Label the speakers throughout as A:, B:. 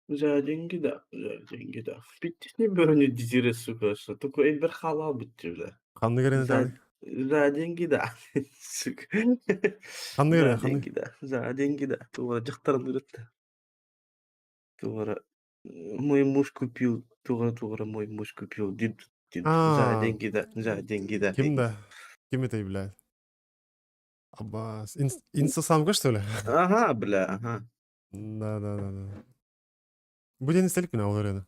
A: За деньги да, за деньги да. Биттини бөрөнү дизире сука, что такое элбер халал битти бля.
B: Ханнык эрэн
A: За,
B: этэҕиний?
A: за деньги да. Сука.
B: Ханнык
A: За
B: эрэ, ханнык?
A: деньги да, за деньги да. Туора дьахтарын ырытта. Туора мой муж купил, туора-туора мой муж купил. Дид, дид. За
B: А,
A: деньги да, за деньги да.
B: ким да? Ким этэй, блядь? Аббас. Инстасамка, что ли?
A: Ага, бля, ага.
B: Да, да, да, да. Бу диэн истэлик мин ол ырыаны.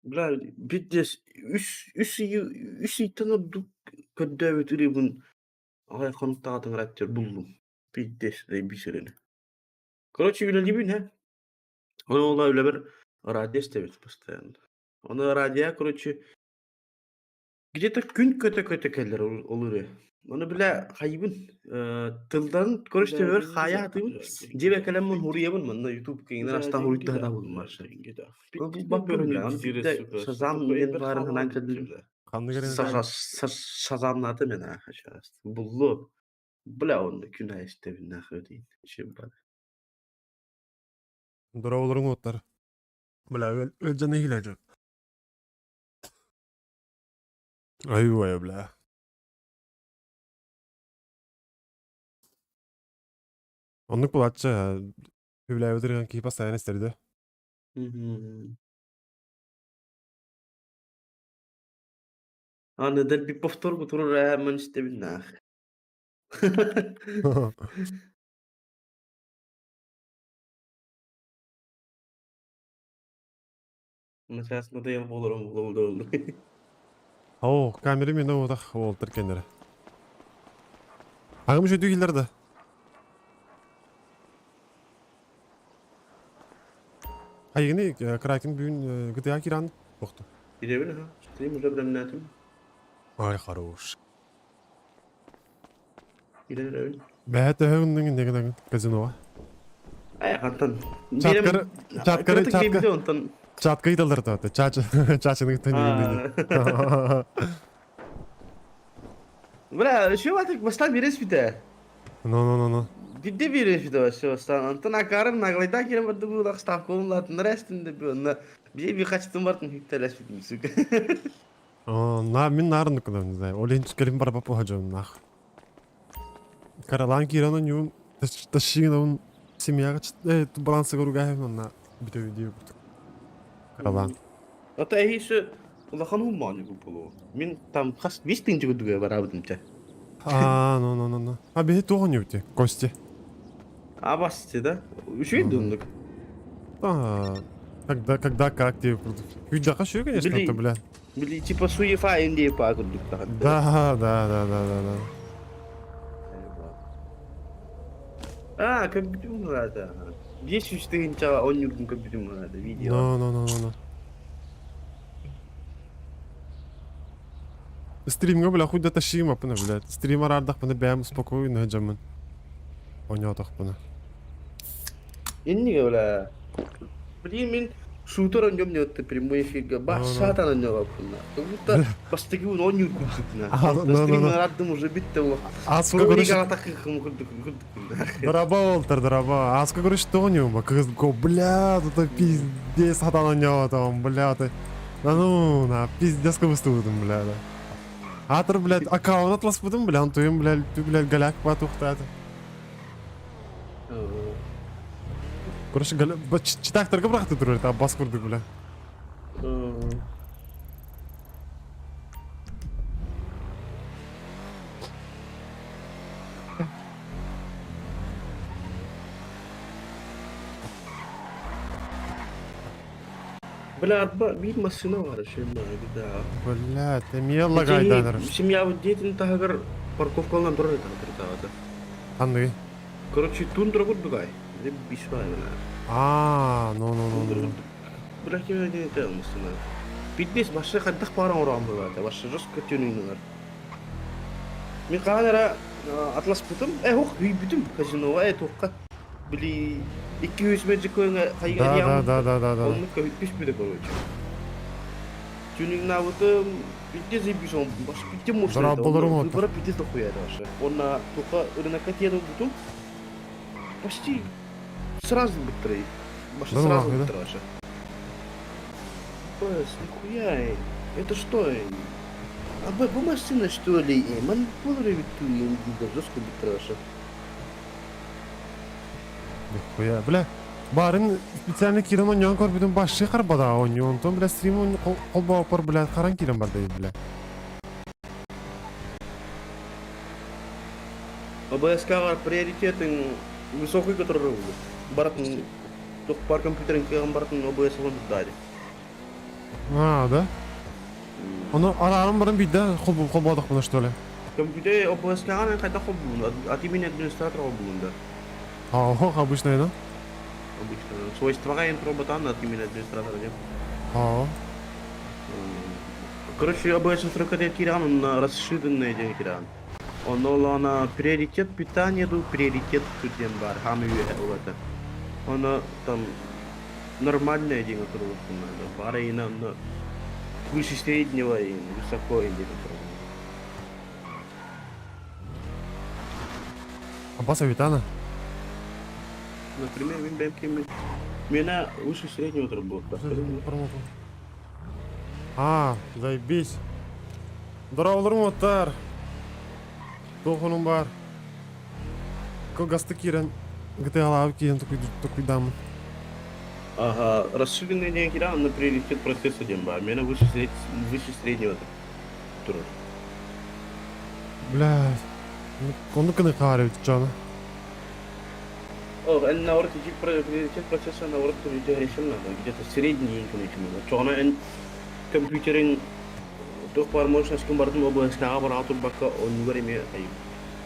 A: Бля, биирдэс үс үс ыйы үс ыйтан ордук көрдөөбүт ырыабын аҕай хонуктаҕатын ырааттыыр буллум. Биирдэс биир ырыаны. Короче, үлэлиибин һэ. Ону ол үлэбэр радио истэбит постоянно. Ону радио, короче, Где-то күн көтө-көтө кэлэр ол ырыа. Ону бile хайыбын тылларын көрүстүбэр хаайа атыбын дьиэбэ кэлэммин хуруйабын манна YouTube киҥинэн астаан хуруйда сатаабытым барса. Бу бля аны биирдэ Шазам диэн баарын санаан кэллим.
B: Ханнык эрэ
A: Шазамнаатым мен ааха сейчас. Буллу. Бля онно күн аайы истэбин нахуй диин. Ишим бар.
B: Дороолоруҥ уоттар. Бля, өлдьөн иһилэ дьон. Айуай, бля. Оннук булааччы үбүлээбит ырыган киһи постоянно истэрдэ.
A: Аны дэлби повтор турар ээ ман истэбин наах. Сейчас надоел болорум болду.
B: О, камера мен отах уолтар кеннere. Агым жөдүү киллер да. Айгыны Кракен бүгүн GTA киран бохту.
A: Gidebilir ha. Стрим уже bilemнәтим.
B: Ай, хорош.
A: Gidebilir.
B: Бэһэ төһөгүннүҥ иннигин казиноға.
A: Ай, хантан.
B: Чаткар, чаткар, чатка,
A: онтон.
B: чатка ыйталар таата. Чач, чачыны кытта
A: Бля, şu artık baştan bir бите.
B: Ну, ну, ну, ну.
A: Бидде bir бите вообще бастан. Антон акарым наглайда кирем барды бу лак ставка онлатын рестинде бу. На бие би качтым бартын хиттелес битим сука.
B: На, мин нарын куда не знаю. Олин келим бар папа хажам нах. Каралан киранын юун ташигин он семьяга балансы көруга онна бүтө дип Каралан.
A: Ата эһиси улахан хуммааны бу Мин там хас бис тыынчы күдүгө барабытым ча.
B: А, ну, ну, ну, ну. А биһи туох ньүбүтэ? Кости.
A: Абасты да? Үчүгэй дундук.
B: А, когда, когда, как тебе Үйдәка шү, конечно,
A: Били,
B: это, бля.
A: били типа суефа инде па курдук тахатты.
B: Да, да, да, да, да, да.
A: А, как бүтүм да. 500 тыһынчаҕа онньуургун көрбүтүм да видео.
B: Ну, ну, ну, ну, ну. Стримҥа, бля, хуй да тащим аппына, блядь. Стрим араардахпына бэйэм спокойно дьаммын. Онньоотохпуна.
A: Иннигэ бля. Блин, мин шутер онньом не прямой эфирга бассаатан онньоҕоппунна. Как будто бастакы онньуур курдукна.
B: А, ну, ну,
A: Стрим
B: ну.
A: араардым уже битте улах.
B: Аска короче,
A: Сорок курдук курдук.
B: дораба олтар, дораба. Аска короче, то не ума. Кыз, бля, тут пиздец сатан онньоотом, бля, ты. Да ну, на, пиздец кыбыстыбытым, бля, да. Атыр, блядь, аккаунт атласпытым, бля, онтуйум, блядь, ты, блядь, голяк патухтааты. Короче, голя... Читактарга бырахты турар, та бас курдук, бля.
A: Бля, арба биир массыына баар да.
B: Бля, ты мне лагайданыр.
A: Семья вот деятельный тагар парковкалан турар это.
B: Ханныгы?
A: Короче, тундра курдугай. Бисвай бля.
B: А, ну, ну, ну, ну.
A: Бля, кем это массыына. Биднес башы хантах пара орам бывает. Башы жестко тюнинг. Мен хаанара атлас бутум, ох, бүтүм казиноға, тоққа. Били 200 метр көңө
B: Да, да, да, да, да, да.
A: Онну көпүс бүдө короче. Тюнингнаабытым пиздец заебись, он пиздец мощный это.
B: Дорооболорум
A: Он
B: оттон.
A: выбора пиздец дохуя это вообще. Он на только рынокка тиийэн ылбытым, почти сразу быстрее. Вообще
B: Да ну
A: сразу
B: нахуй, да?
A: быстрее вообще. Пс, нихуя, эй. Это что, эй? А б, бу машина что ли, эй? Ман буолар эбит дуу, дииллэр жестко быстрее вообще.
B: Нихуя, бля. Баарын специально киирэн оонньоон көрбүтүм башыы харбадаҕа оонньуу, онтон бля стрим холбооппор бля харан киирэн барда бля.
A: ОБСК-ҕа приоритетын высокий который ылбыт. Барытын туох баар компьютерын кыаҕын барытын ОБС ылан дали.
B: А, да? Ону арааран баран биирдэ холбоотохпуна что ли?
A: Компьютер ОБСК-ҕа хайдах холбуун? От имени администратора холбуун да?
B: А, ох, обычно, да?
A: Обычно. Свойстваҕа интроботан от имени администратора диэн.
B: Аа.
A: Короче, ОБС настройката киирэн, онно расширенная диэн киирэн. Онно олоҕуна приоритет питания дуу, приоритет диэн баар, хаамыы үөһэ ол это. Ону там нормальное диэн туруохпун надо. Баар ыйына онно выше среднего и высоко диэн турар.
B: Аббас Авитана.
A: Например, мин бэйэм киэммин миэнэ выше среднего турбуоттаах.
B: А, заебись. Дорооболорум уоттар. Туох баар. Кылгастык киирэн GTA-лаабыт киирэн токуйдааммын.
A: Ага, расширенный диэн киирэн, онно приоритет процесса диэн баар. Миэнэ выше среднего турар.
B: Блядь. Оннук гына хаалар эбит дьоно.
A: О, эн наоборот ити приоритет процесса наоборот решим надо. Где-то средний надо. Чоҕуна эн компьютерин туох баар мощностькын барытын ОБС-ҕа бараҕа турбакка оннугар эмиэ айым.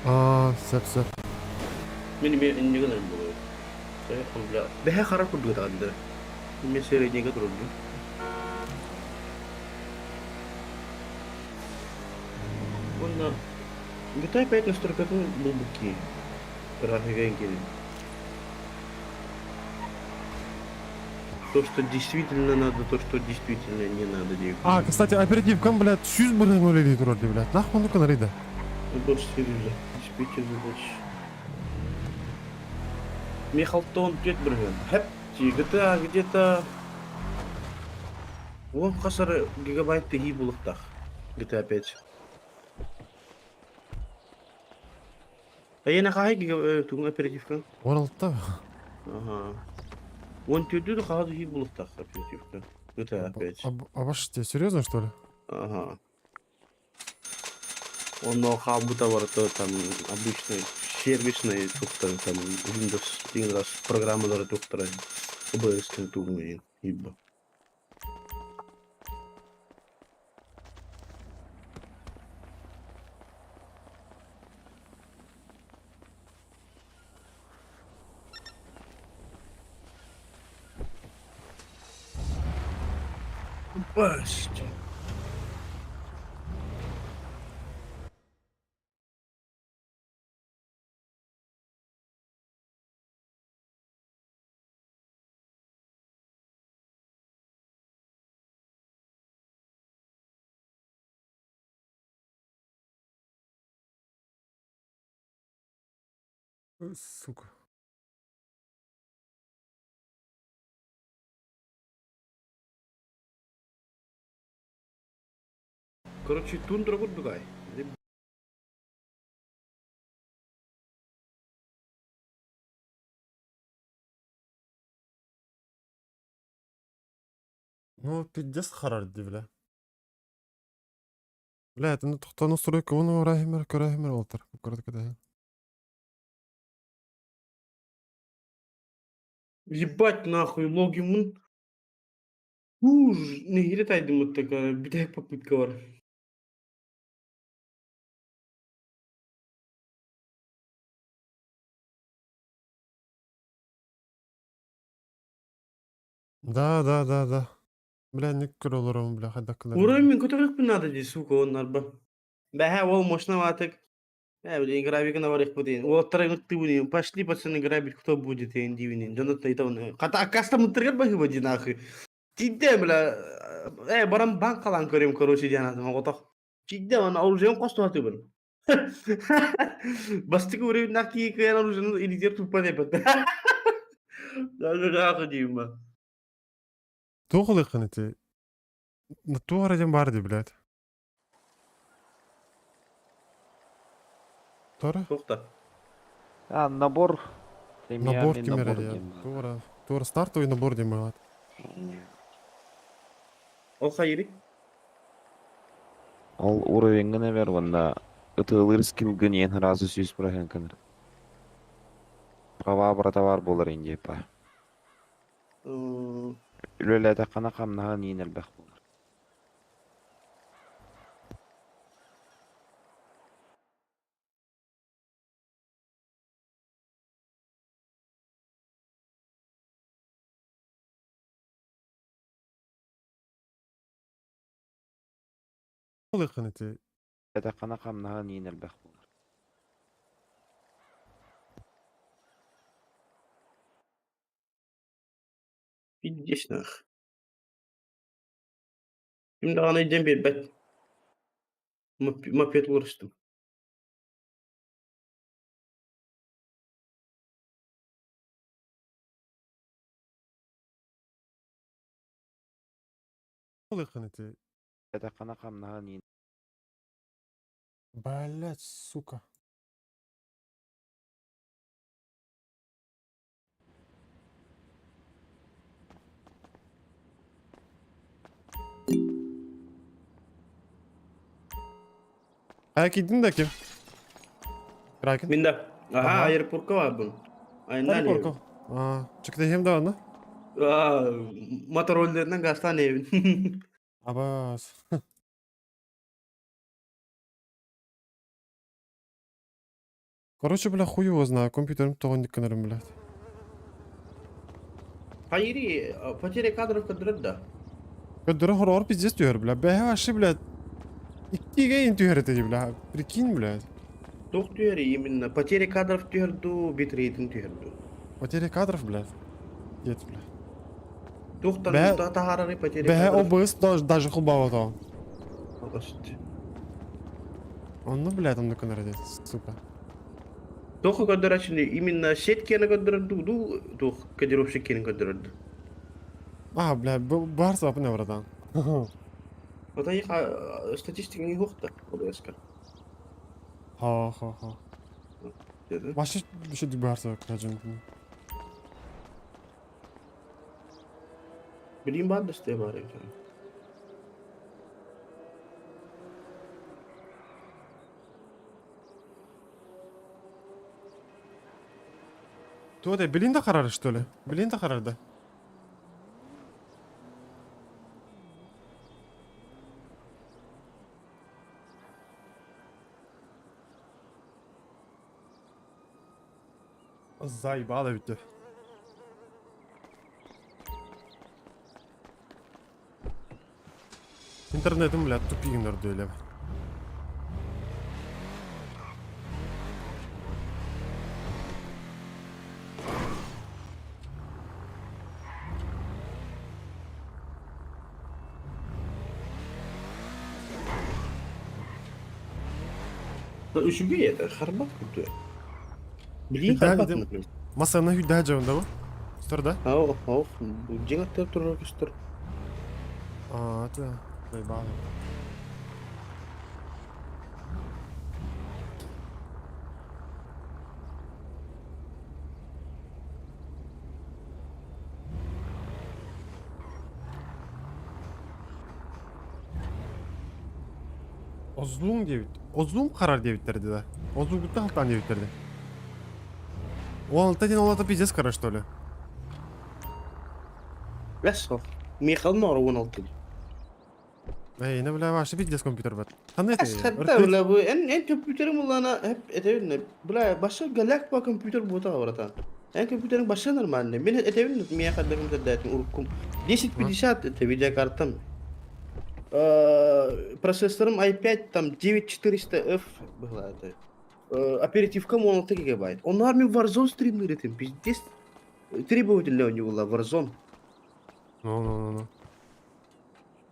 B: Аа, сөп сөп.
A: Мин эмиэ иннигин гынарым буолуо. Бля, бэһэ хара курдук даҕаны. Эмиэ среднийгэ турурдум. Уонна GTA 5 настройкатын булбут киһи. Графика киирин. То, что действительно надо, то, что действительно не надо диэбит.
B: А, кстати, оперативкам, блядь, сүүс бырыһын үлэлии турар дии, блядь. Нахуй оннук гынар да.
A: Больше серьезно. Диспетчер задач. Михалтон пет бырыһын. Хэп, GTA где-то уон хасар гигабайт тыһыы булуктах. GTA 5. Эйиэнэ хаһай тугун оперативка?
B: 16.
A: Ага. 14 хаһа тыһыы булуктах оперативка. GTA 5.
B: Абаш, серьезно, что ли?
A: Ага. Онно хаалбыта барыта там обычный сервисный туохтары там Windows один раз программалары туохтара OBS тугун ибо. Упасть.
B: Сука.
A: Короче, тундра курдугай.
B: Ну, пиздец харар дии, бля. Бля, это тохто настройка уну урахимер, көрөһүмэр олтар. Көрдө
A: Ебать нахуй, логиммун. Уж, нэһиилэ таайдыммыт такая, бүтэһик попытка бар.
B: Да, да, да, да. Бля, не көрөлөрөм, бля, хайдах
A: Ура мин көтөрүөхпүн наада дии, сука, оннарба. Бэһэ ол мощноватык. Блин, грабигына барыахпыт диэн. Уолаттар ыҥыртыыбын, пошли, пацаны, грабить кто будет, диэн диибин. Дьоно ыйтабын. Хата аккаастаммыттарыгар баһыыба дии нахуй. Тиийдэ, бля, Э, баран банкалаан көрүм, короче, диэн атым оҕотох. Киирдэ уонна оружием хостоотубун. Бастакы уровеннаах киһи кыайан оружиены илиитигэр туппат эбит. Даже диим ба.
B: Туох ылыаххын ити? Туох эрэ диэн баар дии, блядь. Тора?
A: Туох да.
C: А, набор.
B: Набор
C: Премиальный
B: ким эрэ
C: набор
B: диэн.
C: диэн баар.
B: Туора, туора стартовый набор диэн баҕат.
A: Ол хайырый?
C: Ол уровеҥҥын эбэр уонна ытыалыыр скиллгын иэн сразу 100% гынар. Права братовар буолар индиэппэ. Үлэлээтэххинэ хамнаһын иин элбэх буолар.
B: Ылыаххын ити.
C: Үлэлээтэххинэ хамнаһын иин элбэх буолар.
A: Пиздец нах. Ким даҕаны илдьэн биэрбэт. Мопед уларыстым.
B: Ылыаххын ити.
C: Үлэлээтэххинэ хамнаһын иин
B: Блять, сука. Ayak gittin de kim? Kraken.
A: Мин да. Аха,
B: Аха.
A: аэропортка барбын. Айаннаан
B: Аэропортка. Аа, чыктыһым да аны.
A: Мотороллерынан газтаан иһэбин.
B: Абас. Короче, бля, хуй его знаю, компьютерым тоҕо гынарым, блядь.
A: Хайыри, потеря кадров көрдөрөр да.
B: Көрдөрө хороор пиздец түһэр, бля. Бэһэ вообще, блядь. Иккигэ ин түһэр этэ, бля. Прикинь, блядь.
A: Туох түһэр именно? Потеря кадров түһэр дуу, битрейтин түһэр дуу?
B: Потеря кадров, блядь. Дед, бля.
A: Туохтан
B: Бэһэ
A: таһаарары потеря
B: бэһэ
A: кадров?
B: OBS даже холбаабатаҕым. Онно, блядь, онно гынар этэ, сука.
A: Туохха көрдөрөөччүнүй? Именно сетканы көрдөрөр дуу, дуу, туох кодировщик киэнин көрдөрөр дуу?
B: А, бля, баар сапын братан.
A: Отой статистиканы суох да OBS-ка.
B: Ха-ха-ха. Вообще еще баар сапын.
A: Билим баар да сте баар эбит.
B: Туох да, билин да харар, что ли? Билин да харар да? Заебало ведь. Интернетым, блядь, тупигин өрдөөлөп.
A: Үчүгэй это, харбат курдук. Билигин
B: Да,
A: харбат,
B: да.
A: например.
B: Масана хүдэ жабында бу? Стор да?
A: Ау, ау, дьиҥ аттыгар турар көстөр.
B: А, это заебало. Озлуҥ диэбит. Озлуҥ харар диэбиттэр да. Озлугуттан халтаан диэбиттэр 16 диэн ол пиздец кара, что ли?
A: Бэс Михаил Нора 16.
B: Эй, не бля, вообще пиздец компьютер бат. Ханна
A: Эс хатта бля бу эн эн компьютерим улана хеп этебин бля баша галак ба компьютер бута братан. Эн компьютериң баша нормальный. Мен этебин мия хадда компьютер уруккум. 1050 это видеокартам. Процессорым i5 там 9400F была это. Оперативкам 16 гигабайт. Он армию Warzone стримлер этим, пиздец. Требовательный у него была Warzone.
B: Ну, ну, ну, ну.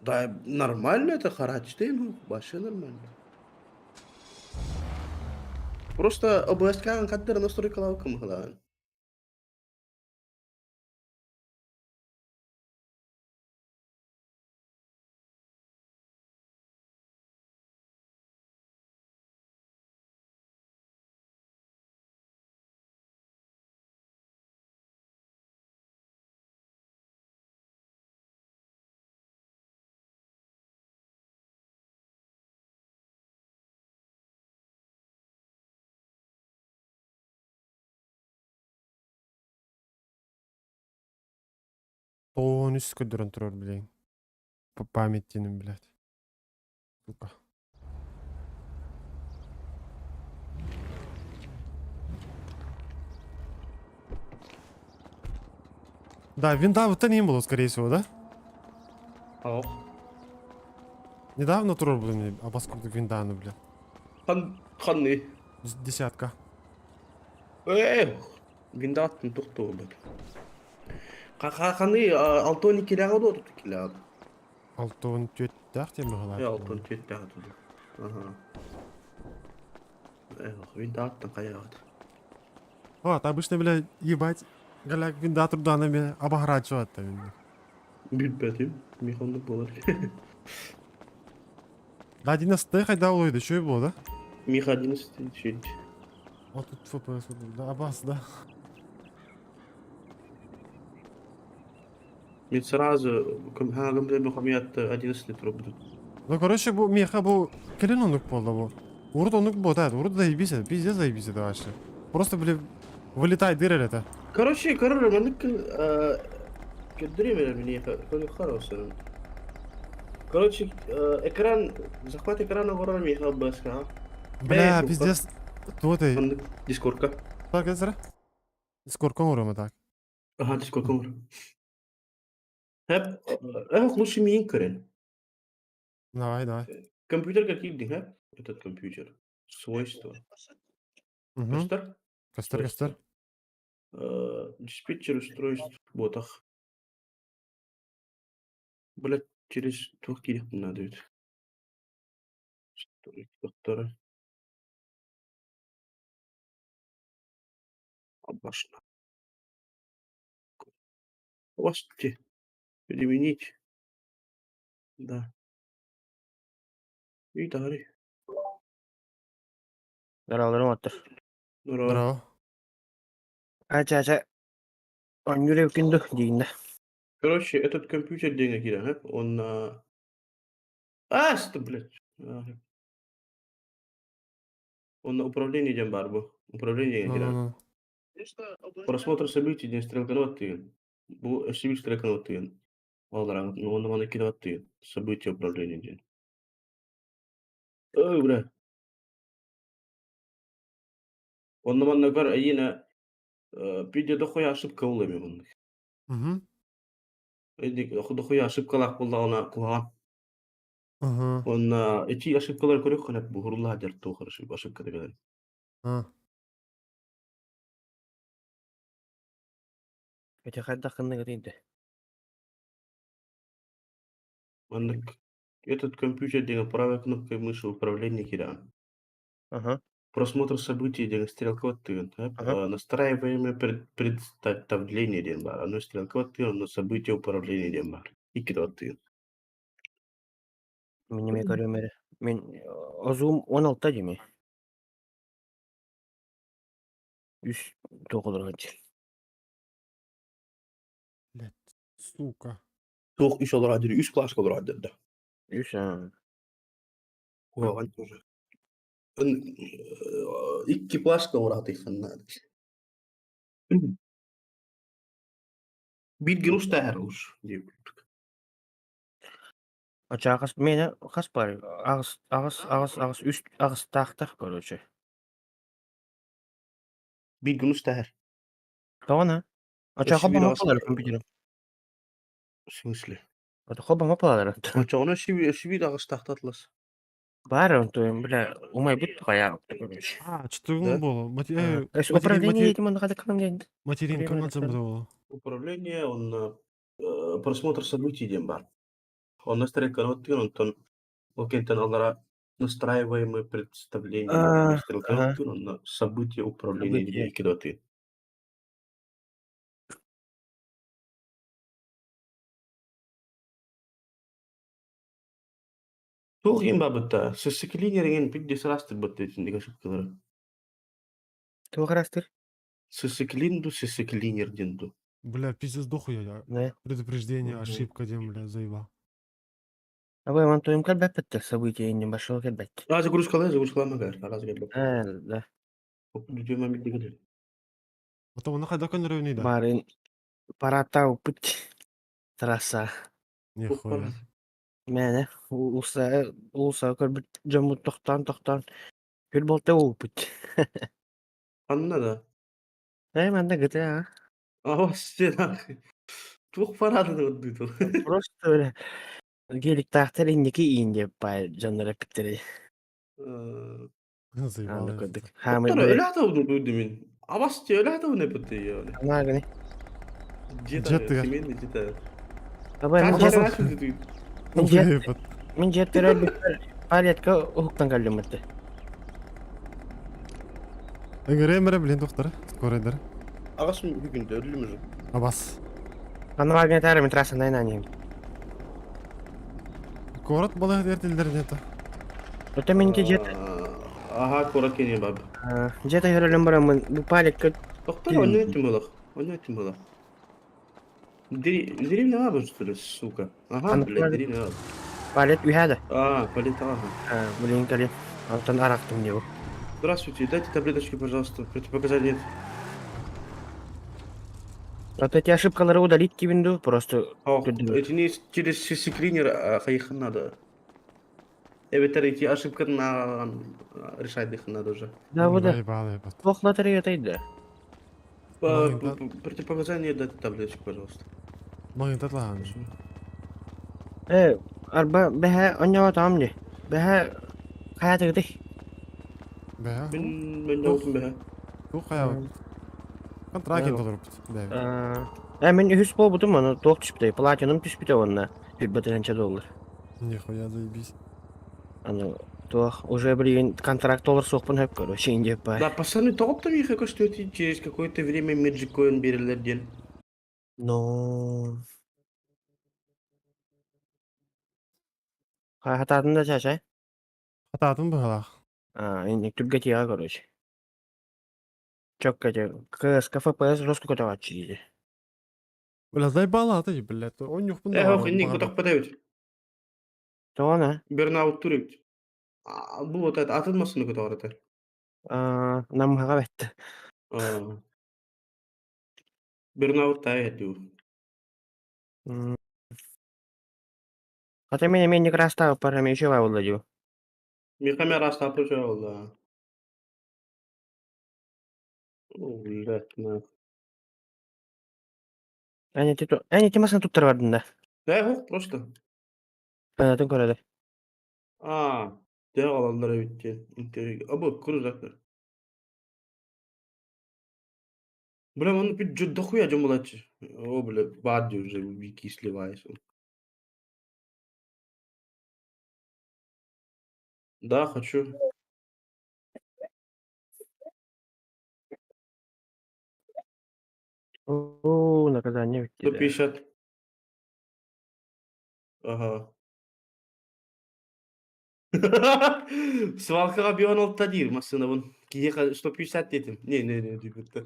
A: Да, нормально это, харачтын, ну, вообще нормально. Просто ОБСК-н хаттар настройкалаабыккын быһылаан.
B: Тоҕус көрдөрөн турар, блин. По памяти, блядь. Сука. Да, винда вот не было, скорее всего, да?
A: Ох.
B: Недавно турар, блин, а поскольку винданы, блядь.
A: Хан, ханны.
B: Десятка.
A: Эх, виндаттын тохтоо бат. Ханы алтони килэҕэ дуо тут килэҕэ?
B: Алтон түөттээх диэн
A: Э,
B: быһалаах.
A: алтон түөттээх туду. Ага. Эх, виндаттын хайаҕыт.
B: Вот, обычно, блядь, ебать, голяк винда турданами обограчивать там.
A: Билбэтим. Михонды буолар.
B: Да, 11 хайда улойды, что и было, да?
A: Миха 11 шесть.
B: Вот тут FPS, вот, да, абас, да.
A: Мен сразу хагым мухаммед 11 трубду.
B: Ну, короче, бу меха бу кэлин оннук буолла бу. Урут оннук бу, да, урут заебись, пиздец заебись это вообще. Просто, блин, вылетай дыр это.
A: Короче, короче, маннык кэддири мне хорошо. Короче, экран, захват экрана горор Миха БСК.
B: Бля,
A: Эй,
B: пиздец. Кто ты?
A: Маннык дискордка.
B: Так, это Дискорд урама так.
A: Ага, дискордка ур. Хэп, эх, лучше миин көрен.
B: Давай, давай.
A: Компьютер какие хэп? Этот компьютер. Свойства.
B: Угу.
A: Костер?
B: Костер, костер.
A: Диспетчер устройств в ботах. Блять, через двух килек надо ведь. Доктора. Обошла. Господи. Переменить. Да. И дары.
D: Здорово, оттор.
A: Здорово.
B: Здорово.
D: Ача-ача. Оонньуур күндү дииннэ.
A: Короче, этот компьютер денег кида, он. А, что, блядь. Ага. Он на управление диэн баар бу. Управление диэн киирэн.
B: Ну-ну-ну.
A: Просмотр событий диэн стрелканы баттыгын. Бу өссө стрелканы баттыгын. Ол онно маны киирэ баттыгын. События управления диэн. Ой, бля. Онно манна көр эйиэнэ видео дохуя ошибка буолла эмиэ маннык.
B: Угу.
A: Дохуя ошибкалаах буоллаҕына куһаҕан.
B: Угу.
A: Онно ити ошибкалар көрүөххүнэ буһуруллаах дьар туох ошибката кэлэн.
B: А.
D: Ити хайдах гынныгыт инде?
A: Маннык этот компьютер диэн правой кнопкой мыши управление киирэн.
D: Аха.
A: Просмотр событий диэн стрелка баттыгын.
D: Ага.
A: Настраиваемое представление диэн баар. Ону стрелка баттыгын, онно события управления диэн баар. Икки баттыгын.
D: Мин эмиэ көрүөм эрэ. Мин Озум 16 дими. Үс туох олорон
B: Блядь, сука.
A: Туох үс олорор диир, үс плашка олорор диир да.
D: Үс аа.
A: Куһаҕан тоже. Икки плашка уратыххын наада. Биир гын устаһар уж диир курдук.
D: Ачаа хас миэнэ хас баар аҕыс аҕыс аҕыс аҕыс үс аҕыстаахтар короче.
A: Биир гын устаһар.
D: Тоҕо Ачаа
A: Өссө биир
D: холбомо
A: аҕыс
D: палар компьютерым.
A: В смысле?
D: Ото холбомо палар.
A: Оччоҕуна өссө биир аҕыстаахтатлас.
D: Баар онтуйум бля умайбыт хайаа короче.
B: А, что
A: Да?
B: было?
D: Эс управление этим он хадакканам диэн.
B: Материнка
D: Управление
B: было.
A: Управление, он просмотр событий диэн баар. Онно стрелканы оттугун, онтон ол кэнтэн аллара настраиваемое представление
D: А,
A: стрелканы
D: ага.
A: оттугун, онно событие управления
D: Событие.
A: диэн кидоты. Туох иһин баабытта, сысыклинеригин пидде сырастырбытта итинник ошибкалары.
D: Туох арастыр?
A: Сысыклин ду, сысыклинер диэн ду.
B: Бля, пиздец дохуя я.
D: Не.
B: Предупреждение,
A: Мгм.
B: ошибка, дем, бля, заебал.
D: Абы ман тойум кэлбэппит событие небольшого кэлбэт.
A: А, загрузкалай, загрузкалама гар, араас гар.
D: Э, да.
A: Бүдүмэ билдигилер.
B: Потом она хайда көнөрөөнүй да.
D: Барын парата упут трасса.
B: Нихуя.
D: Мэне улса улса көрбүт дьоммут тохтоон тохтоон күл болта упут.
A: Анна да.
D: Э манна гыта
A: А, стена. Туох парадын ордуйтун.
D: Просто бля геликтаахтар инники иин диэп баай дьоннор эппиттэрэ.
B: Заебал.
D: Аны көрдүк. Хаамай
A: Доктор,
D: били
A: өлө атабын дуу мин. Абас те өлө атабын эппит яны.
D: Анааганы.
A: Где-то
B: Дьиэ
A: семейный где-то.
D: Абай мин
A: Как
D: дьиэ
A: раньше ты?
D: мин дьиэ мин дьиэ төрөлбүппэр палетка уһуктан кэллим этэ.
B: Ыҥырыам эрэ, блин, доктор. Скорайдар.
A: Агас бүгүндө өлүм уже.
B: Абас.
D: Анааганы таары мин трассанан аниым.
B: Город балык эртилдер нето.
D: Ота минки дьиэ
A: Ага, кора кене баб.
D: дьиэ төрөлөн бараммын бу палетка
A: Доктор, он этим было. Он этим было. Деревня баба, что ли, сука? Ага,
D: Аны
A: блядь, деревня баба.
D: палет үһэ да.
A: А, полета, ага.
D: Блин кэлин. Антон арахтым диэбу.
A: Здравствуйте, дайте таблеточки, пожалуйста. Противопоказания нет.
D: Вот эти ошибкалары удалить кибинду просто
A: Ох,
D: Көрдүм.
A: эти не через клинер хайхан надо. Эбэтэр эти ошибка на решать их надо уже.
D: Да вот да.
B: Заебал, ебать.
D: Плохо лотерея да.
B: Ну, да.
A: Противопоказания дайте таблеточку, пожалуйста.
B: Ноги татлахан.
D: Э, арба бэһэ онньоҕо тоом дии. Бэһэ хайатыгытый?
B: Бә.
A: Мин мен дауытым бэһэ.
B: Тух хая. Контракт толоруппут. Бә.
D: Э, мин үһүс буолбутум ону туох түспүтэй, платинум түспүтэ уонна сүүрбэ тыһыынча доллар.
B: Нихуя заебись.
D: Аны туох уже билигин контракт толорсуохпун сөп короче диэп баай.
A: Да, пацаны, тоҕоттон миэхэ көстүөтүй через какое-то время Magic Coin берилэр диэн.
D: Но хатаатын да чаачай?
B: Хатаатын быһалаах.
D: А, инник түргэтиэҕэ короче. Чокка КСК ФПС жестко көтөҕөөччү диэтэ.
B: Бля, заебала ты, блядь. Онньухпун
A: Э, ох, инник бутах падают.
D: Тоҕо
A: Бернаут турит. Бу вот это атын массыны көтөҕөр этэ.
D: намыһаҕа бэттэ.
A: Бернаут таа дуу.
D: Хата мин эмиэ инник ыраастаабыппар эмиэ үчүгэй буолла дии.
A: Миэхэ эмиэ ыраастааппыт үчүгэй буолла. О, блядь, на.
D: Эн ити эн ити массыына туттара бардын да?
A: Э, ох, просто.
D: Атын көрөдө.
A: А, дьэ аҕалаллар эбит диэн. Интервью. Абы, крузак. Бля, он пить дохуя дьон О, бля, бади уже вики сливается. Да, хочу.
D: Оо, наказание бүттэ да.
A: 150. Ага. Свалкаҕа бион алта диир массыынабын. Киһиэхэ 150 диэтим. Не, не, не, диэбиттэр.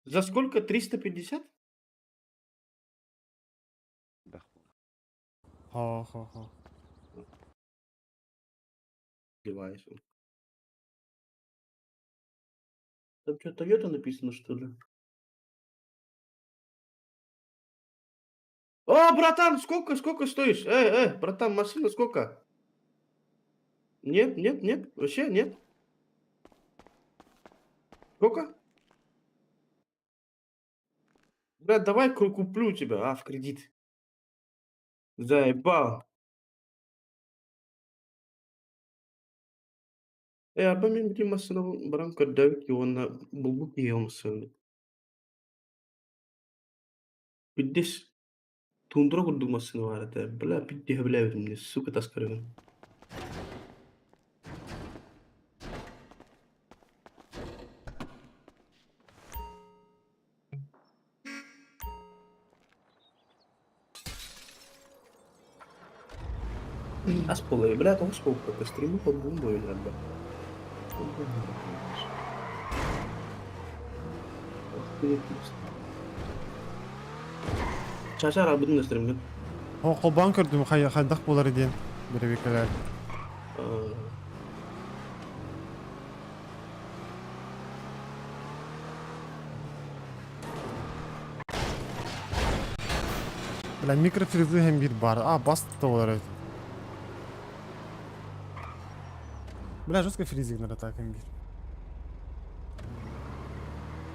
A: За сколько? 350?
B: Хо-хо-хо.
A: Девайс. Там что, Тойота написано, что ли? О, братан, сколько, сколько стоишь? Эй, эй, братан, машина сколько? Нет, нет, нет, вообще нет. Сколько? Брат, давай куплю у тебя, а, в кредит. Заебал. Арба мин били массыына баран көрдөөбүт уонна булбут киһи ол массыынаны. Пиздец тундра курдук массыына баар этэ. Бля, пиздец билээбитим, сука таскарыгын. Ас буолуо, бля, тоҕус буолбукка стримы холбуум буойунарба. Чача арабытын да стримгин.
B: О, холбоон көрдүм, хайдах буолар диэн бэрэбиэркэлээр. Бля, микрофризы hem bir бар. А, бас да болар эбит. Бля, жестко фризик на так hem bir.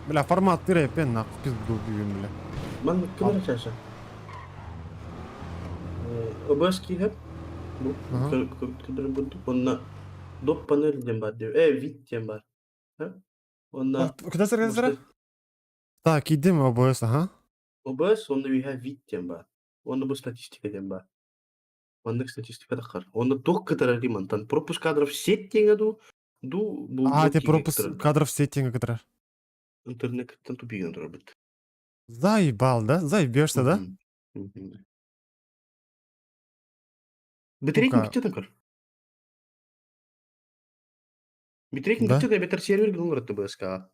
B: Бля, формат тыра пен нахуй пизду убьем, бля.
A: Ман кимэр чаша? OBS киһэ бу
B: Ага.
A: көрдөрөр бурдук онно доп панель диэн баар диэн вид диэн баар. Онно
B: Куда сыра сыра? Так, идем OBS, ага.
A: OBS онно үһэ вид диэн баар. Онно бу статистика диэн баар. Маннык статистика таххар. Онно туох кытарар мантан пропуск кадров сеть диэҥэ дуу дуу бу
B: А, те пропуск кадров сеть диэҥэ кытарар.
A: Интернеттен тупиган турарбыт.
B: Заебал, да? Заебешься, да?
A: Битрейт
B: Сука.
A: киччэ көр. Битрейт
B: Да?
A: киччэ бетер сервер гынан ТБСК.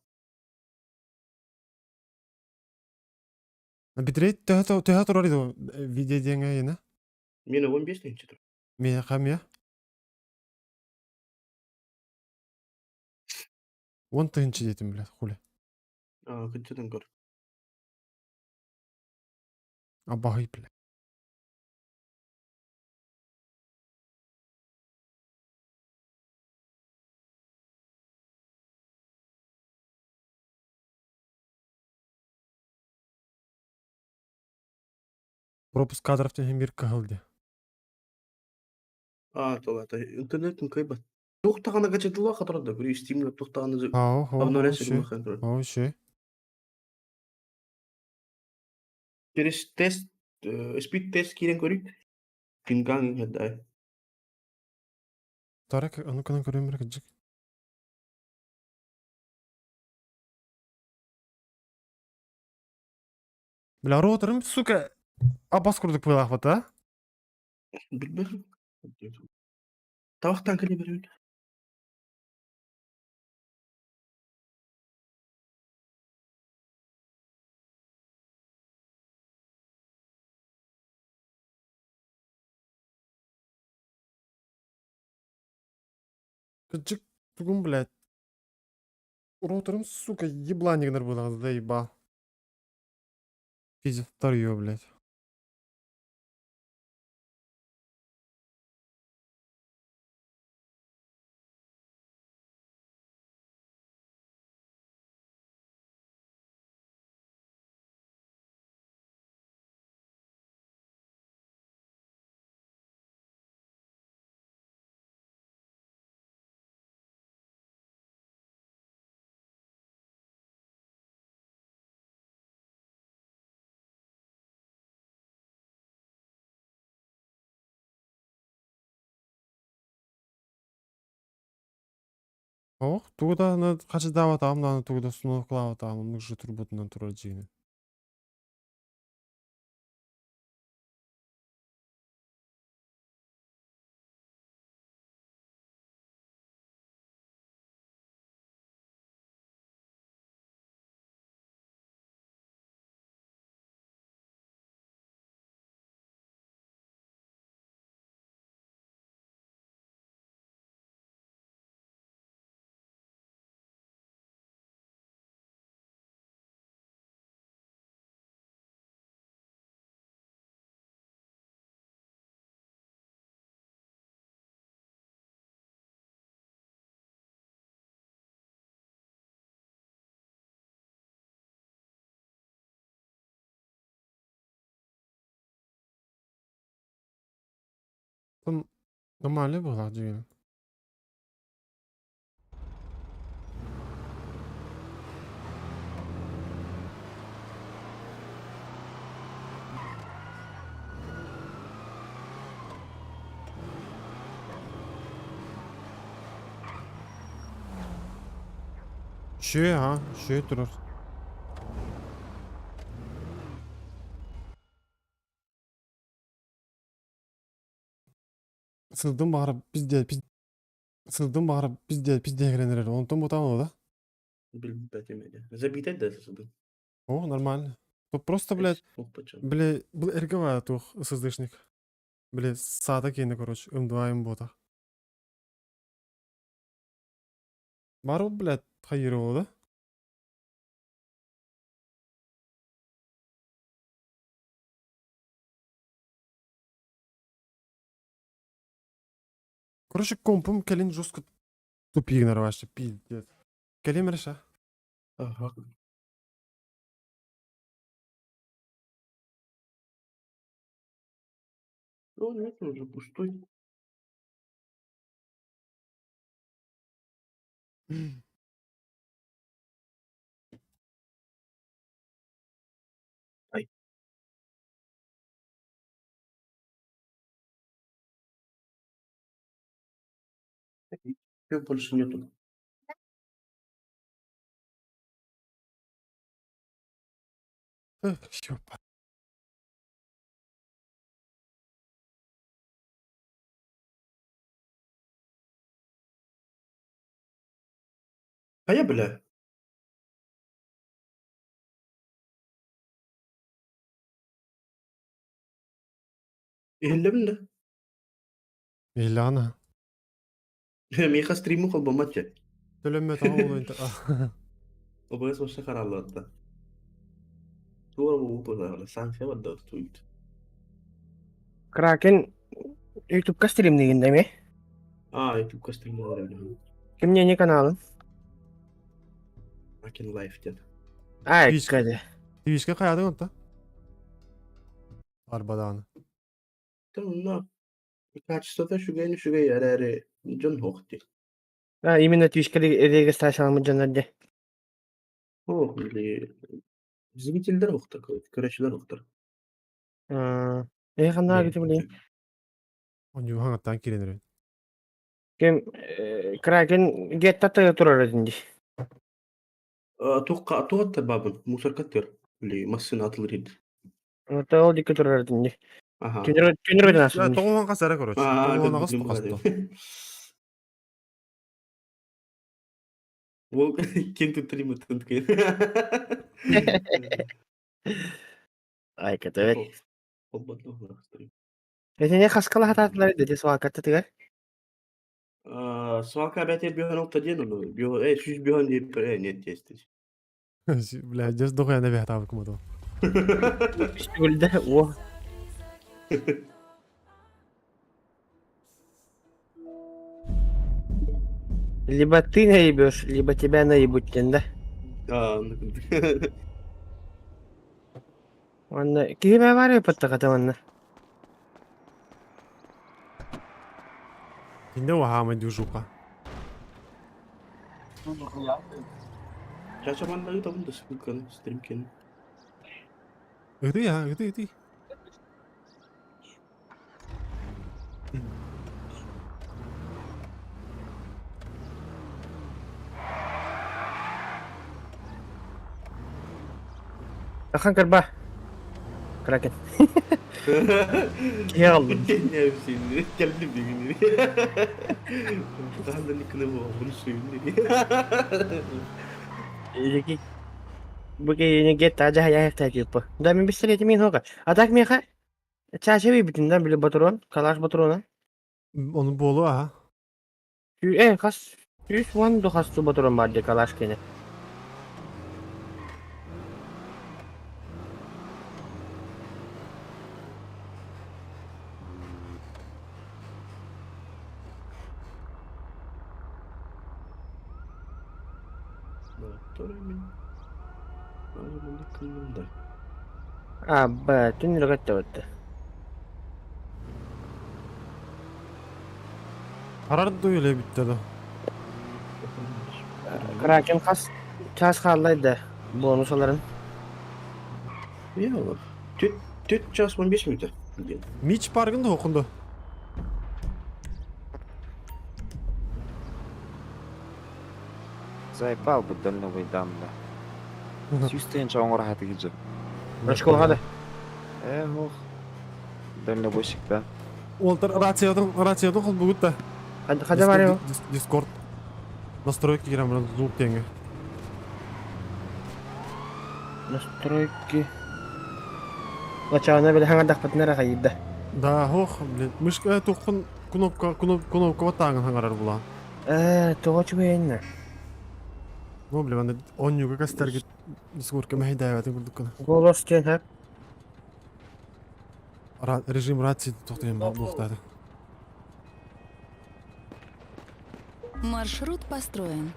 B: Битрейт төһө турар иду видео диэҥэ иэнэ?
A: Мен 15 тыһыынча тур.
B: Миэхэ хамия? 10 тыһыынча диэтим, блядь, хули.
A: А, кыччатан көр.
B: Абаһый, бля. Пропуск кадров диэн бир кыһыл дии.
A: А, толата интернет кыйбат. Туохтаҕына качатылла хатырда, көрүү Steam туохтаҕына
B: Ау, хо,
A: обновляться
B: хо,
A: гыммахан турар.
B: Вообще.
A: Через тест, speed тест киирэн көрүй. Пинган хаддай.
B: Тарак, а ну-ка на көрөм кыджык. Бля, роутерым, сука, абас курдук буолаахпыт, а?
A: Билбэт. Табахтан кэлэ беребит.
B: Кыджык, тугун, блядь. Роутерым, сука, ебланик буолаҕыз, заебал. Пиздец, старье, блядь. Ох, тугу да хачыдаабатаҕым даҕаны тугу да установкалаабатаҕым оннук же турбутунан турар дьиэни. Нормально быһыылаах дьиҥинэн. Үчүгэй аһа, үчүгэй турар. Сылдым баҕара пиздец пиз сылдым баҕара пиздец пиздец кэлэн эрэр. Онтон бутаан да?
A: Билбэтим этэ. Забитай да сылдым.
B: О, нормально. Тут просто, блядь, бля, был эргэ туох ССДшник. Бля, саата киэнэ, короче, М2 М буотах. Барыл, блядь, хайыр да? Короче, компым кэлин жестко тупигнар вообще, пиздец. Кэлим реша.
A: Ага. Ну, нет, он уже пустой. Ай. Всё, больше нету.
B: Эх, ёпа.
A: А я, бля. Иһиллэбин да?
B: Ильяна.
A: Миэхэ стриму холбоммот дьэ.
B: Төлөммөтөҕө буолуо
A: ОБС вообще хараллыбатта. Туора буолбут санкция барда туйт.
D: Кракен Ютубка стримнигин да ме?
A: А, Ютубка стримнигин.
D: Ким не каналын?
A: Кракен Лайф диэн.
D: Ай, кэде.
B: Твичка хайаатын онта? Арбадааны.
A: Онно качествота үчүгэйин үчүгэй эрээри дьон суох дии.
D: А, именно Твичка регистрацияламмыт дьоннор дии.
A: О, или зрительдер уохтар, көрөөччүлэр уохтар.
D: Э, ханна билин.
B: Онньуу хаҥаттаан киирэн эрэр.
D: Ким Кракен гетта турар этин дии.
A: Туохха туохаттар баабын мусоркаттар или массыына атылыр ид.
D: Ол дикки турар этин дии.
A: Аха.
D: Түнөр өтөн
B: Тоҕуһан хас эрэ короче. Тоҕуһан аҕыс хасто.
A: Ол ким туттаримыттан ткын.
D: Ай, кэтэ.
A: Холботно.
D: Этини хаскала хатаатылар дети свалкаттытыгар.
A: Свалка бәтер биоһон алта диэн ону био э сүүс биоһон диэп э нет тиэстис.
B: Бля, дьэс дохуяна бэхтаабыкым ото.
D: Үстүгүлдэ о. Либо ты наебешь, либо тебя наебут да?
A: Аа,
D: Онно киһи баар ыппаттахата манна.
B: Кинде уһаамай движуха.
A: Чача манна ыытабын да ссылканы стримкин.
B: Ыты а, ыты ыты.
D: Ахан карба. Кракен. Киһи аҕаллым.
A: Не кэллим дигин. Хаһан да никны буолбун сүйүн.
D: Iki бу киһини гетта дьаһайа типа. Да мин бистер мин хока. А так меха чаачаби бүтүн да били батурон, калаш батурона.
B: Onu буолу аха.
D: Э хас үс уон ду хас батурон бар де калаш кене. А, б, түн рөгөттө бытты.
B: Харар дуу или бүттэ да?
D: Кракен хас час хааллай да бонус аларын.
A: Я olur. Түт түт час 15 минут.
B: Мич паргын да оқынды.
C: Заебал бы дальнобойдан да. Сүүс тыһыынча оҥоро сатыыр дьон.
D: Очкоға да.
C: Ээ, ох. Дальнобойщик да.
B: Уолтар рациятын рациятын холбугут да.
D: Хада бар его?
B: Дискорд. Настройки кирен баран звук теңге.
D: Настройки. Лачаана били хаҥардахпытына эрэ хайыйда.
B: Да, ох, блин, мышка туххун кнопка кнопка тааҥын хаҥарар булаан.
D: Ээ, тоҕо үчүгэйиннэ?
B: Ну, блин, аны онньуга кастаргыт Дискордка мэһэйдээбэтин курдук гына.
D: Голос диэн һап.
B: Режим рации тохтуйан буохтаата.
E: Маршрут построен.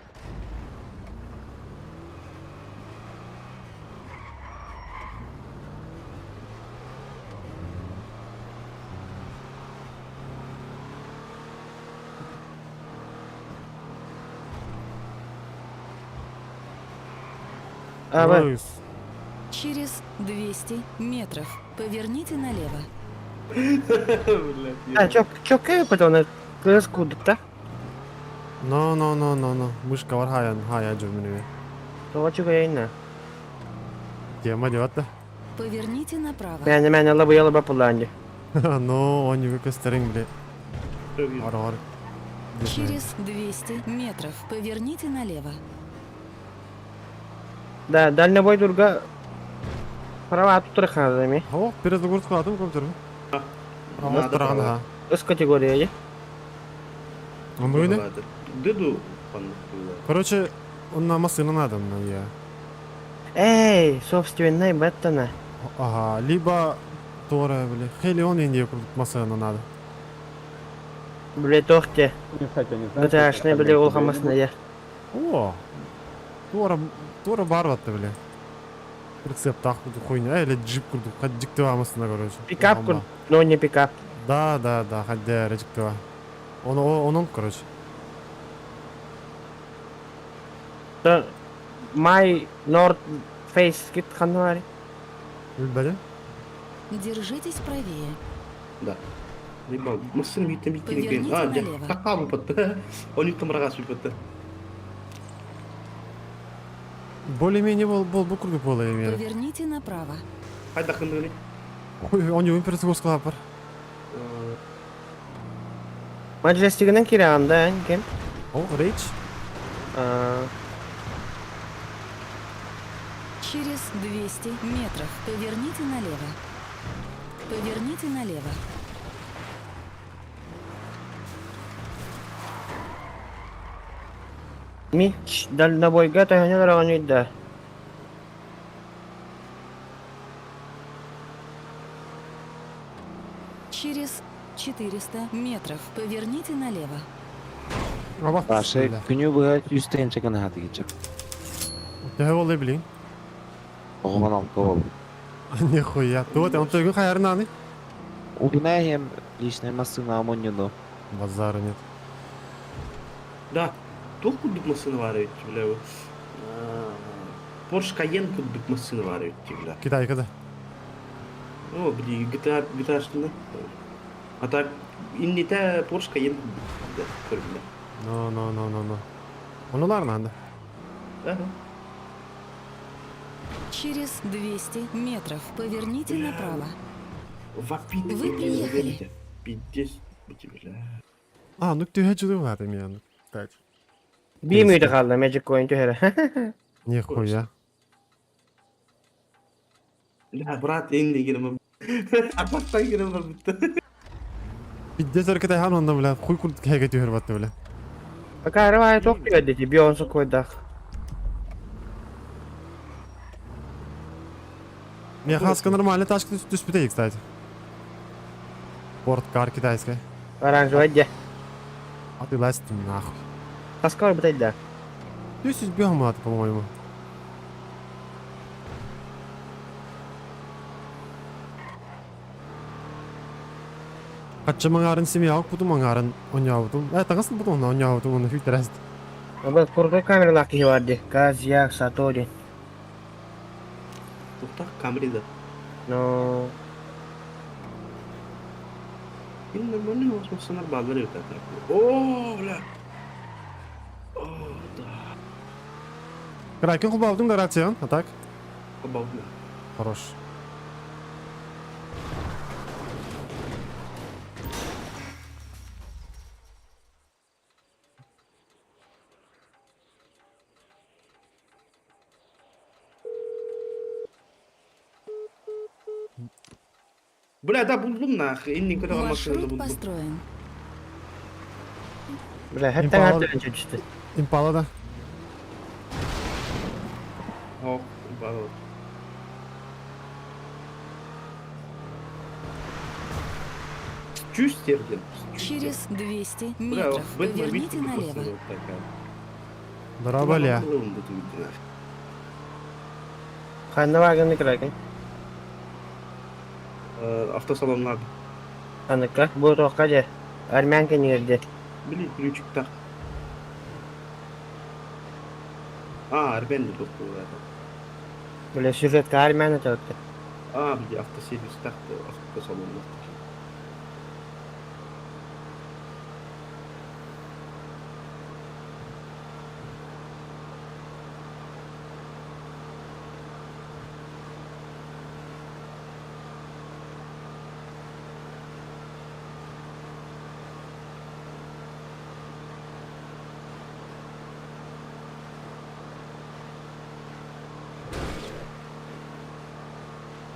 D: А,
B: Ой,
E: Через 200 метров поверните налево.
D: А, чок, чокка потом кырыс курдук да?
B: No, no, no, no, no. Мышка бар хаян, хая жүр
D: Тоҕо үчүгэйиннэ?
B: Тема деват да.
E: Поверните направо.
D: Мээнэ мээнэ лабыйа лаба пулаанди.
B: Ну, онньуга көстөрүҥ, бля. Ар-ар.
E: Через 200 метров поверните налево.
D: Да, дальнобой дурга права туттар хаадами.
B: О, перезагрузка кыладым компьютерим.
A: Надо
B: Тұраған,
A: права.
B: ха.
D: Өс категория.
B: Онду не?
A: Дыду
B: Короче, он на машину надо, на я.
D: Эй, собственный беттана.
B: Ага, либо Тора, бля. Хелион Индия машина надо.
D: Бля, тохте.
F: Кстати, не знаю,
D: ГТАшный, бля, ол хамасына я.
B: О, Тора, Тора барватты, бля. Прицеп так хуйня, или джип курдук, хаддиктыва машина, короче.
D: Пикап кур, но не пикап.
B: Да, да, да, хаддя речиктыва. Он, он, короче.
D: Да, My North Face кит ханнары.
B: Билбәде?
E: Держитесь правее.
A: Да. Либо машина битен битен
E: Поверните
A: А,
E: налево.
A: кака бупатты. Они там рагас бупатты.
B: Более-менее бол, бол, бу курдук более-менее.
E: Поверните направо.
A: Хайда хындыгы.
B: Ой, он его перезагрузка бар.
D: Маджестигінен кирағанда, кем?
B: О, рейдж.
E: Через 200 метров поверните налево. Поверните налево.
D: Ми дальнобойга таханялар да.
E: Через 400 метров поверните налево.
B: Абак.
C: Паша, күнү быһа сүүс тыһыынча гына сатыыр.
B: Төһө боллай билин.
C: Оҕобон алта ол.
B: Нихуя. Туот, он төгүн хаярын аны.
C: Угунаем личная массына амоннюну.
B: Базара нет.
A: Да. Туох курдук машина бар эбит, бля. Porsche Cayenne курдук машина бар эбит, бля.
B: Китайка да.
A: О, бли, GTA, GTA шында. А так, инните Porsche Cayenne курдук, бля, бля.
B: No, no, no, no, no. Онулар надо.
A: Ага.
E: Через 200 метров поверните направо.
A: Вапит.
E: Вы приехали.
A: Пиздец, бля.
B: А, ну төһө жүдү бар эми Кстати.
D: Бимүйді қалды, Magic Coin түһәрі.
B: Нихуя.
A: Бля, брат, энди кирем. Апаттан кирем бар битте.
B: Пиздец өркетай хан онда, бля. Хуй курдук хеге төһөр батты, бля.
D: Пока арвай тоқ дети, бионсы койдақ.
B: Мне хаска нормально тачка түспүтей, кстати. Спорткар китайская.
D: Оранжевый де.
B: А ты лазь ты нахуй.
D: Хаска бітайды да.
B: Түс бегом по-моему. Хаччы маҥаарын семьяҕа укпутум, аҥаарын оонньообутум. Э, таҥас ылбытым онно оонньообутум, уонна сүүйтэрээст.
D: Абы крутой камералаах киһи бар дии. Казяк, Сатори.
A: Туохтаах Камри да.
D: Но
A: Мин нормальный массыналар бааллар эбит О, бля. О, да.
B: Кракен холбообутуҥ да рацияҕын, а так?
A: Холбообутум.
B: Хорош.
A: Бля, да булдум нахуй. Иннин көтөҕөр массыынаны
E: Маршрут
A: булдум.
E: построен.
D: Бля, хэттэн
B: Импала,
D: артын түстэ.
B: импала да.
A: О, импала. Чувстер диэн.
E: Через 200
A: Бля,
E: метров
A: Бэтмен
E: поверните
A: видите,
E: налево.
A: такая.
B: Здорово, Ля.
D: Ханна ваганы кракен.
A: Автосалоннар.
D: Ханыкка, бу тоққа же. Армян кенигерде.
A: Били ключиктах. А, Арбен это.
D: Бля, сюжетка армян это вот.
A: А, били автосервистах, автосалоннар.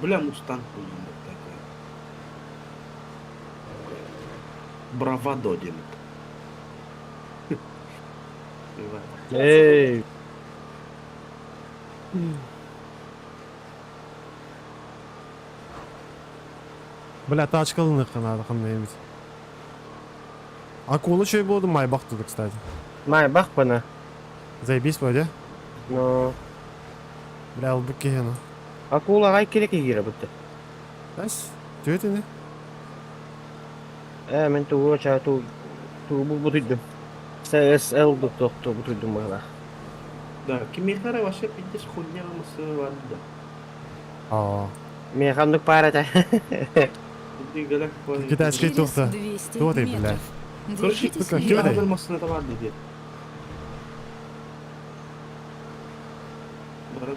A: Бля, Мустанг блин, вот такая. Бравадо диэн.
D: Эй.
B: Бля, тачка ылыныахха наада ханна эбит. Акула чөй буолду Майбах туду, кстати.
D: Майбах бана.
B: Заебись вроде.
D: Но
B: Бля, ылбыт киһи ну.
D: акула гай керек игре бутта.
B: Тас, түөтүнэ.
D: Э, мен тугу ча ту ту бу бутуйдум. CSL тохто бутуйдум бала.
A: Да, кимиэхэ вообще пиздец хуйня массыына бар да.
B: Аа.
D: Мен хандык пара
B: Китайский
E: Через
B: туохта.
E: 200
B: Туох ты,
E: метров.
B: блядь.
A: Короче,
E: Держитесь
B: сука,
E: левее.
B: кидай.
A: Ким массыына бар диye. Баран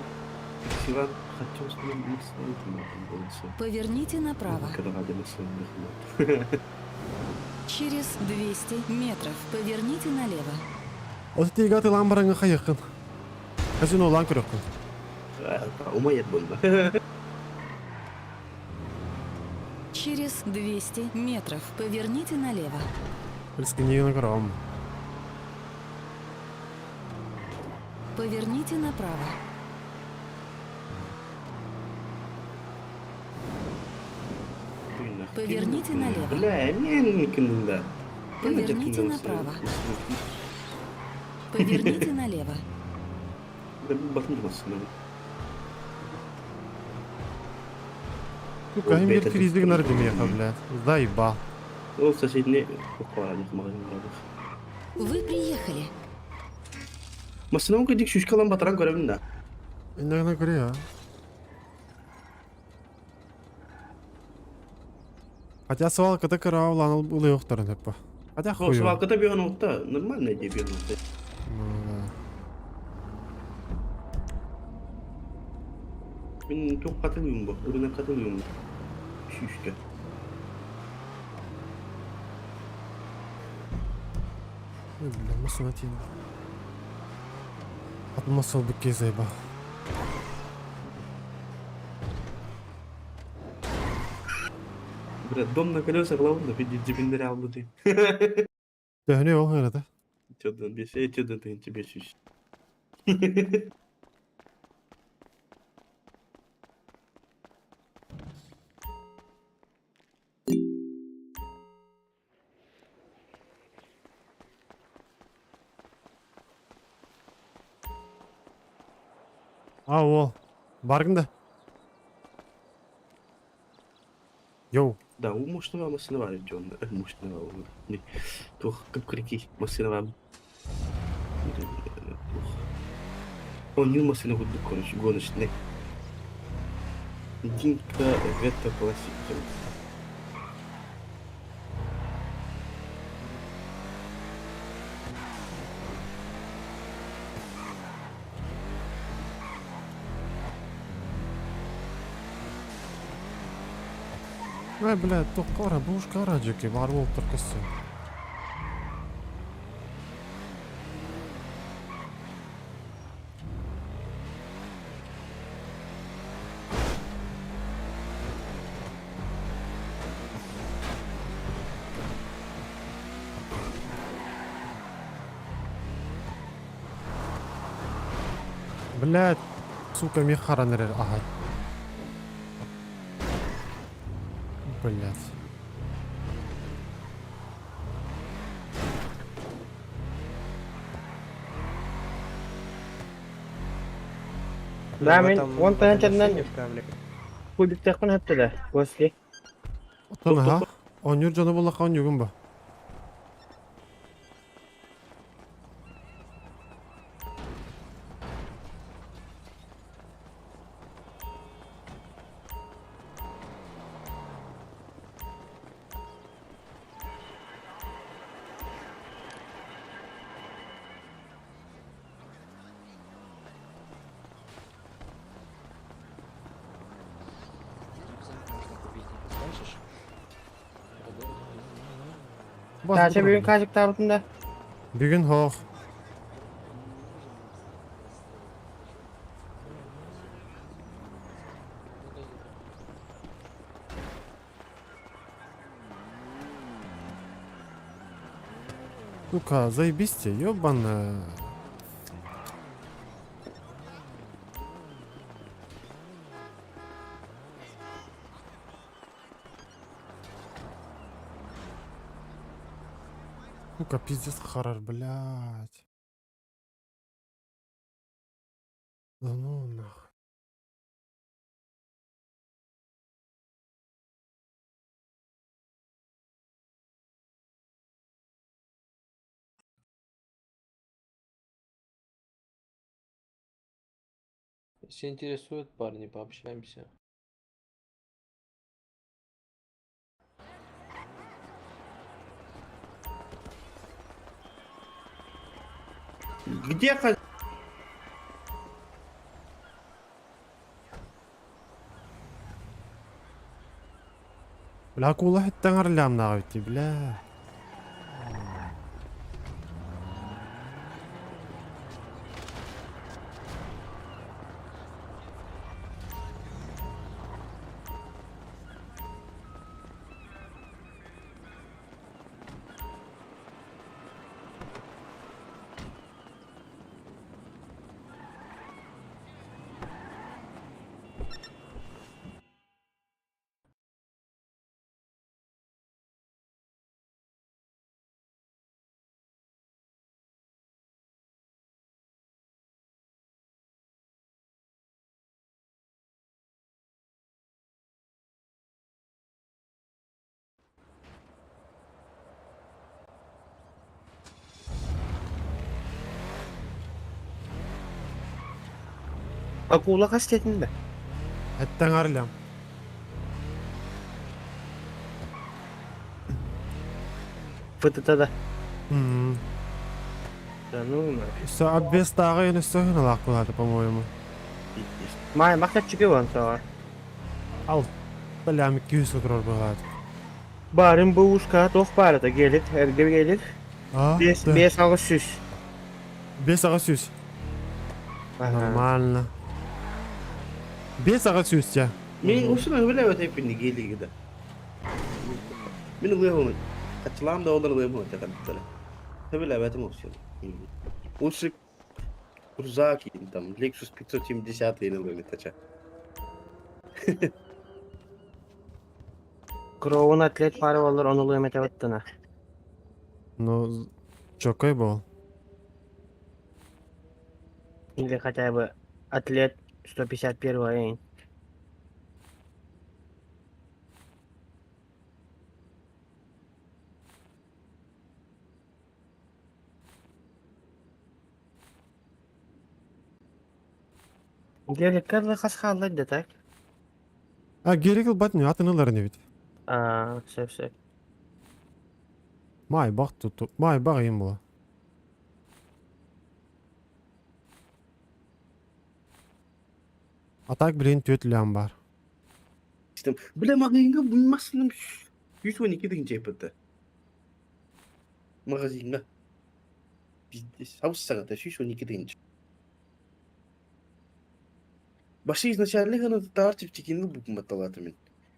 A: Сиван хотел с ним массыну
E: Поверните направо. Через 200 метров поверните налево.
B: Ол тига тылан бараҥҥа хайыаххын. Казино улаан көрүөххүн.
A: Умайет бunda.
E: Через 200 метров поверните налево.
B: Рискинигин көрөҕүм.
E: Поверните направо. Поверните налево.
A: Бля, мен да.
E: Поверните направо. Поверните налево.
A: Bakın массыына.
B: Сука, им бир фризби гынар димиэхэ, блядь. Заебал.
A: Ол соседний магазин
E: Вы приехали.
A: Массыына кедик шүшкалан батыран көрөбүн да.
B: Иннагына көрүө. Хотя свалката кыра улаан ылыахтарын сөп. Хотя хуй.
A: Свалката бион отта, нормально де бион отта.
B: Ну да.
A: Мен туох катылыйм бу, ырына катылыйм. Шүшкө.
B: Ой, бля, массыына тиийэн. Атын массыына быкке заебал.
A: Бля, дом на колесах главное, видит дебиндер алды.
B: Төһөнүй ол ырата.
A: Чөдөн бес, э чөдөн тыгынчы беш үш.
B: А, ол. Баргын да. Йоу.
A: Да, у мощного массыына баар дьон, мощного туох кып-кыракый массыына баар. Оонньуур массыына курдук короче, гоночный. Динка Вета Классик диэн.
B: Ай, блядь, туохха бара, бушка бара дьэки, баар буолтар көссө. Блядь, сука, мих харан эрэр аһай. Блядь.
D: Да,
F: В
D: мин
F: этом,
D: он
F: в этой
D: тыһыынчаннан
F: машине в Камри.
D: кубиктаахпын сөптө да, после.
B: Оттон аха, оонньуур дьону буллахха оонньуугун ба?
G: Рюкзак можно купить, не подскажешь? По городу
B: Бас
D: Чаача
B: бу
D: бүгүн
B: турар.
D: хаачыктаабытын да.
B: Бүгүн хоох. Сука, заебись тебе, ёбаная. Сука, пиздец харар, блядь. Да ну нахуй.
G: Если интересует, парни, пообщаемся.
A: Где хозяин?
B: Бля, кула хиттен арлям нахуй, бля.
D: Акула хас диэтин да.
B: Хиттен арлям.
D: ФТТ да.
B: М.
D: Да ну нахуй.
B: Все, обвес тағы енді сөйін алақ болады, по-моему.
D: Май махтаччыгы вон саҕа.
B: Ал, лям 200 отырар болады.
D: Барын бу ушка туох баарыта гелик, эргэ гелик.
B: А?
D: Бес
B: Да.
D: бес аҕыс сүүс.
B: Бес аға сүз.
D: Ага.
B: Нормально. Бес аға сүз, я.
A: Мин усuna биле өтеппин гелиги да. Мин ылыахын. Хачылаам да олар ылыахын тахаттара. Билебетим усун. Усик Крузак там Lexus 570 ылыгы тача.
D: Кроун атлет пары болар, ону ылыам этэ баттана.
B: Ну, чокой был.
D: Или хотя бы атлет 151 эй. Геликкэ дылы хас хаалла да так?
B: А гелик ылбат не атын ылар инибит.
D: Аа, сөп сөп.
B: Майбах туту. Майбах им була. А так, блин, түөрт лям бар.
A: Бля, магазинга булмасыным 112 тыһыынча ыппыта. Магазинга. Пиздец. Абыс саҕата 112 тыһыынча. Башы изначально гына таар чэпчэкини ылбыппын батталаатым мин.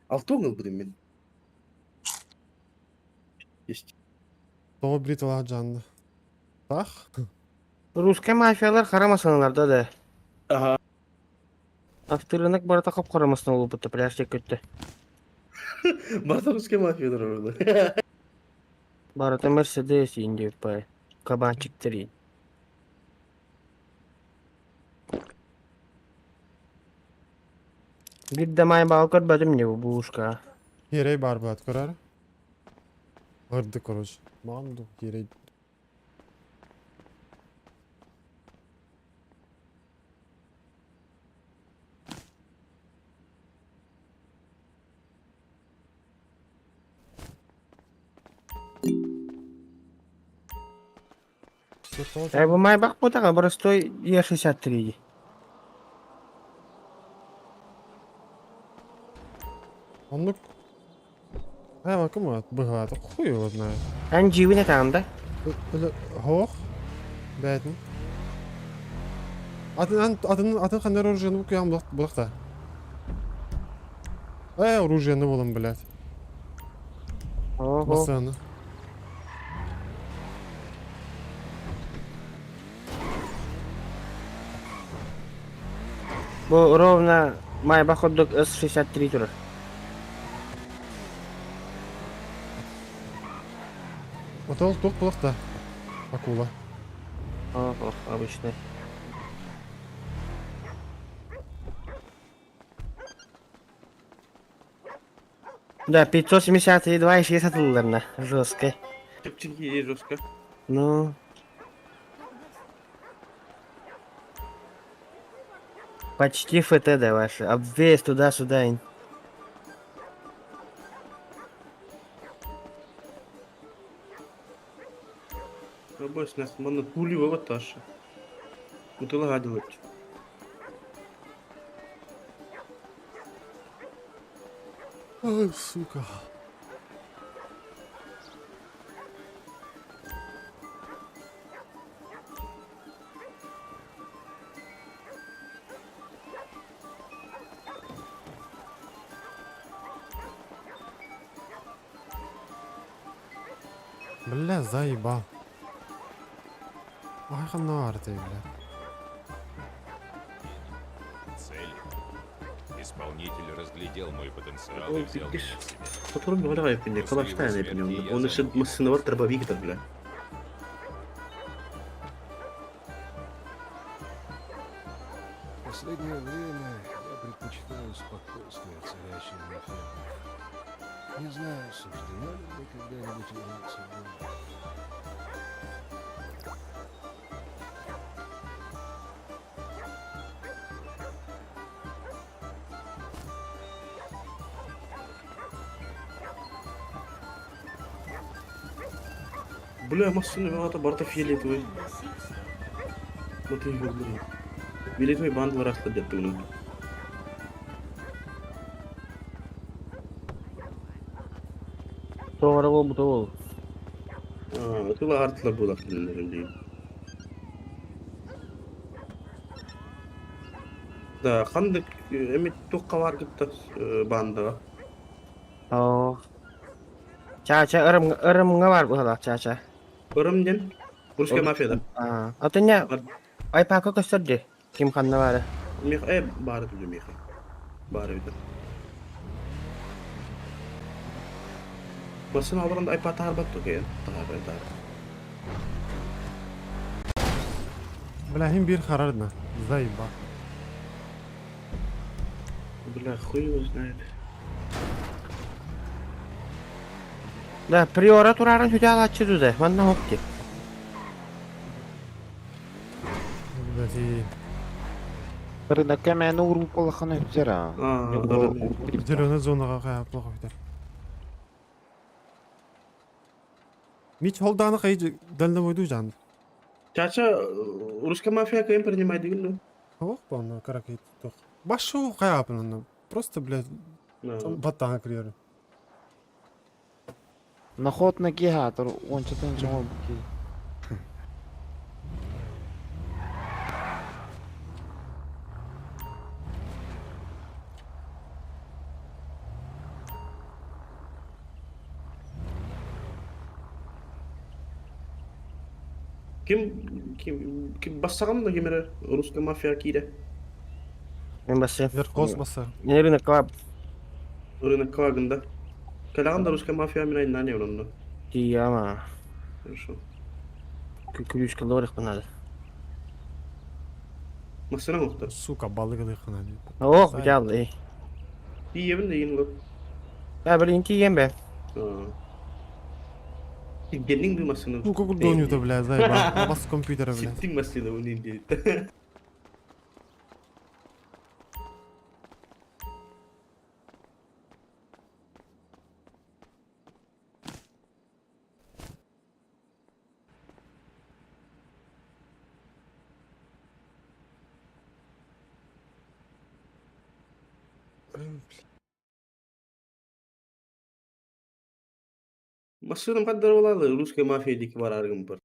A: Алта уон ылбытым мин. Есть.
B: Тоҕо бритвалаах дьаанна? Таах?
D: Русскай мафиялар хара масыналарда да.
A: Ага.
D: Авторынок барыта хоп-хара масына буолбута пляж диэки өттө.
A: Барыта русскай мафиялар оролор.
D: Барыта Мерседес иин диэбит кабанчиктар иин. Биир да маайбаҕы көрбөтүм дии бу ушка.
B: Киэрэй баар баат көрөр. Ырды короче. Маҕан ду киэрэй.
D: Э, бу Майбах буотаҕа боростуой Е63 дии.
B: Оннук. Э, кым быһаата хуй его знает.
D: Эн дьиибин этэҕин да?
B: Хоох. Бээтин. Атын атын атын ханна оружиены куям булахта. Э, оружиены булам, блядь.
D: Ого.
B: Басаны.
D: Бу ровно Майбах курдук С63 турар.
B: Отол туох булахта. Акула.
D: Ох, обычный. Да, 572 и 60 ылларна. Жестко.
A: Чэпчэки жестко.
D: Ну. Почти ФТ да ваши. Обвес туда-сюда.
A: Рабочий манна пули таша. Утыла гадылыч.
B: Ой, сука. Бля, заебал. Ай, ханар ты, бля.
F: Цели. Исполнитель разглядел мой потенциал и
A: Ой,
F: взял
A: ты
F: меня к себе.
A: Патрон говоря, я калаштайн я понял. Он еще массыновар дробовик да, бля.
H: В последнее время я предпочитаю спокойствие, царящее на ферме. Не знаю, суждено ли мне когда-нибудь вернуться в город.
A: Бля, массыновар барта фиолетовый. Вот и блин. Фиолетовый бандл раз лет туну.
D: Тоҕо буолбута ол.
A: А, тыла артла было дейм. Да, хандык эмит туққа бар кытта бандаға.
D: Оо. Чаача ырым ырымҥа бар быһалаах чаача.
A: Ырым ден, русская мафия да.
D: Аа, атыня айпака көстөр дии. Ким ханна баара.
A: Мех, бары түлі меха. Бары өйді. Басын алырында айпа тар бат токе. Тар тар.
B: Бля, хим бир харардна. Заебал.
A: Бля, хуй его знает.
D: Да, приора турарын хүтэ алааччы туда. Манна хокки.
B: Блядь, и...
C: Рынокка мээнэ уурбут буоллаххына үпсэр аа.
A: А,
B: Зеленая зонаҕа хайа плохо бүтэр. Мич холдааны хайы дальнобойдуу жаанды.
A: Чача, русская мафия кем принимает дигин
B: Ох, онно каракей тох. Башу хайапын онно. Просто, блядь,
A: ну?
B: баттаан кириэрин.
C: Наход на гигатор, он что-то ничего
A: Ким ким ким бассаҕын да ким эрэ русская мафия киирэ.
D: Мен бассыам.
B: Верхоз бассар.
D: Мен рынокка
A: Рынокка баргын да. Кэлэҕин да русская мафия мин айнаан онно.
D: тиийэм
A: Хорошо.
D: Күлүүскэ лорихпын надо.
A: Массыына оҥохтор.
B: Сука, балык ылыаххына дии.
D: Ох, дьааллы.
A: Тиийэбин да иин лып.
D: Я блин тиийэн бэ.
A: Генниң ду массыына.
B: Ну, как доню-то, блядь, заебал. Бас компьютера, блядь.
A: Ситтиң массыына бу диэт. Массыынам хаддар буолаалы русская мафия диэки бараары гыммыппар.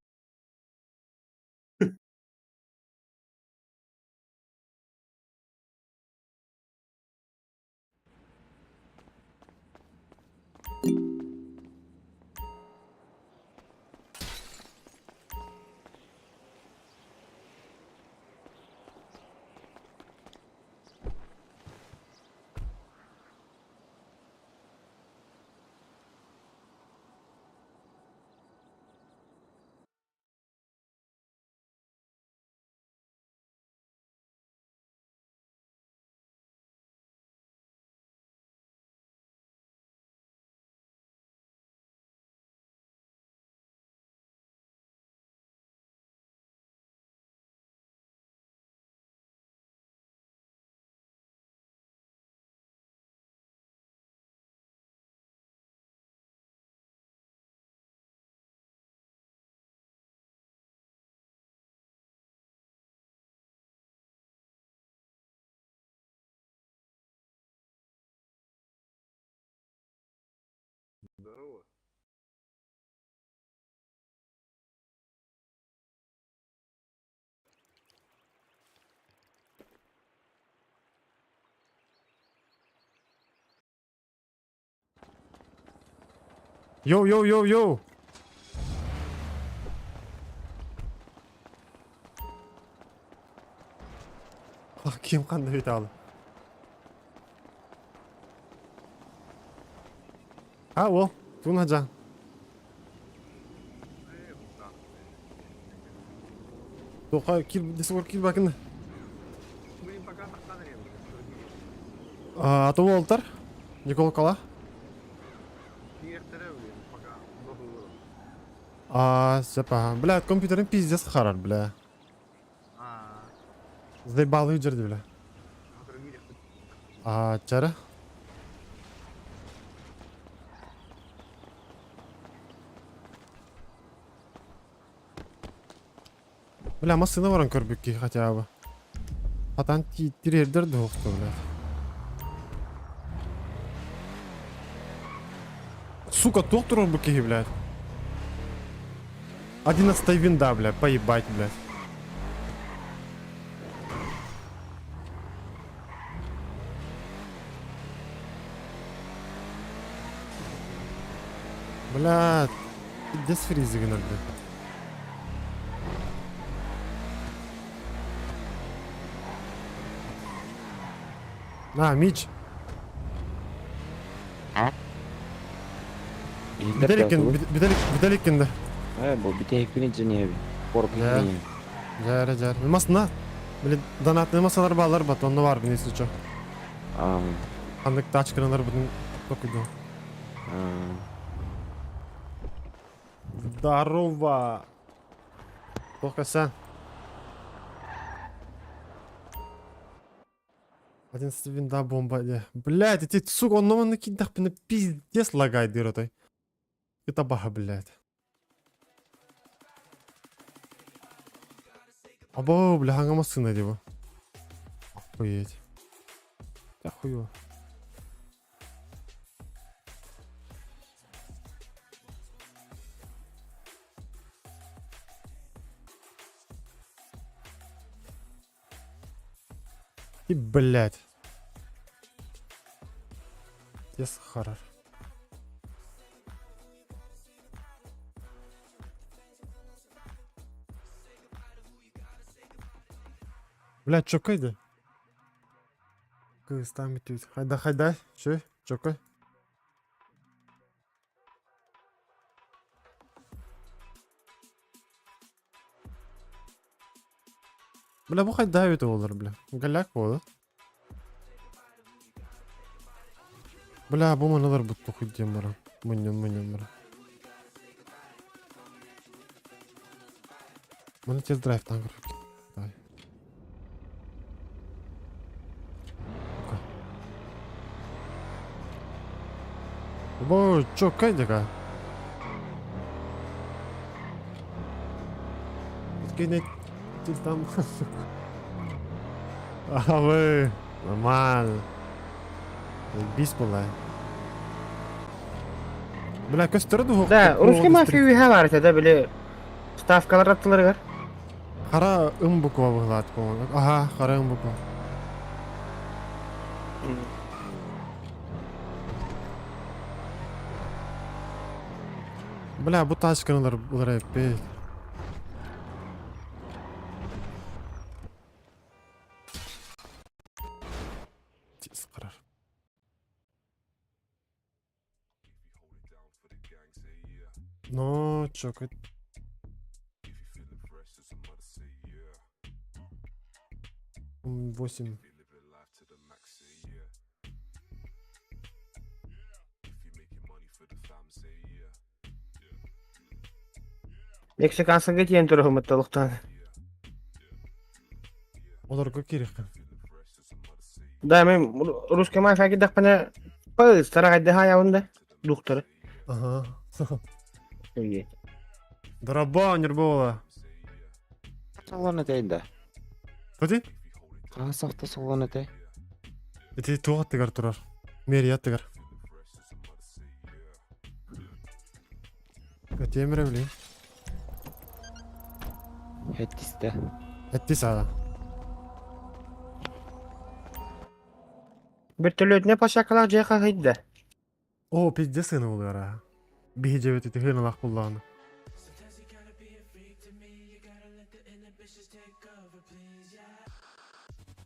B: Йоу, йоу, йоу, йоу! Ким ханна бүтэ А, ол, туна жан. Тоқа, кил, десор кил бакын. А, то Уолтер, Никола Кала. А, сепа. Бля, компьютерин пиздец харар, бля. Заебал юджерди, бля. А, чара? Бля, массыына баран көрбүкки хотя бы. Хатан тириэрдэр дуохту, бля. Сука, туох турар бу киһи, блядь. 11 винда, бля, поебать, блядь. Бля, пиздец фризигин блядь. На, Мич. Бүтэлеккин, бүтэлеккин да.
C: Э, бу бүтэһикпин инженер. Корпус
B: Да. Жара, жара. Масна. Блин, донатный масалар балар бат, онно бар бин, если чё. Ханнык тачкалар бутун токуду. Здорово. Тоқасан. 11 винда бомба диэ. Блядь, ити сука онно манна киирдэхпинэ пиздец лагайдыыр отой. Это баха, блядь. Або, бля, хаҥа массыына дии бу. Охуеть. Да хуё. И, блядь. Yes, хоррор. Блядь, чокай да? Кыыстаан бүтүүт. Хайда хайда, чөй, чокой. Бля, бу хайда эбит олар, бля. Голяк буолар. Бля, бу маналар бутту хуй диэн баран. Мунньун мунньун баран. Маны тест драйвтан көрбүт. Давай. Бо, чё, кайдика? Кинет там. А вы нормально. Бис была. Бля, көстөрө дуһу.
D: Да, русский мафия үһэ бар этэ да били ставкалар аттыларыгар.
B: Хара ым буква быһылаат по-моему. Ага, хара ым буква. Бля, бу тачканы ылар эппит. Тиз карар. Но, чё, 8.
D: Мексиканскайга тиийэн турар олохтоон.
B: Олорго киириэххин.
D: Да, мин русский мафия киирдэхпинэ пыстара хайдах айабын да духтары.
B: Ага. Дорабо, нербола.
C: Салон этэй да.
B: Тоди?
C: Хаас автосалон этэй.
B: Ити туох аттыгар турар. Мэрия аттыгар. Этиэмирэ билин.
C: Эттистэ.
B: Эттис аҕа.
D: Бөртөлүөтүнэ площадкалаах дьиэ хаһыйда.
B: Оо, пиздец сыана буолуора. Биһи дьэбит ити хыыналаах буллаҕына.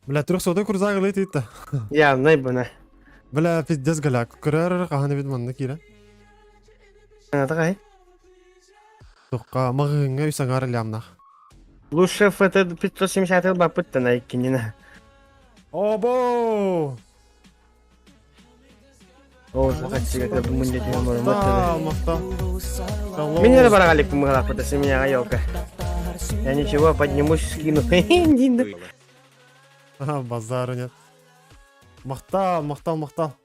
B: Бля, трехсотый крузак ылыы тиитта.
D: Явнай бына.
B: Бля, пиздец голяк. Көрөр хаһан эбит манна киирэн.
D: Анатай.
B: Тухха маҕаһыыҥҥа үс аҥаар лямнах.
D: Лучше ФТ 570 ылбаппыттан айкинина.
B: Обо!
D: О, сахатчыга бу
B: Махтал, махтал.
D: Меня на барагалик помогла, потому меня елка. Я ничего, поднимусь, скину.
B: Базара нет. Махтал, махтал, махтал.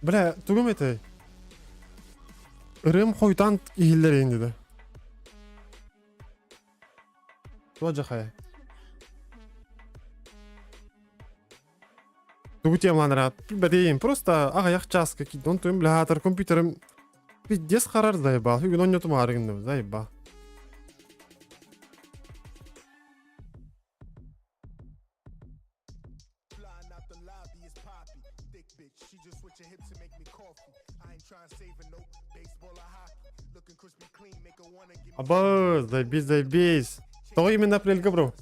B: Бля, тугум этэй? Ырым хойутаан иһиллэр иһин диде. Туа жахая. Тугу темаланара билбэтиим. Просто аҕыйах чааска киирдэ. Онтон бля аатар компьютерым пиздец харар заебал. Бүгүн онньотумаары гынным заебал. Абы, заебись, заебись. Тоҕо именно апрельга, бро?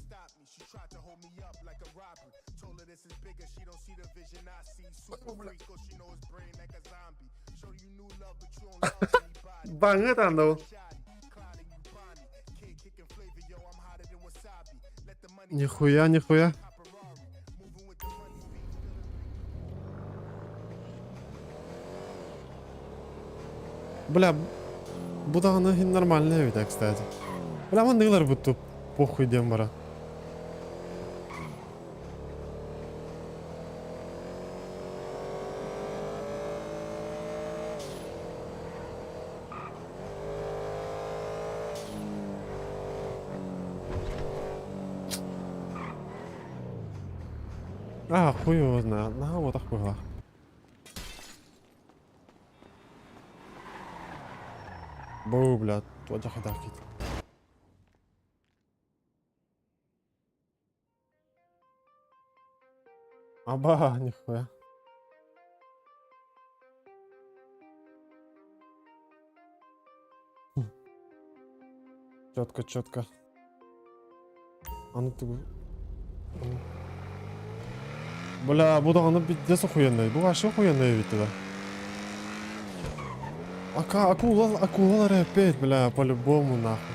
B: Баҥҥа таанда ол. Нихуя, нихуя. Бля, бу даҕаны иһин нормальный эбит, кстати. Бля, манныгылар буту похуй диэн бара. А, хуй его знает. На, вот так было. Бу, блядь, туодьахатаакит. Аба, нихуя. Четко, четко. А ну ты... Бля, бу даҕаны пиздец охуенный. Бу вообще охуенный эбит да. Ака, акула, акулалар опять, бля, по-любому нахуй.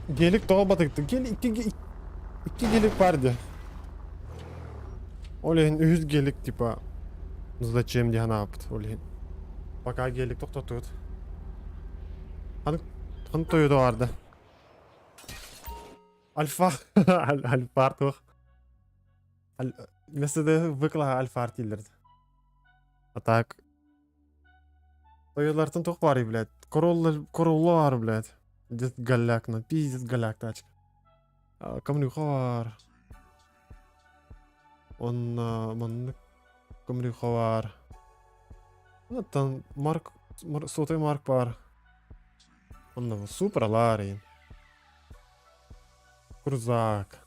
B: Гелик тоҕо батыкты? Гел икки, икки гелик бар дии. Ол иһин үһүс гелик типа зачем дии санаабыт ол иһин. Пока гелик тохтотуут. Хан хан тойута барды. Альфа Альфа туох. Месседе выкла Альфа дииллэр. А так Тойолартан туох баарый, блядь? Королла, Королла баар, блядь. Дед голяк, на пиздец голяк тачка. Камрюха баар. Он маннык Камрюха баар. Оттон Марк, Сотой Марк баар. Онно Супролар иин. Крузак.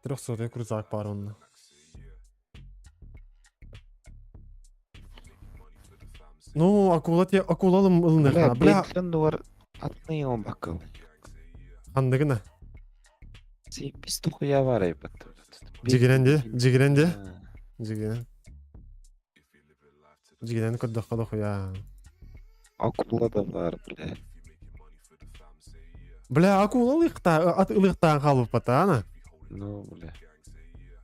B: Трехсотый крузак баар онно. Ну, акула те акула ылыныхна. Бля,
C: Бля, атны бакыл.
B: Ханныгына.
C: Сеппис тухуя бар эбит.
B: Дьигинэн ди, дьигинэн ди. Дьигинэн. Дьигинэн көрдөххө дохуя.
C: Акула да бар, бля.
B: Бля, акула ылыхта, ат ылыхтаан хаалбыппата, ана.
C: Ну, бля.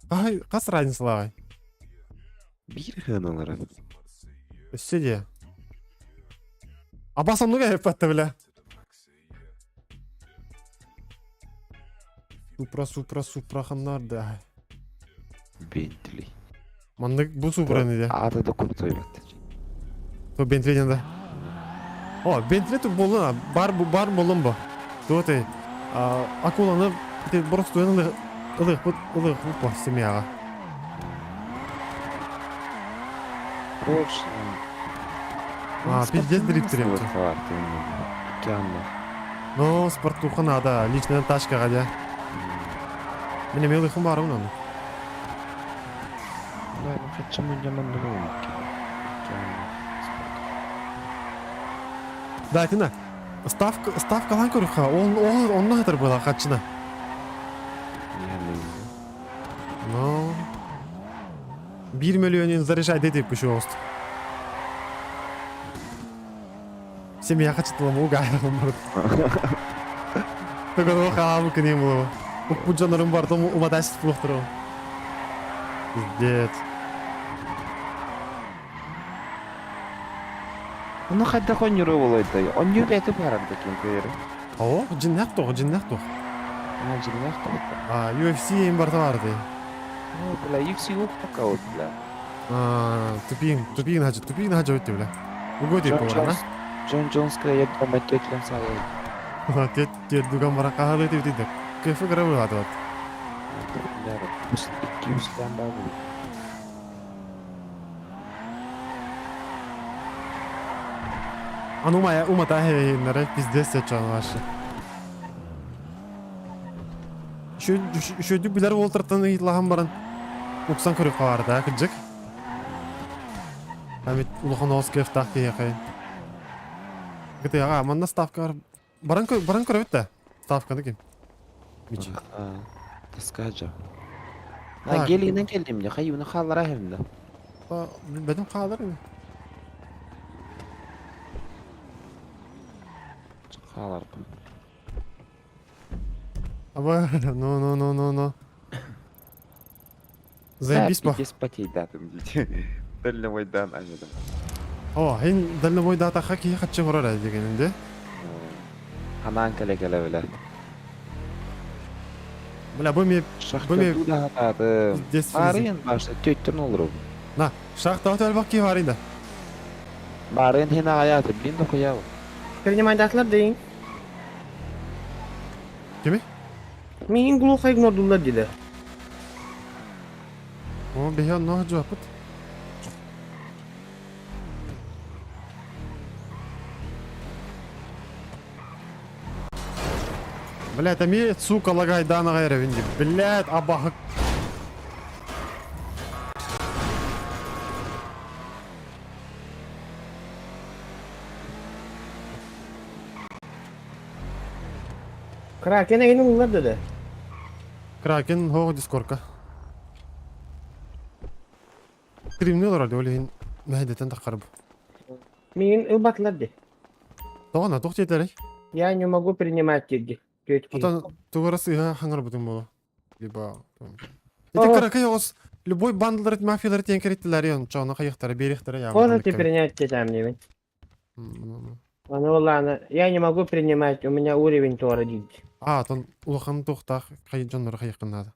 B: Ай, хас разницалааҕый?
C: Биир хыаналара.
B: Өссө дии. Абас оннук эһиппэтте бля. Супра, супра, супра ханнар да.
C: Бентли.
B: Маннык бу супраны дии.
C: Аата да куртуйбат.
B: То Бентли диэн да. О, Бентли тут буоллун, бар бар буоллун бу. Туотай. Акуланы боростуйан ылыхпыт ылыхпыт бу семьяҕа.
C: Точно.
B: А, пиздец дрифтерем. Ну, спортуха надо, личная тачкаҕа дьэ. Мин эмиэ ылыхым баарым ону.
C: Да, хочу дьаман
B: Да, итина. Ставка, ставкалаан көрүххэ, ол, ол онно сытар буолар хаччына. Ну, биир мөлүйүөнүн заряжай дип пушуост. Семья хачытылам угайрым барыт. Только хаамы кынем булуба. Укпут дьонорум бартым уматасит булуктуру. Пиздец.
C: Ну хайдах онньуру болойдай. Онньур бэйэтэ барар да ким көйөрө.
B: О, дьиннээх туох, дьиннээх туох.
C: А, дьиннээх туох.
B: А, UFC им барта барды.
C: Ну, бля, UFC ух пока вот, бля.
B: А, тупин, тупин хажы, тупин хажы өттү, бля. Уго деп болар, на?
C: Джон Джонска я дома тетям салай.
B: Тет, тет дуган бара кахалы деп дейді. Кайфы кыра болады вот.
C: Бля, 200 бар.
B: Аны умая, умата хейнere пиздец сечан вообще. Үшөдү билер уолтартан ыйтлахан баран уксан көрүп калар да, кыджык. Хамит улахан оос кефтах киһиэхэ. Кытыяга манна ставка бар. Баран баран көрөбүт да. Ставканы ким? Мичи.
C: Таскаджа. А гелигинен келдим де, хайуна хааллара хемде.
B: Бедим хаалар ини.
C: Хааларбын.
B: Аба, ну ну ну ну ну. Заебись по.
C: Пиздец потейдатым дии. Дальнобойдан анедым.
B: О, ин дальнобойдаатахха киһи хаччы хорор ээ дигэнин де.
C: Ханаан кэлэ-кэлэ бile.
B: Бля, бу ми бу ми
C: Шахтерду да хатаатым.
B: пиздец фризик.
C: Баарыйын башта төттөн олору.
B: На, шахта элбэх киһи бар инде.
C: Баарыйын хин аҕайааты, блин дохуял.
D: Принимайдаатылар дейин.
B: Кими?
D: Миин глухо игнордулар диде.
B: О, биһи онно жуаппыт. Блядь, эмиэ, сука, лагайдаан аҕай эрэбин дии. Блядь, абаһык.
D: Кракен эгин ыллар деди.
B: Кракен хоох дискорка. Стримни олорор дии, ол иһин мэһэйдэтэн таххарб.
D: Миин ылбатылар ди.
B: Тоҕо туох диэтэрий?
D: Я не могу принимать диди.
B: Отон тугу эрэ сыыһа хаҥарбытым буолуо. Либо Ити кыракый оҕус любой бандалар мафиялар тиэн кэриттилэр ончоону хайыхтара биэриэхтэрэ яабыт
D: Можете принять там небень. Аны олааны я не могу принимать, у меня уровень туора диит.
B: А, тон улахан туохтаах хай дьоннору хайыххын наада.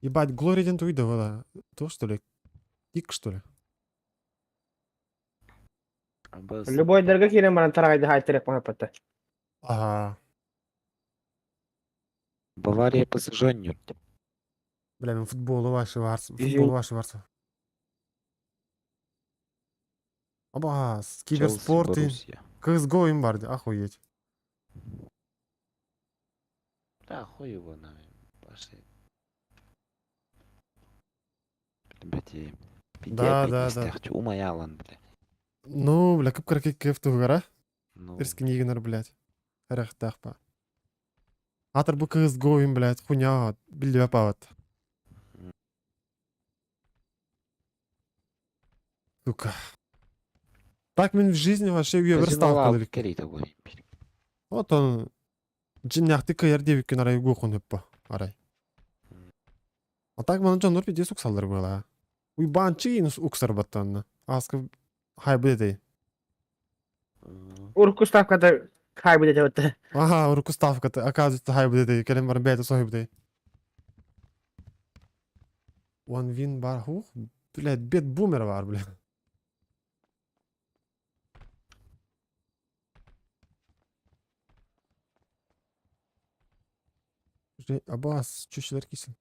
B: Ебать, Глория диэн тугуй да была? То, что ли? Тик, что ли?
D: Любойдарга киирэн баран тараҕайда хаайтарыах маһаппата.
B: Ага.
C: Бавария ПСЖ ньурт.
B: Бля, мин футболу ваши варс, футболу ваши варса. Оба, с киберспорт и CSGO им барды, охуеть.
C: Да, хуй его на. Пошли. Блять,
B: Да, да, да.
C: Умаялан, бля.
B: Ну, бля, кып-кыракый кыፍ туһугара.
C: Ну,
B: Эрскинигинер, блядь. Эрехтаахпа. Атыр бу CSGO им, блядь, хуйня, биллибэп аабат. Сука. Так мин в жизни вообще үйэбэр ставка илик.
C: Кэлиитэ буолуй.
B: Вот он дьиннээхтик кыайар диэбиккин арай угуоххун сөп арай. А так манан дьоннор пиздец уксаллар буолаа. Уйбаанчы иин уксар баттанна. Ааска хайбыт этэй.
D: Урукку ставката хайбыт этэ
B: Ага, урукку ставката, оказывается, хайбыт этэй. Кэлэн баран бэйэтэ соһуйбутай. One win бар хух. Блядь, бет бумер бар, блядь. Абас, чүчүлэр кисин.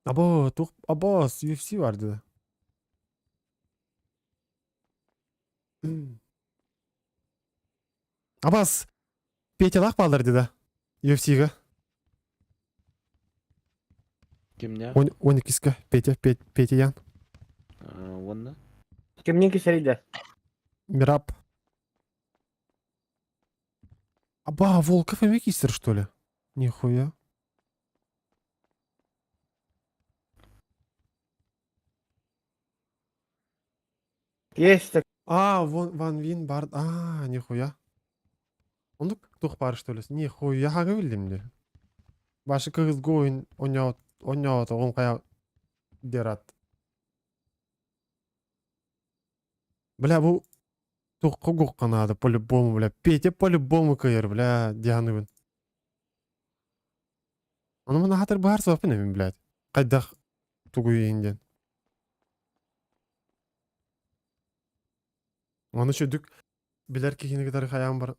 B: Або, тух, Абас, UFC vardı. Абас, Петялаах бааллар дии UFC-га.
C: Кимня?
B: Он иккискэ Петя, Петя Ян.
C: Уонна?
D: Кимнин кисэрийдэ?
B: Мираб. Аба, Волков эмиэ киирсэр, что ли? Нихуя.
D: Есть так.
B: А, вон Ван Вин бар. А, нихуя. Оннук туох баар что ли? Нихуя хаҥа биллим дии. Башы кыгызгы ойун оонньоотоҕун хайа дерат. Бля, бу туохха угуохха наада по-любому, бля. Петя по-любому кыайар, бля, дианыбын. Ону маны аһатар быһаарсыбаппын эбин, блядь. Хайдах тугуй иһин диэн. Ону үчүгдүк билэр киһини кытары хайаан бар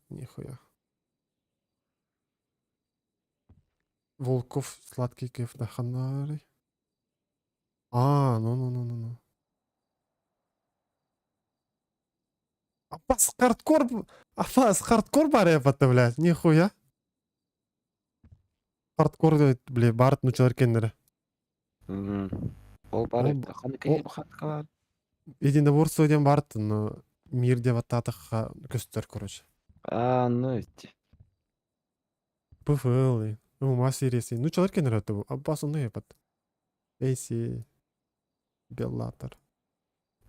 B: Нихуя. Волков сладкий кайф да ханнаарый? А, ну ну ну ну ну. Апас хардкор, апас хардкор баар эбит блядь, нихуя. Хардкор бля, баар нучалар кэннэрэ.
C: Ол баар эбит. Ханнык ханнык
B: Единоборство диэн баар но мир деп аттаатахха көстөр короче.
C: А, ну эти.
B: ПФЛ, ММА сериясы. Ну, человек кенер бу. Аббас оны япат. AC, Bellator.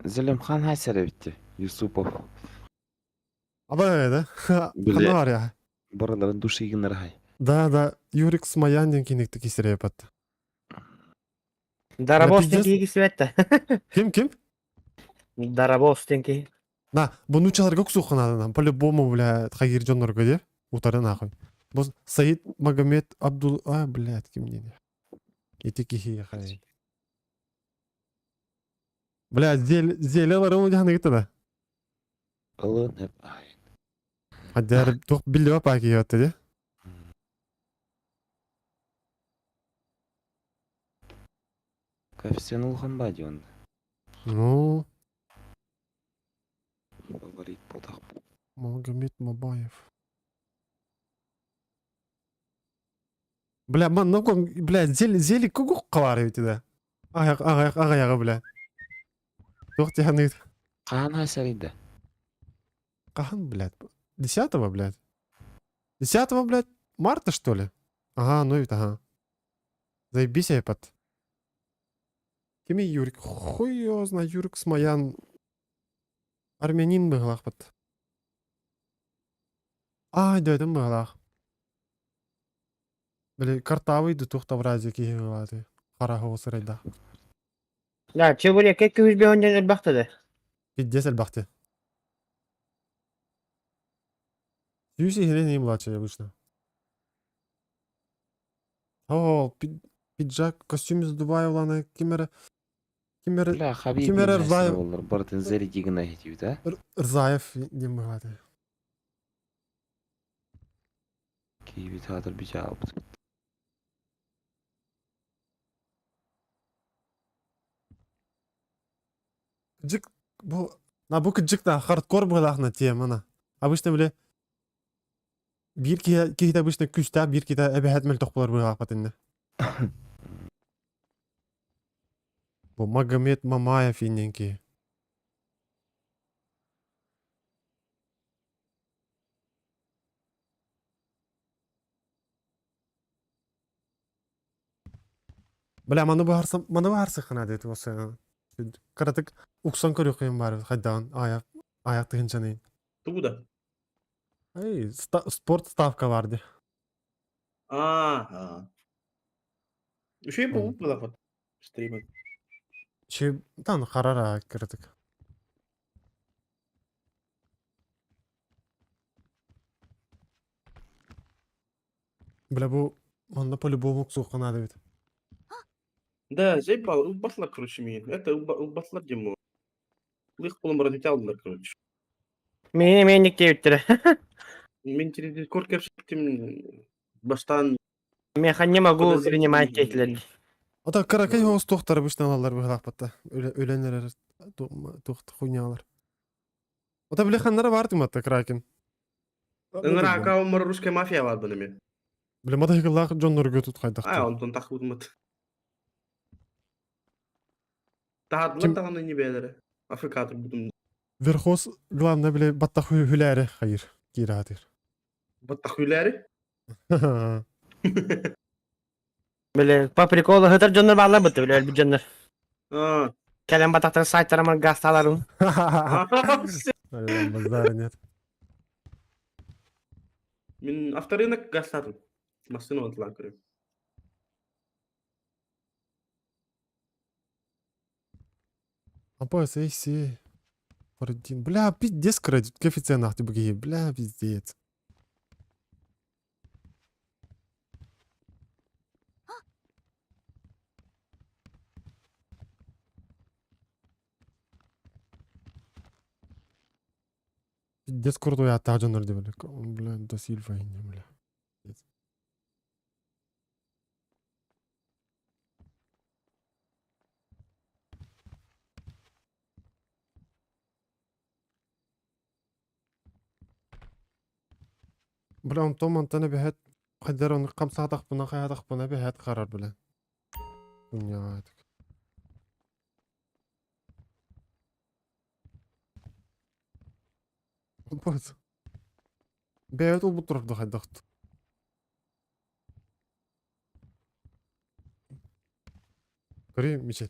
C: Зелимхан хайсар эбитти. Юсупов.
B: Аба да?
C: Биле.
B: Хана бар я.
C: Барыларын души гынар хай.
B: Да, да. Юрик Смоян ден кинекти кисере япат.
D: Дарабос
B: пиздец.
D: тенки кисибетте.
B: Ким, ким?
D: Дарабос тенки.
B: На, бу нучаларга кусухана, по-любому, бля, хагир жоннорго де. Утары нахуй. Бу Саид Магомед Абдул... А, блядь, ким не. Ити кихи хай. Бля, зелелар оны жахны гитта да.
C: Ылын хеп ай.
B: Хаддар тух билли паки ятты де.
C: Коэффициент улахан ба дион.
B: Ну,
C: Фаворит болдақ.
B: Магомед Мабаев. Бля, ман, ну кон, бля, зели, зели кугук калар ведь да. Аяк, аяк, аяк, бля. Тух тиханы.
C: Хаан хайсар иде.
B: Кахан, блядь. 10-го, блядь. 10-го, блядь, марта, что ли? Ага, ну ведь, ага. Заебись, айпад. Кими Юрик? Хуй его знает, Юрик Смоян. Армянин быһыылаах. А, да, это быһыылаах. Били, картавый да туох таврази киһи быһыылаах. Хара сырайда.
D: Да, чебурек күйүз бөхөндөн элбахтады.
B: Пиздец элбахты. Сүүс иһинен не младший обычно. О, пиджак, костюм из Дубая уланы кимере кимере
C: Бля, Хабиб
B: Ким эрэр Рзаев?
C: болар. Бартын зери дигына хетибит, а?
B: Рзаев диэн быһыылаах.
C: Киби театр бича албыт.
B: Кыдьык бу на бу кыдьык да хардкор быһыылаах на тема на. Обычно биле биир киһи киһитэ обычно күүстээх биир киһитэ эбэһэт мөлтөх буолар быһыылаах батынна. Бу Магомед Мамаев инненки. Бля, маны баарсам, маны баарсыхына деді осы. Каратык уксан көрөкөйм бар хайдаан аяк аяк тыгынчаны.
A: Туда.
B: Эй, спорт ставка барды.
A: Ага. Еще и
B: Мгм.
A: был вот. Стримы.
B: Чи тан харара кырдык. Бля, бу манна по-любому ксухана дебит.
A: Да, заебал, убатлар, короче, мин. Это убатлар демо. Лых полом разлетялдылар, короче.
D: Мени менник диэбиттэрэ.
A: Мен через Дискорд кепсеттим баштан
D: Меха не могу
A: Подожди.
D: принимать деятелей.
B: Ата каракай хоос туохтар обычно алалар быһылаах батта. Өленер туохт хуйнялар. Ота бile ханнара бар тиматта кракен.
A: Ыңыра умар русская мафия бар быныме.
B: Биле мата хикыллаах дьоннорго тут
A: А,
B: хайдахты.
A: онтон тахудмат. Тахадылар
B: Ким-
A: тағаны не бәлері. Африкатор будум.
B: Верхоз главное биле батта хүләре хайыр киратыр.
A: Баттахүләре.
D: Бile по приколу хытар дьоннор баалар бытты биле өлбүт дьоннор.
A: А.
D: Кэлэн батахтар сайттарама гасталарым.
B: Базара нет.
A: Мен авторынок гастатым. Машина онтылан көрем.
B: Апа, сейси. Фарадин. Бля, пиздец, короче, коэффициент нахуй буги. Бля, пиздец. Пиздец крутой аттаах дьоннор дебили. Бля, да Сильва инне, бля. Пиздец. Бля, онтон мантан эбэһэт хайдар оны хамсаатахпына хайаатахпына эбэһэт харар бля. Хуйня. Бэйэт улбут турар да хайдахт. Көрүй, Мичел.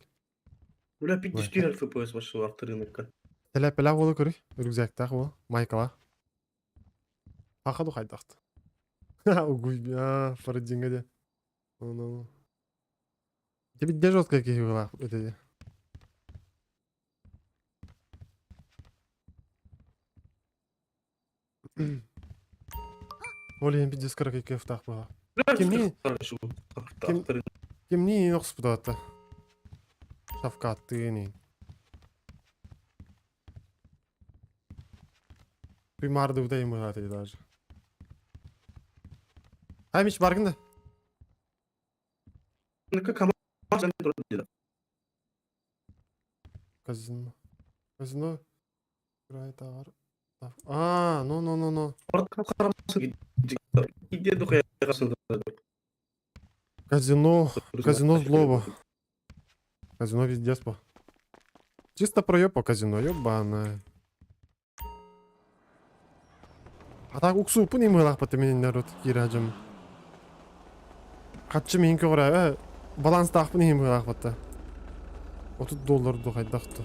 A: Бля, 54 FPS вошел авторынокка.
B: Тэлэппэлээх уолу көрүй, рюкзактаах уол, майкалаах. Аха ду хайдахт. Угуй, а, Фарадинга де. Ну. Тебе где жесткая киһи была это. Ол иһин пиздец кыракый кыахтаах буолла. Кимни? Ким кимни охспутаата? Шавкаттыын. Примарды ымыгаты даже. Ай, Мич, баргын да. Казино. Казино. А, ну, ну, ну, ну. Казино. Казино злоба. Казино везде по. Чисто проеб по казино, ёбаное. А так уксу пуни мылах по меня народ киражым. Катчы мен көре баланс тақ пуни мылах батта. 30 доллар духайдахты.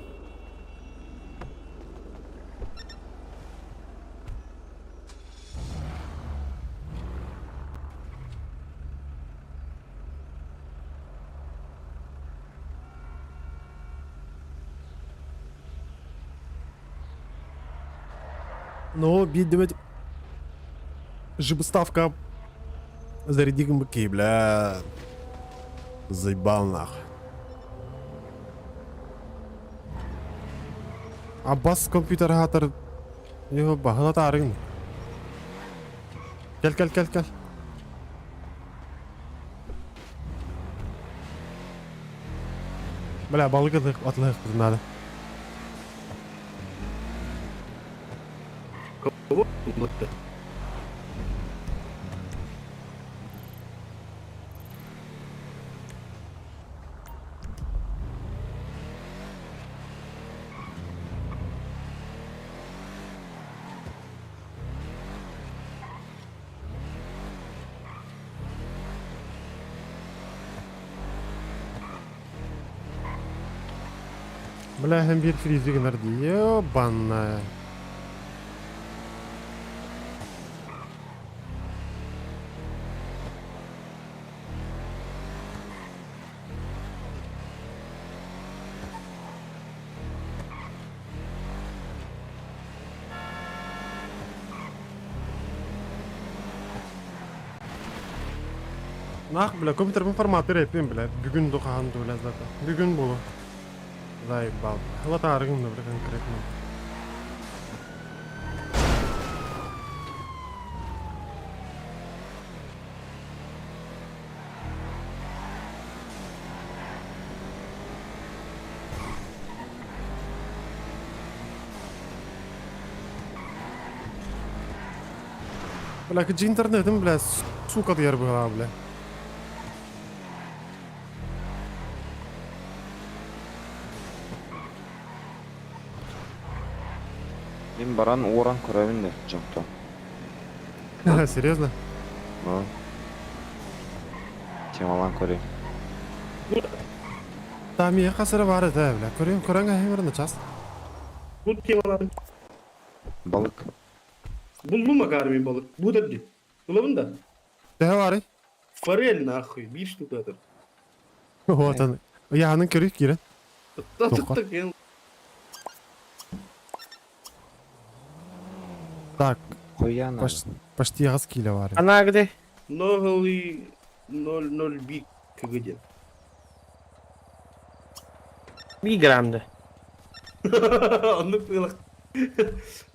B: Ну, видимо, жибставка заряди быки, бля. Заебал нахуй. Аббас компьютер хатар его бахала тарын. Кел, кел, кел, кел. Бля, балык атлык надо. Бля, hem bir фризи гынар ди. Ёбаная. Нах, бля, компьютербин форматы рэпин, бля. Бүгүн духахан бля, зата. Бүгүн булу. Заебал. Хватарыгым, бля, конкретно. Бля, кыджи интернетим, бля, сука дияр была, бля.
C: Мин баран уоран көрөбүн да дьонтон.
B: Серьезно?
C: Ну. Темалан көрөйм.
B: Там я хасара бар это, бля. Көрөм, көрөңгө хемерне час.
A: Бу темалар.
C: Балык.
A: Булдум агарми балык. Бу да ди. Булабын да.
B: Төһө бары?
A: Форель нахуй, bir штука атыр.
B: Вот он. Яһанын көрүк кирен. Тоққа. Так,
C: Хуя надо.
B: почти ягыз киле бар.
D: Она где?
A: Ноголи 0,0 бик кгд.
D: Bir gramdı.
A: Онны пылах.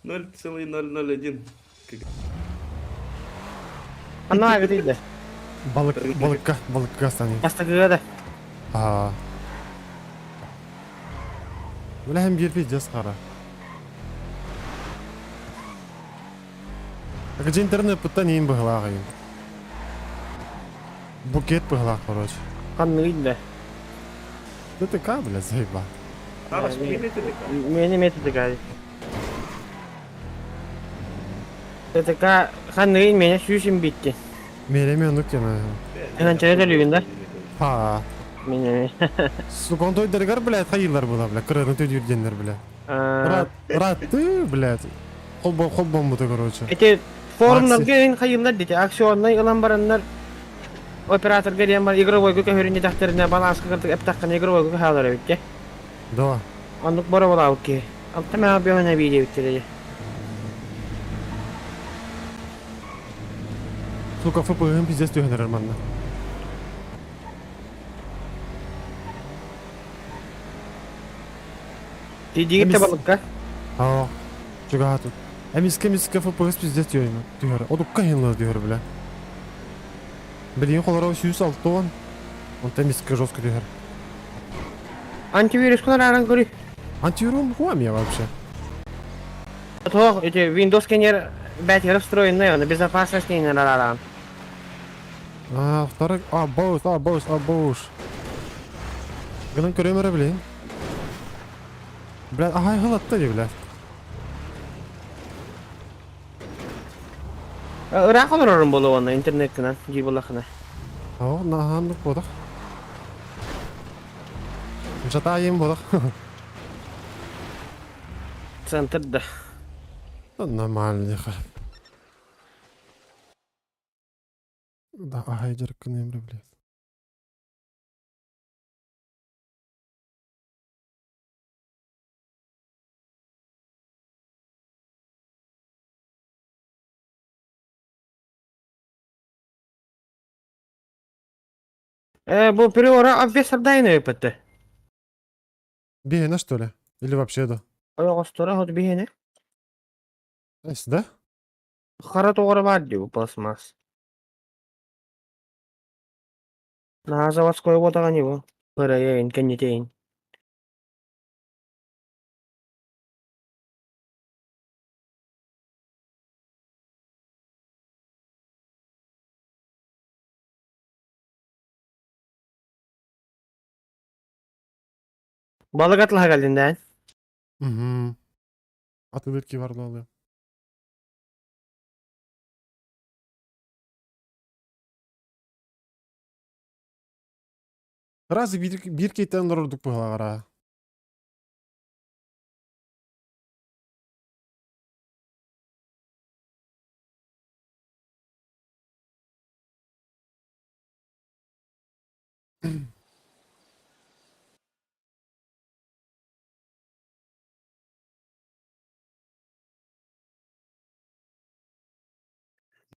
A: 0,001.
D: Она где?
B: Балык, балыкка, балыкка станет.
D: Бастагыга да.
B: А. Бля, hem bir пиздец қара. Акы интернет пытта нейін бұғылағы ең. Букет бұғылақ, короче.
D: Канныйды.
B: ДТК, бля, заеба.
A: А, ТТК.
D: Мени методы ТТК ханныйын меня сүүсүн битти.
B: Мереме нукена.
D: Энанча лүгүн да.
B: Ха.
D: Мин
B: Сука, он тойдарыгар, блядь, хайыылар була, бля, кырыаны төлүүр диэннэр, бля. Рад, рад ты, блядь. Холбо, холбоммута, короче.
D: Ити форумнарга эн хайыылар дити акционнай ылан бараннар операторга диэн бар игровойга көһөрүн дитэхтэринэ балааска кырдык эптэххинэ игровойга хаалар эбит те.
B: Да.
D: Оннук бороболаабыт киһи. Алта маа бөһөнө эбии диэбиттэрэ.
B: Сука, ФПГ-м пиздец түһэн эрэр манна.
D: Тиийдигит балыкка?
B: Аа, чугаһаатым. Эмискэ эмискэ ФПС пиздец түһэр. Түһэр. Одукка иһин түһэр бля. Билигин холоро 160. Онтон эмискэ жестко түһэр.
D: Антивирус арааран көрүй.
B: Антивирус хуам я вообще.
D: Тоох, эти Windows сканер бәтигэр встроенный, оны безопасность нейнен арааран.
B: А, второй... А, боус, а, боус, а, боус. Гынан көрөм эрэ, блин. Бля, ага, хылатта дии, бля.
D: Ыраах олорорум буолуо уонна интернеткынан дии буоллахына.
B: Оо, наһааннык буолах. Жатаайым буолах.
D: Центр да.
B: Нормально. Да, аһай дьарыккыныам эрэ, блядь.
D: Э, бу приора обвес ардайны ыппытты.
B: Биһиэнэ, что ли? Или вообще да?
D: Ойоҕосторо хоту биһиэнэ.
B: Эс, да?
D: Хара тоҕоро баар дии бу пластмасс. Наһаа заводской буотаҕа бу. Кырайын, кэннитейин. Балык атлаһа кэллин дээн.
B: Угу. Атылыр ки бар алыам. Раз биир биир кийтэн олорордук быһалаҕара.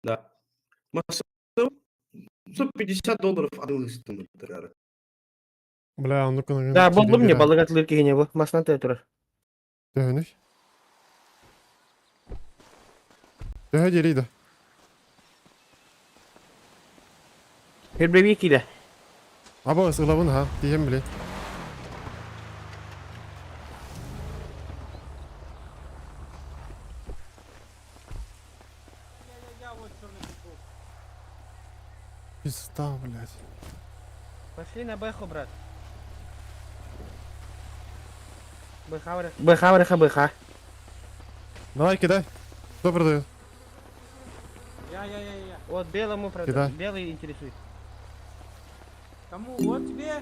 A: Да. Масса 150 долларов атыылыыстым.
B: Бля, оннук гынан
D: Да, буллум не
B: киирэн
D: балык атылыыр киһини бу. Масынан тыа турар.
B: Төһөнүй? Төһө диэрий да?
D: Хирбеби киилэ.
B: Аба ылабын ha, тиийэн били. Пизда, блядь.
D: Пошли на бэху, брат. Бэха, бэха, бэха.
B: Давай, кидай. Кто продает?
I: Я.
D: Вот белому
B: Кидай.
D: продаю. Белый интересует.
I: Кому? Вот тебе.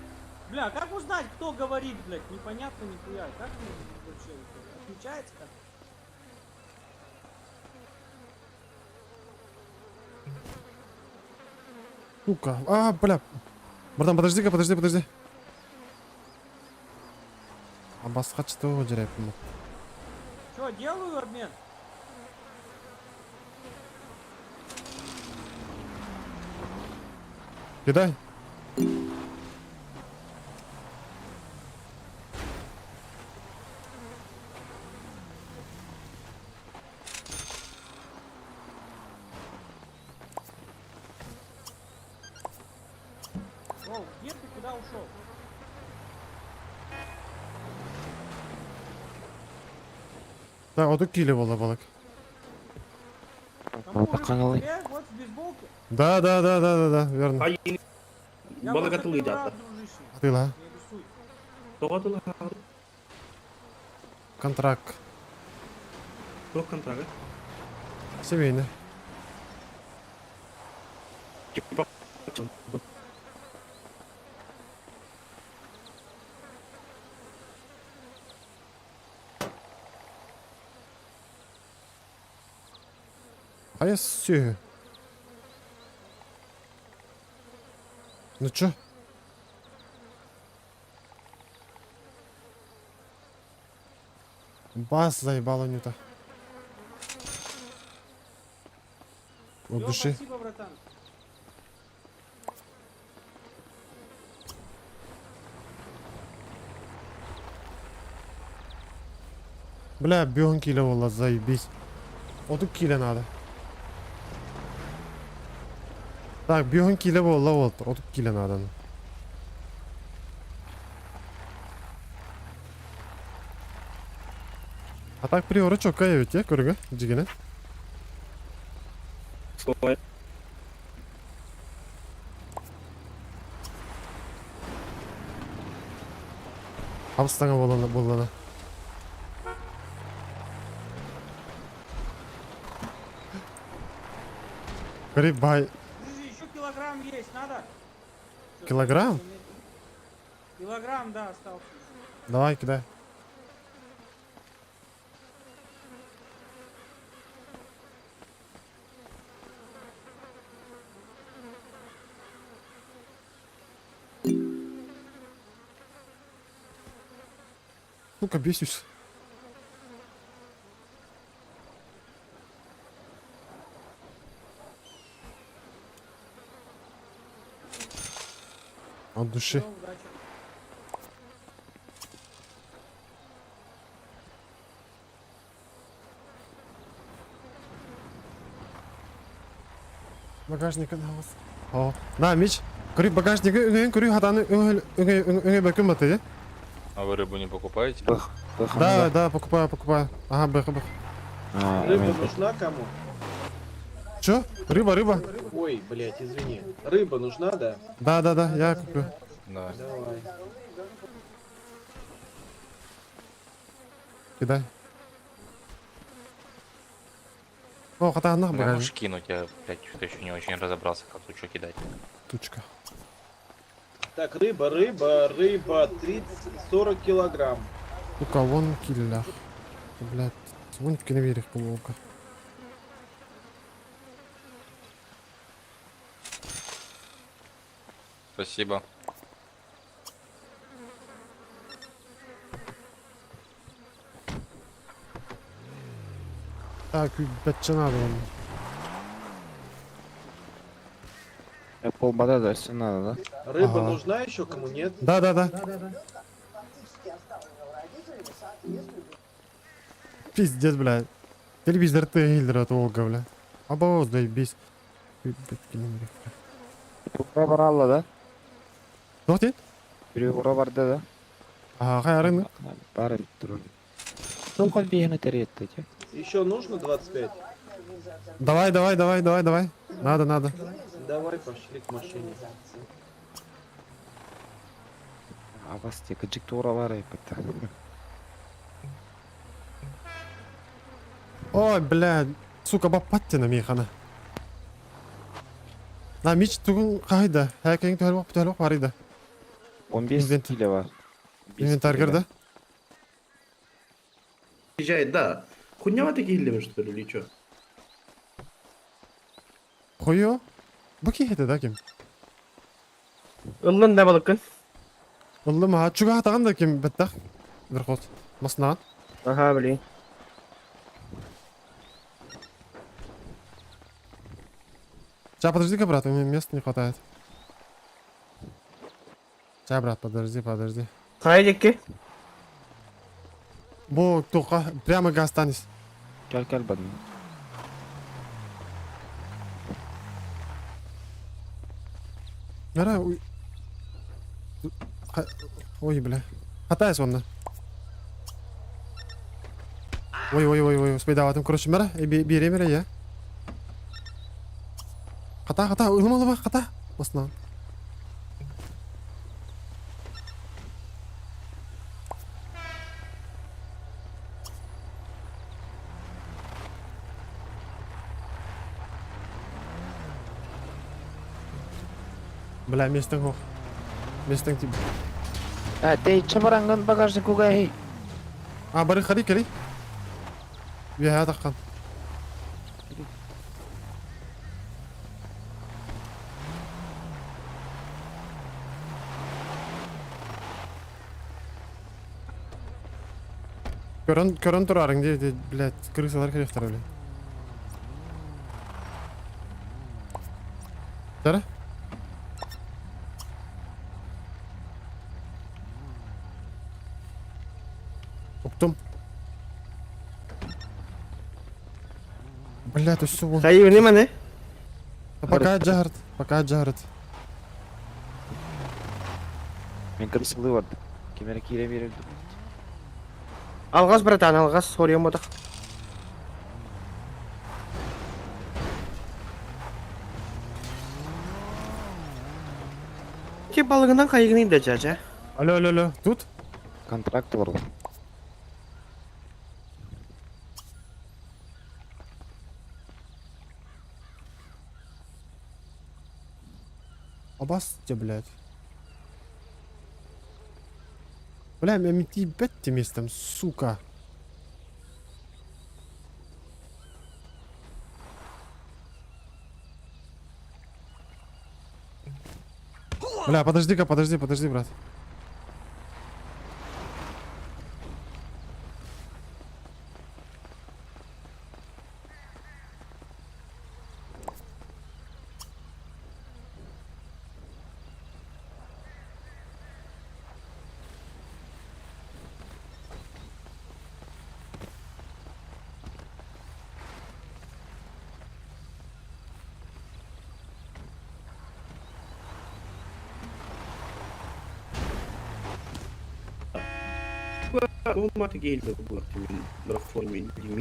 I: Бля, как узнать, кто говорит, блядь? Непонятно нихуя. Как ну, вообще это? Отключается как?
B: Сука. А, бля. Братан, подожди-ка, подожди, подожди. А басқа что дерепмін.
I: Чё, делаю обмен?
B: Кидай.
I: Оу, где ты куда ушел?
B: Так, оту киле бола балык.
I: Кому?
C: Паханалый.
I: Тебе? Вот в бейсболке?
B: Да, да, да, да, да, да, верно.
A: Ай,
I: Я
A: балык
I: вот
A: атылыйды
I: это
A: ата.
I: дружище.
B: Атыла.
I: Не рисуй.
A: Тоҕо атылы
B: Контракт.
A: Туох контракт?
B: Семейный.
A: Типа.
B: Хайа сүөһү? Ну чё? Бас заебала Нюта. От
I: Всё,
B: души.
I: спасибо, братан.
B: Бля, бион киле буолла, заебись. 30 киле надо. Так, бион киле буолла вот, 30 киле надо. А так приора чокка эбит, я көргө, дьигинэ. Абыстаҥа буоллана буоллана. Гриб бай.
I: Подожди, еще килограмм есть, надо? Всё,
B: Килограмм?
I: Килограмм, да, остался.
B: Давай, кидай. Сука, бесюсь. От души.
I: Всё, удачи.
B: Багажника на вас. О, на, Мич, көрүй багажнигы үҥэйин көрүй хатаны үҥэ бөкүн баты,
J: А вы рыбу не покупаете?
C: Бых, бых,
B: Да, да, покупаю, покупаю. Ага, бых, бых.
C: А,
K: Рыба
C: мен-
K: нужна кому?
B: Чё? Рыба, рыба.
K: Ой, блядь, извини. Рыба нужна, да?
B: Да, да, да, я куплю.
J: Да.
K: Давай.
B: Кидай. О, хата на
J: Бля,
B: багажник.
J: можешь кинуть, я, блядь, что-то еще не очень разобрался, как тут что кидать.
B: Тучка.
K: Так, рыба, рыба, рыба, 30, 40 килограмм.
B: Сука, вон киллер. Блядь, вон в киноверих полука.
J: Спасибо.
B: Так, бачча надо вам.
C: Полбада, да, все надо, да?
K: Рыба
B: Ага.
K: нужна еще кому? Нет?
B: Да, да, да. Пиздец, блядь. Телевизор ты хиллер от Волга, бля. Або, заебись.
C: Ура баралла, да?
B: Туох диэн?
C: Бiri ура барды, да?
B: Аа, хайарын.
C: Бары бит Тоқал бейіні тәретті, те.
K: Еще нужно 25?
B: Давай, давай, давай, давай, давай. Надо, надо.
K: Давай, пошли к машине.
C: Абас те, кыджик тура бар епетті.
B: Ой, блядь. Сука, баппаттина михана. На, мич тугун кайда. Хәкең түһәл түһәл бар иде.
C: 15
B: Инвент-
C: киле бар.
B: Инвентарь кирде.
A: Приезжает, да. Хуйня такие или что ли, или чё?
B: Хуё? Бу киһи да ким?
D: Ыллын да балыккын.
B: Ыллым ха, чуга тагын да ким беттах. Бер ход. Масна.
D: Ага, блин.
B: Сейчас, подожди-ка, брат, у меня места не хватает. Сейчас, брат, подожди, подожди.
D: Хайа дикки.
B: Бу туха прямо гастанис.
C: Кел кел бадын.
B: Нара, уй. Ой, бля. Хатайс онна. Ой, ой, ой, ой, успейдаватым, короче, мара, бире мира я. Хата, хата, ылым алыба, хата. Осна. Бля, местең хох. Местең тип.
C: А, тей, чабаранган багажник угай.
B: А, бары хари кели. Бия таққан. Көрөн, көрөн турарың дии, блядь, крысалар кэлиэхтэрэ, блядь. Тара? Уктум. Блядь, өссө уон.
D: Хайы маны?
B: Пока дьаһарт, пока дьаһарт.
C: Мин крысалыы бардым. Ким эрэ киирэн биэрэр дуу?
D: Алҕас, братан, алҕас, соруйан ботах. Ти балыгынан хайыгыный да дьадьа.
B: Алло, алло, алло, тут?
C: Контракт олордум.
B: Абасте, блядь. Бля, мен тиийбэт местом, сука. Бля, подожди-ка, подожди, подожди, брат.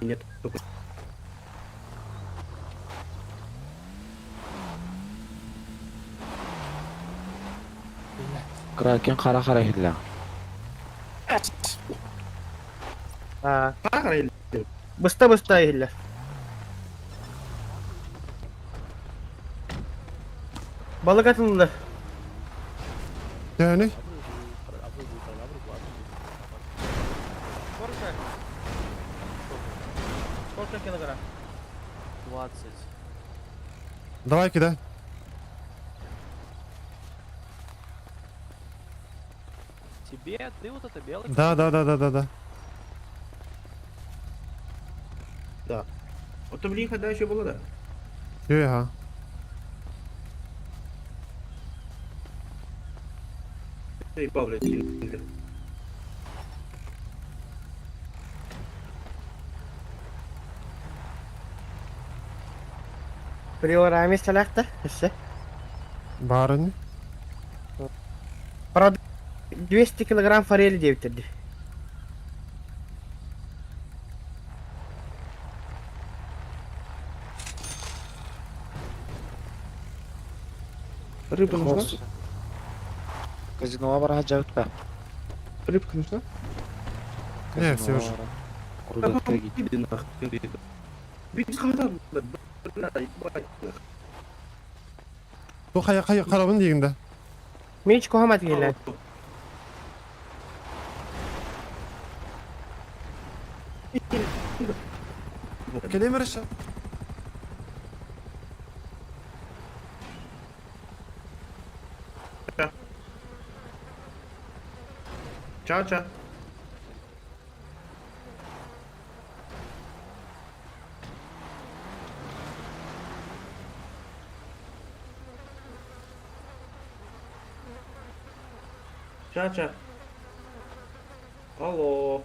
A: Меня только
C: Кракен хара-хара иһиллээх.
D: Аа. Быста-быста иһиллэр. Балык атыллар.
B: Төһөнүй?
I: Сколько? Сколько килограмм?
G: 20.
B: Давай кидай.
G: Тебе? Ты вот это белый?
B: Да, да, да, да, да, да.
A: Да. Ото блин, когда еще было, да?
B: Ага.
A: Эй, Павле,
D: Приора миэстэлээх да, өссө.
B: Баар
D: Прод 200 килограмм форели диэбиттэр дии.
A: Рыба нужна?
C: Казиноға бара жабытпа.
A: Рыбка нужна?
B: Не, все уже.
C: Курдатка кит.
A: Иди нахуй. Бить хата, бля, ебать, нахуй.
B: Бу хайа хайа харабын диигин да.
D: Мич куһамат киһилэр.
B: Кэлиэм эрэ
A: Чао-чао. Чао-чао. Алло.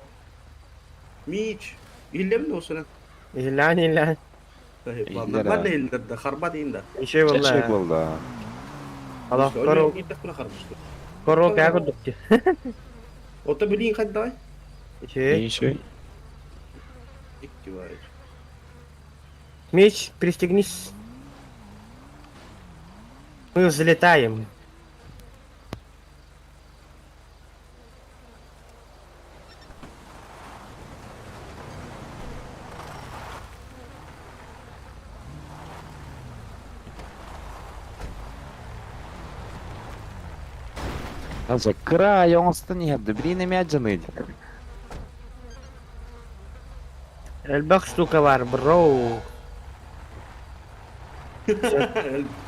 A: Мич. Иһиллэбин дуо сына?
D: Иһиллээн иһиллээн.
A: Ладно, баар да харбат иһин да.
D: Ишей
C: Чэчэй
D: буолла.
C: буолла.
D: Алах коро коро кээ курдук дии.
A: Ото билин хайдай?
D: Ишей.
C: Ишей.
A: Иктивай.
D: Мич, пристегнись. Мы взлетаем.
C: Аза кыра оҥостон иһэрдэ билиин эмиэ дьаныйд.
D: Элбэх штука бар, бро.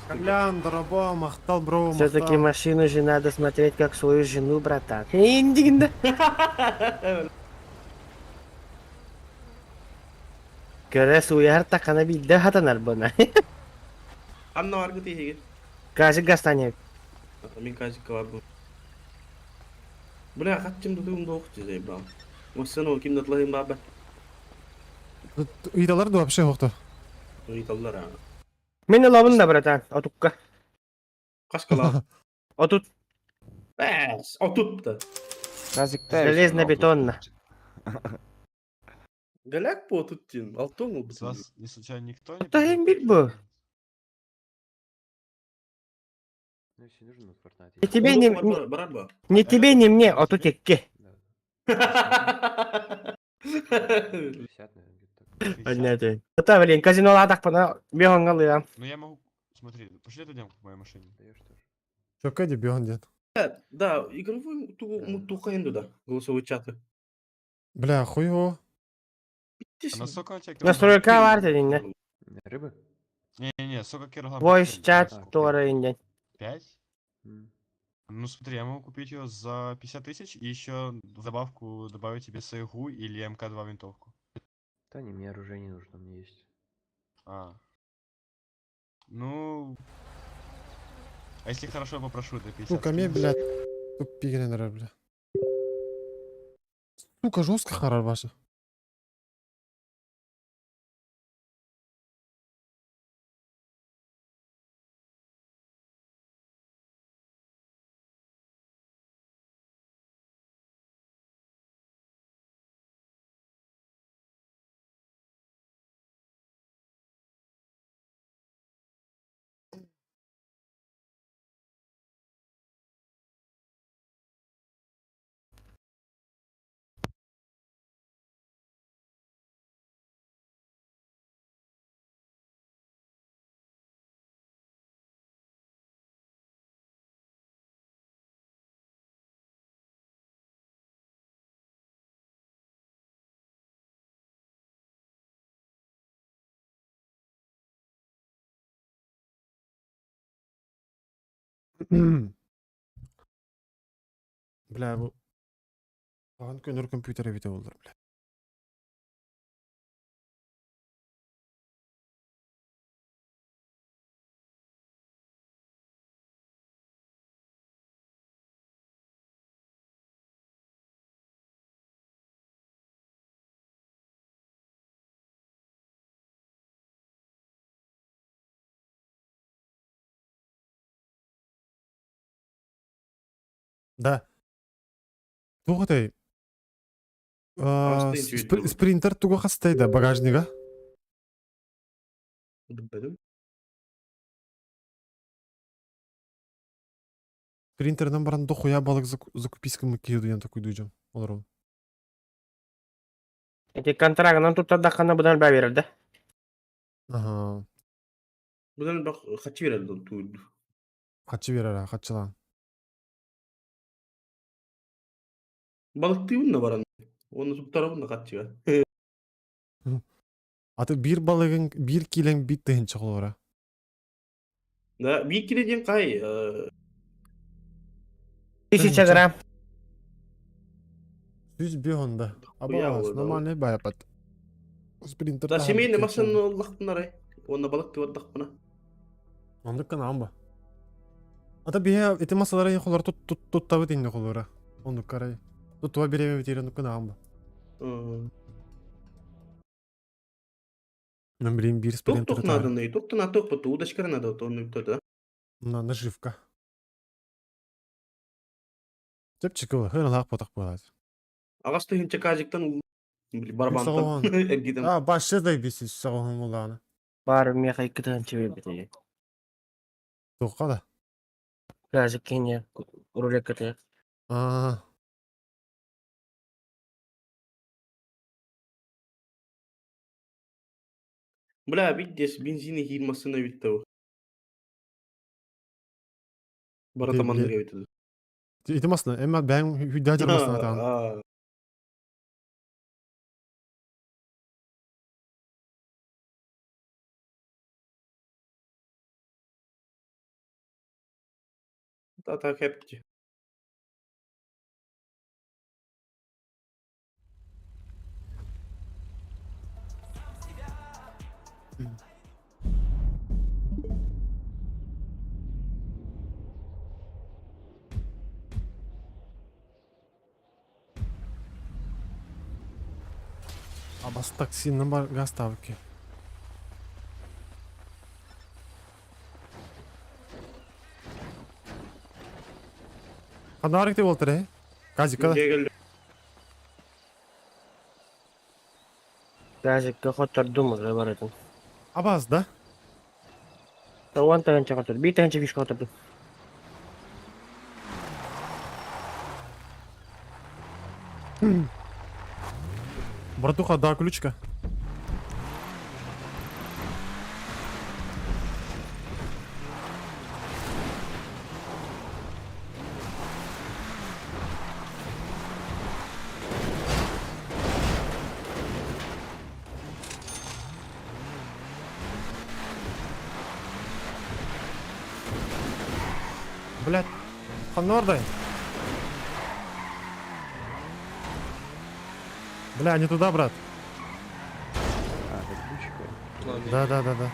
B: Колян, дорогой, махтал, бро,
D: Все-таки
B: махтал.
D: машину же надо смотреть как свою жену, братан. Индигинда. Көрө сууйар такана биирдэ хатанар буна.
A: Ханна баргыт иһигит?
D: Казик гастание.
A: Мин казикка барбын. Бля, хаччым тутуум да охчу заебал. Массыына ким да тылаһын баабат.
B: Ыйталар да вообще хохто.
A: Ыйталлар а.
D: Мин ылабын да, братан, отукка.
A: Хас калаа?
D: 30.
A: Бэс, 30 да.
C: Казикта
D: Железно-бетонно.
A: Галяк по 30 дин. Алтон
L: С вас не случайно никто не
D: Та им бил бы.
G: Ну, если нужно, в Fortnite.
D: Не тебе, не,
A: Бар бар ба.
D: не тебе, не мне, а тут икки.
G: Да. 50, наверное, где-то так.
D: Понятно. Это, блин, казино ладах пана бегон
L: Ну я могу... Смотри, пошли отойдем к моей машине.
G: Даешь тоже?
B: Чөккө ди бион дед.
A: Да, игровой ту да, голосовой чаты.
B: Бля, хуево.
L: А на сколько у тебя килограмм?
D: Настройка бар дедин.
G: Рыбы?
L: Не-не-не, сколько килограмм?
D: Voice
L: портфель?
D: chat туора инден.
L: 5?
G: М.
L: Ну смотри, я могу купить ее за 50 тысяч и еще в добавку добавить тебе Сайгу или МК-2 винтовку.
G: Да не, мне оружие не нужно, у меня есть.
L: А. Ну... А если хорошо попрошу, до 50
B: Сука, мне, блядь, тупигренер, бля. Сука, жестко харар ваша. Бля, бу... Ахан көнөр компьютер эбите болдур, бля. Да. Тугутай.
A: Астын чүйт
B: Спринтер туга хастай да багажнига.
A: Билбедим.
B: Спринтерден баран дохуя балык закуписка киду я такой дуйжам. Олар.
D: Эти контрагынан туттардаххана будан баа да.
B: Ага.
A: Будан бак хачы берелди туйду.
B: Хачы берер, хачылан.
A: Балыктыыбын да баран. Оны туттарабын да хачыга.
B: Аты бир балыгын бир килең бит тыһынча холора.
A: Да, бир киледен кай
D: 1000 грамм.
B: Сүз бионда.
A: Хуя
B: Аба,
A: болду.
B: нормальный баяпат. Спринтер.
A: Да семейный машина аллахтын арай. Оны балык тыбардакпына.
B: Ондук кана амба. Ата бия эти масалара я холор тут тут тут табыт инде холора. Ондук карай. Тут туа береме битер ондук кана амба. Мен билим бир
A: Тук
B: спринтер.
A: тук надо, не тук на тук по удочка надо, то он то да.
B: На наживка. Чепчик хын лак потак болат.
A: Агас тыгынча кажиктан барабантан эргиден.
B: А, башы да бисис сагын буланы.
D: Бар меха икки тыһынча бербит.
B: Тоққа да.
D: Казик кине рулетка
B: А.
A: Бля, видишь, бензини хир машина битти бу. Баратаман битти.
B: Ити масна, эма бәң хүдә жармасна таан.
A: Та хепти.
B: Абас таксины бар гаставки. Ханарык деп олтыр, э? Газика.
D: Газикка хоттордум уже барытын.
B: Абаз, да?
D: 10 тыһыынча хоттордум. 1 тыһыынча фишка хоттордум.
B: Братуха, да, ключка. Блять, Ханордай. Бля, не туда, брат.
C: А, это ключика.
B: Да.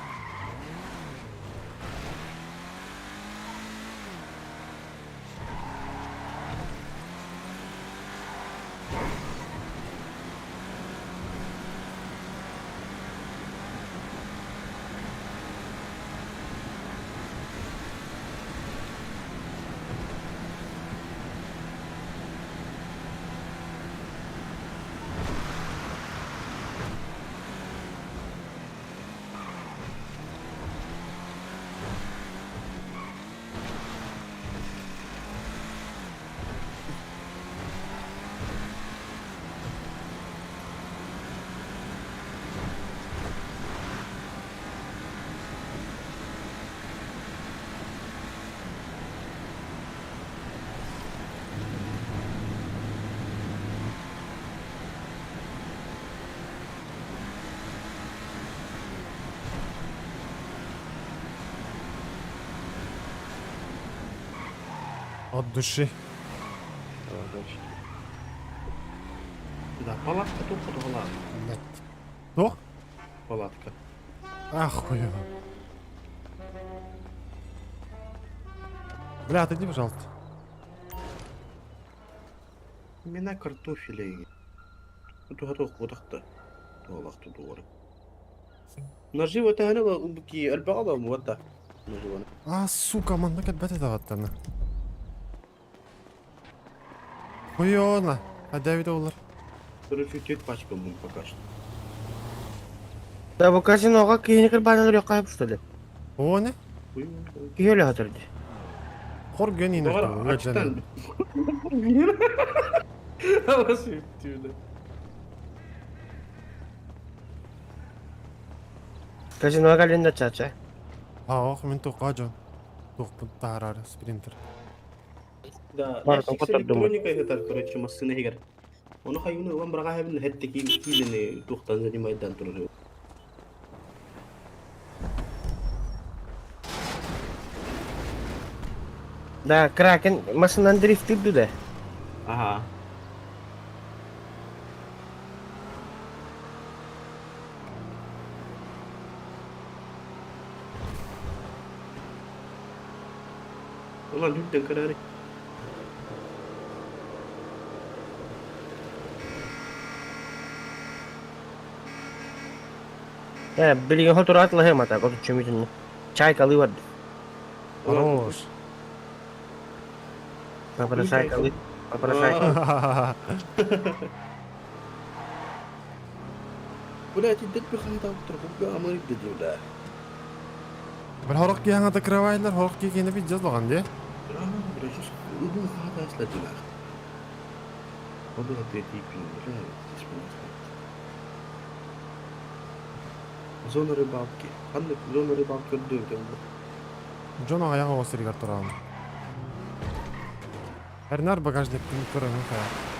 B: От души.
C: Давай, удачи.
A: Да, палатка тут подвала.
B: Блять. Что?
A: Палатка.
B: Ахуево. Бля, отойди, пожалуйста.
A: Мина картофеля. Тут готов кудахта. Туалах тут дура. Наживо тахана убки البعض مودع. Наживо.
B: А, сука, манна кэлбэт этэ Хуёна. А Давид олар.
A: Короче, теть пачка мы пока что.
D: Да бу казиноға киһини кырбаанылар йокка что ли?
B: О, не?
D: Киһи өлө хатырды.
B: Хор гений
A: Ачтан. Аласы.
D: Казиноға кэлин чача.
B: А, ох, мен тоққа жон. Тоқ тарар спринтер.
A: Да,
D: Бар, тоққа думаю.
A: электроника это, короче, машина игр. Оны хайуны вам брага хабин хетте ки килени тухтан занимает туру.
D: Да, Кракен машинан дрифтирди да.
A: Ага. Ulan lütfen kararı.
D: Э, билген хотур атлы хем ата, оту чөмүтүн. Чайкалы бар.
B: Хорош.
D: Попрошайкалы. Попрошайкалы.
A: Блять, идэт bir хайда отырып, амыр деди да.
B: Бір хорок киһаҥа кровайлар, хорок киһини пиздец болған де.
A: Бля, убу хата сладина. Оду третий пин, бля, Зона рыбалки. Ханнык зона рыбалки өрдөө
B: Джон аяғы осыригар туран. Эрнар багажник көрөмүн кая.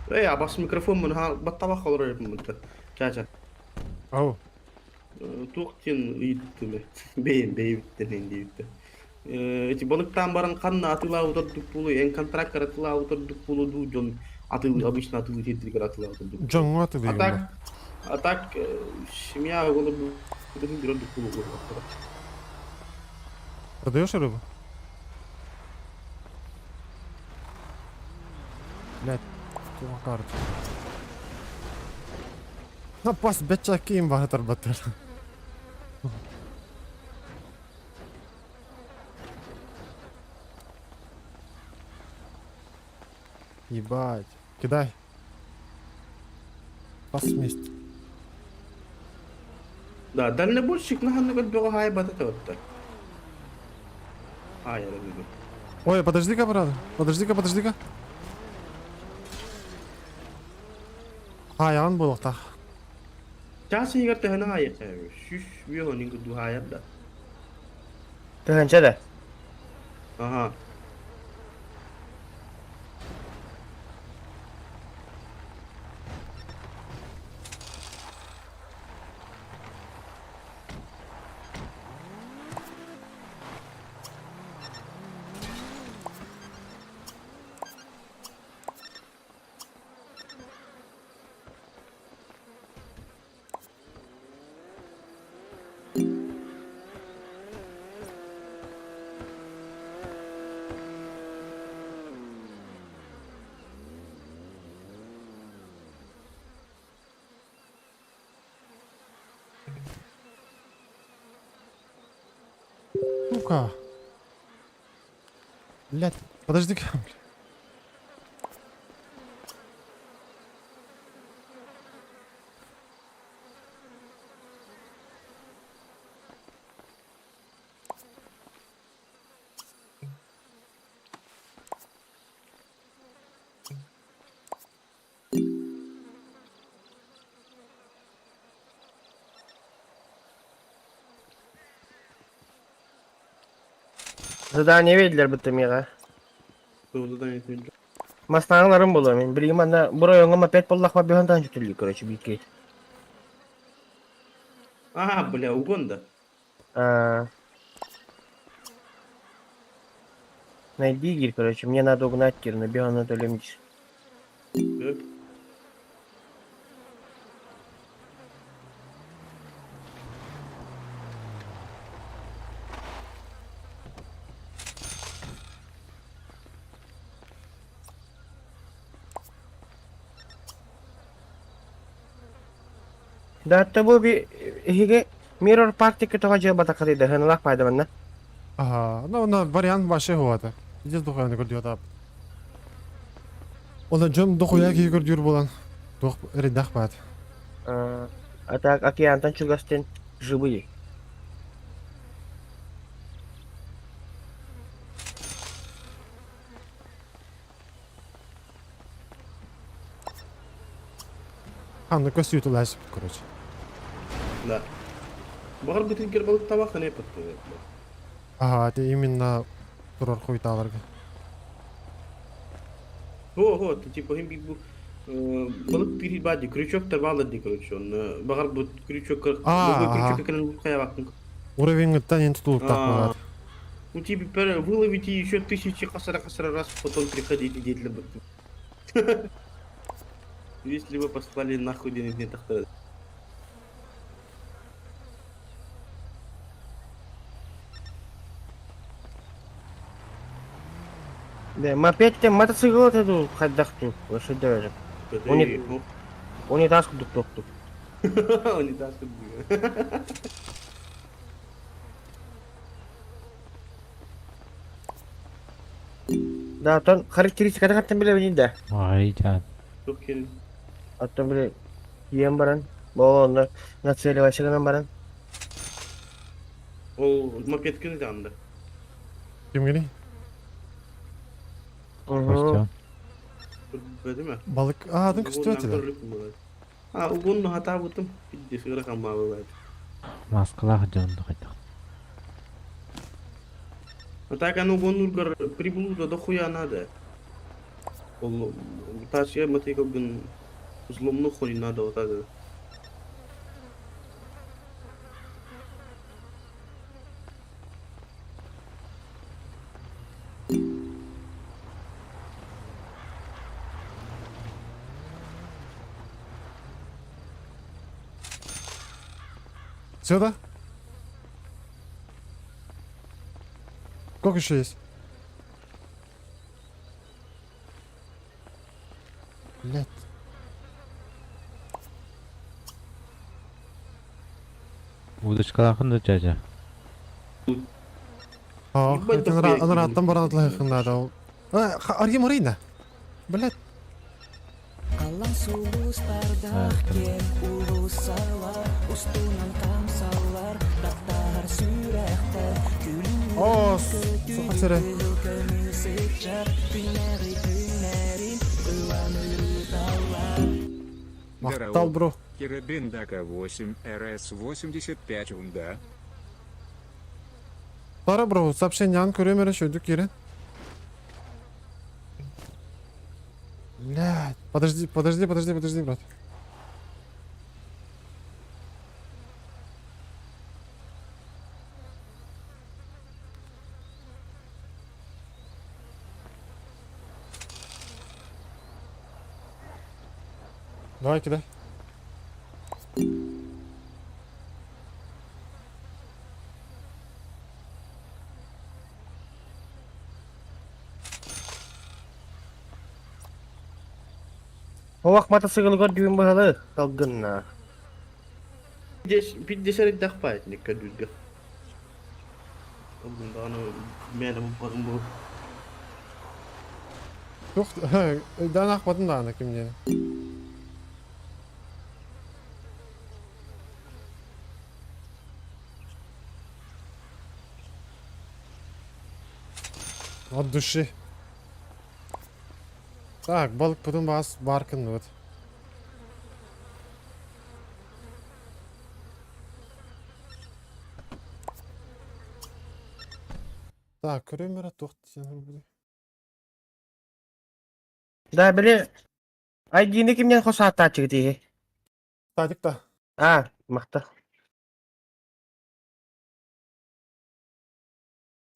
A: Эй, абас микрофон ха баттабах олорор эбиппин Чача.
B: Ау.
A: Туох диэн ыйыттым бэйэм бэйэбиттэн эн диэбиттэр. Эти балыктаан баран ханна атыылаабыт ордук буолуой? Эн контракт атыылаабыт ордук буолуо дуу дьон атыылыы обычно атыылыы тиэрдиригэр атыылаабыт ордук.
B: Дьоҥҥо атыылыыгын
A: А так, а так семья оҕолор бир ордук буолуо.
B: Продаешь рыбу? Блядь, туох карту. Напас бэччэккиин баһытарбаттар. Ебать. Кидай. Пас вместе.
A: Да, дальнобойщик наһанны көрдөҕө хаайбата табатта. Хаайара бүгүн.
B: Ой, подожди-ка, брат. Подожди-ка, подожди-ка. Хаайаҕын буолуохтаах.
A: Чаас иһигэр төһөнү хаайыахха Сүүс үөһүн курдук хаайар да.
D: Тыһыынча да?
A: Аха.
B: Сука. Блядь, подожди-ка.
D: Задание виделер бытты мига.
A: Задание виделер.
D: Маснааларым боло мен. Билигин манна бу райоҥҥа мопед буоллахпа быһан таһын түллүү короче бииргэ.
A: А, бля, угон да.
D: А... Найди гир, короче, мне надо угнать гир, на беган төлемдир. Да, бу би эһиги Mirror Party тоҕо дьыа батакаты даһыналаах пайдаланна.
B: Ага, ну, на вариант вообще хуата. Иди духуя көрдүө таап. Ола дьон дохуя киһи көрдүүр буолан. Туох эрэйдээх баат.
D: А так океантан чугастын живые.
B: А, ну көстүү тулаасып, короче.
A: Да. Баҕар бытыгар балык табах не патты.
B: Ага, это именно турар хуйталарга.
A: Го, го, ты типа им бу балык тири бади, крючок табалар ди, короче, он баҕар бу крючок, любой крючок кэлэн хайабаккын.
B: Уровень эн тутулуктаах буолаат.
A: Ну тебе выловите еще тысячи хасара-хасара раз, потом приходите дети Если вы послали нахуй денег не тахта.
D: Да, мопед те мотоцикл это хайдахту, лошадь Унитаз кудук токту.
A: Унитаз кудук.
D: Да, тон характеристика хаттан биле да.
M: Ай, жан.
D: Оттон биле киен баран, болонно нацеливайся гынан баран.
A: Ол мопед кини анда.
B: Ким
M: Костя.
A: Değil
B: Балык, а, дын көстүү этилер.
A: А, угонну хатаабытым. Пидде сыгыра камбаабы
M: Маскалаах дьон хайдах.
A: А так оно угоннургар приблуда дохуя надо. Ол тачка мотоциклгын взломну хуй надо вот это.
B: Все, да? Сколько еще есть? Блять.
M: Удочкалаахын да дядя.
B: Ох,
A: Ебать, дохуя
B: Анараттан баран атлайхын надо. Аргим Арина. Блять. О, сука сире. Махтал, бро.
F: Кирабиндака 8, РС-85 Унда.
B: Тара, бро, сообщение ан көрөмөрө шөйдүк кире. Блять, подожди, подожди, подожди, подожди, брат. Давай, кидай.
D: Оох матасыгылгар дүүн быһалы салгынна.
A: Пиздец дахпаятник кадүлгө. Аны мен бу бу.
B: Тух, дан ахпатын да аны кимне. От души. Так, балык потом бас баркын вот. Так, көрөмөрө туох буде.
D: Да били ID-ни кимнен хосааттаачыгы тиһи.
B: Тадик та.
D: А, махта.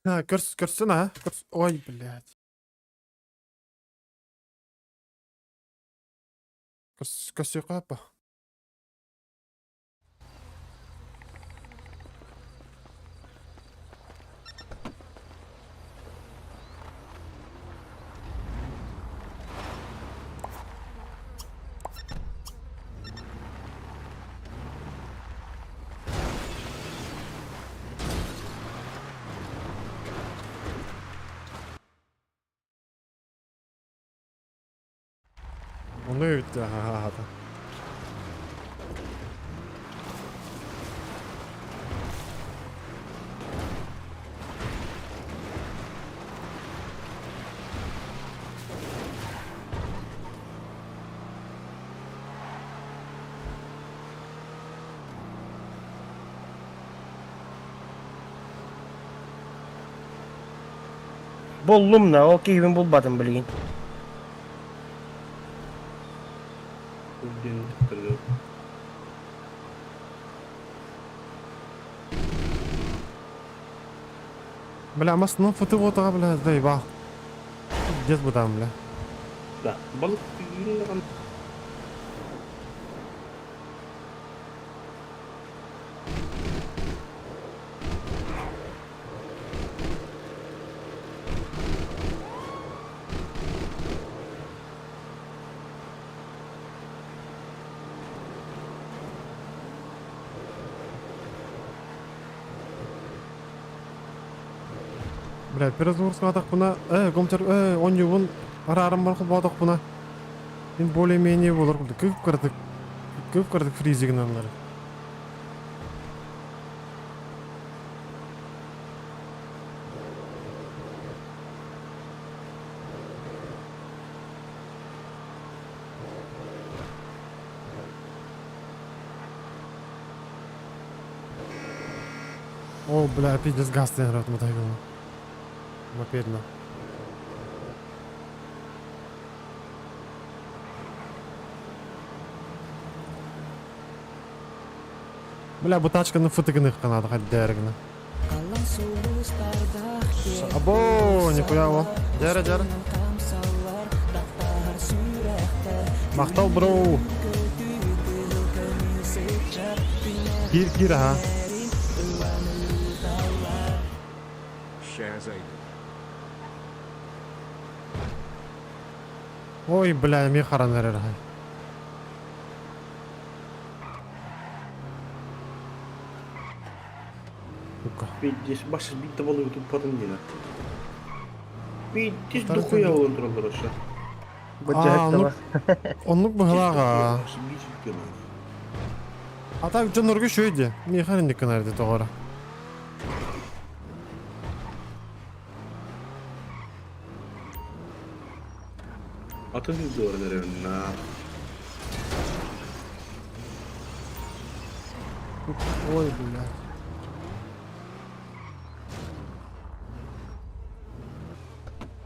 B: А, көрс, көрсүн а. Көрс. Ой, блядь. Көрс, көрсө капа. Onu öğüttü. Ha ha ha.
D: Боллум на, ол киһибин булбатым билигин.
B: Бля, мас ну фото вот бля, заебал. Дед бы там, бля.
A: Да, балык
B: Бля, перезагрузка атак буна, компьютер, он юбун, арарым бар кылбадык буна. Мен более-менее болор кылды. Көп кырдык. Көп кырдык фризигин алар. О, бля, пиздец газ тен мотоцикл. Мопедно. Бля, бу тачканы фытыгын ыкканады хаддәргіні. Або, нихуя во. Дәрі, дәрі. Махтал, бро. Кир, кир, ага.
F: Ща зайду.
B: Ой, бля, ми харан эрэр. Сука.
A: Пиздец, баш битте балыгы туппатын дина. Пиздец, дохуя болон тураллар аша.
B: А, оннук, оннук быһылаага. А так дьоннорго үчүгэй Миэхэ инник гынар ди тоҕоро.
A: Атын видеоларын эрэ
B: Ой, бля.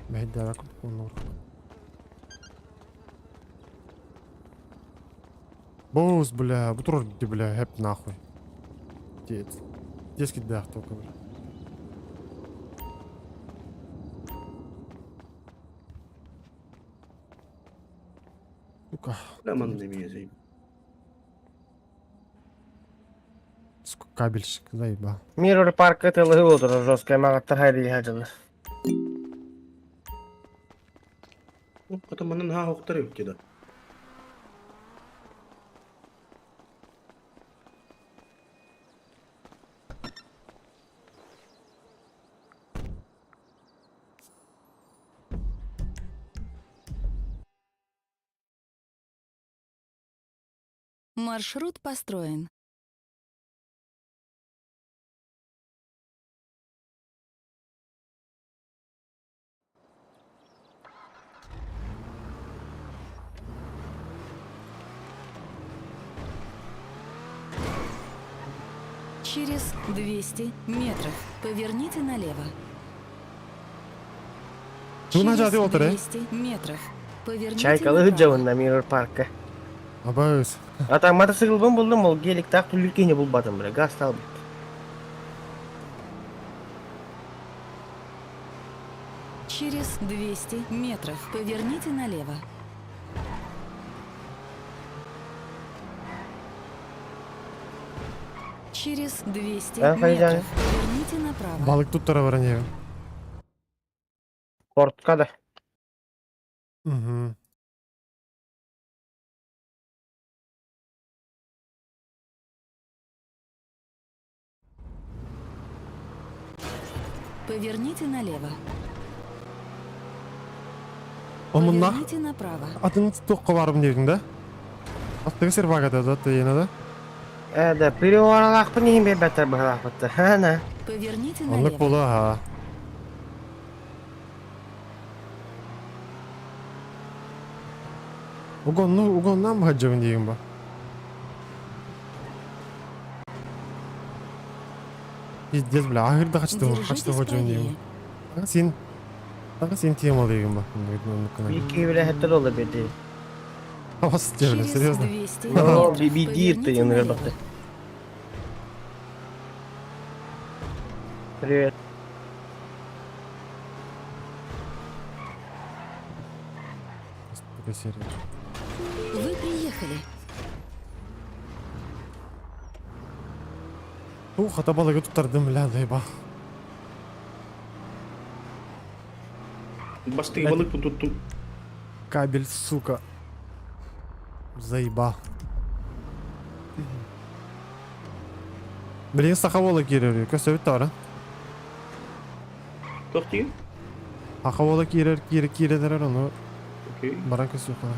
B: Мэһэйдээбэт курдук оннугар. Боус, бля, бу турар ди, бля, хэп нахуй. Дед. Детский дах только, бля. Сука.
A: Бля, манна эмиэ
B: Сука, кабельщик, заебал.
D: Миррор парк это лыгы жесткая, мага тархайры хаджалар.
A: Хата манан ха хоктар эбит да.
E: Маршрут построен. Через 200 метров поверните налево.
B: Тугун
E: Через
B: хадьа отыр, э?
E: 200 метров поверните
D: Чайкалы
E: направо.
D: жабында Миррор паркка.
B: Абайс.
D: А так мотоциклбын булдум, ол гелик так түлүркене булбадым, бля, газ талбыт.
E: Через 200 метров поверните налево. Через 200
D: Да, поезжай.
E: метров поверните направо.
B: Балык туттара баран ебем.
D: Портка да.
B: Угу.
E: Поверните налево.
B: Омунна.
E: Поверните направо.
B: Атын тоққа барым дедің да? Аттығы сервагада да, тейіні да?
D: Э, да, переоралахпын ехин бер бәтер быһалахпытты. Хана.
E: Поверните
B: Онлық
E: налево.
B: болы, ха. Угонну, угоннан бахаджабын дейін ба? Пиздец, бля, ахырда қачты,
E: Держитесь
B: қачты ходжабын дейін
E: правее.
B: ба. Сен, тағы сен тема дейін ба?
D: Бики биле хеттер олы беди.
B: Авас, бля,
E: Через
B: серьезно?
E: 200
D: Но
E: метров
D: би дир
E: поверните
D: ты
E: налево.
D: Привет.
B: Такая серия.
E: Вы приехали.
B: Ух, ата балыгы туттардым, бля, заеба.
A: Бастыгы балык туттум.
B: Кабель, сука. Заебал. Блин, сахавола кирер, көсөбүт тара.
A: Тохтигин?
B: Сахавола кирер, кире кире оны
A: Окей.
B: баран көсөбүт кана.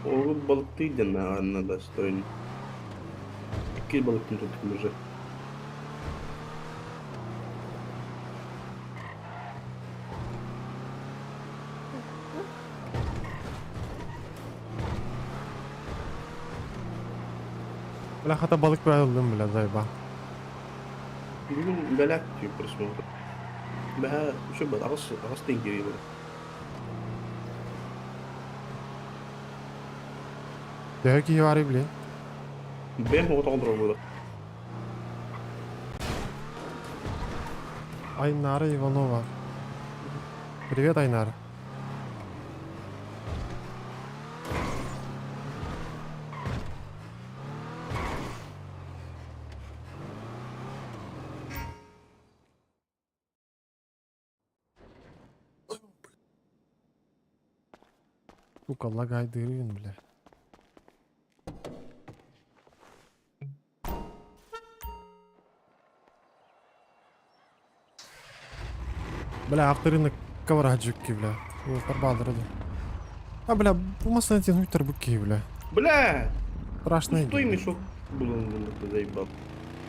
A: Ол балыкты на достойный. Какие балыкты тут уже?
B: Бля, хата балык бля ыллым, бля, заеба.
A: Бүгүн бэлэк түү просмотр. Бэһэ үчү бат аҕыс аҕыс тенге бар.
B: Төһө киһи баарый, блин?
A: Бэм оҕотоҕун турар
B: Айнара Иванова. Привет, Айнар. Сука, лагай дырын, бля. Бля, авторынок ковраджики, бля. О, тарбалдыр да. А, бля, бу масына тен буки, бля.
A: Бля!
B: Страшно.
A: Пустой мешок булан булан заебал.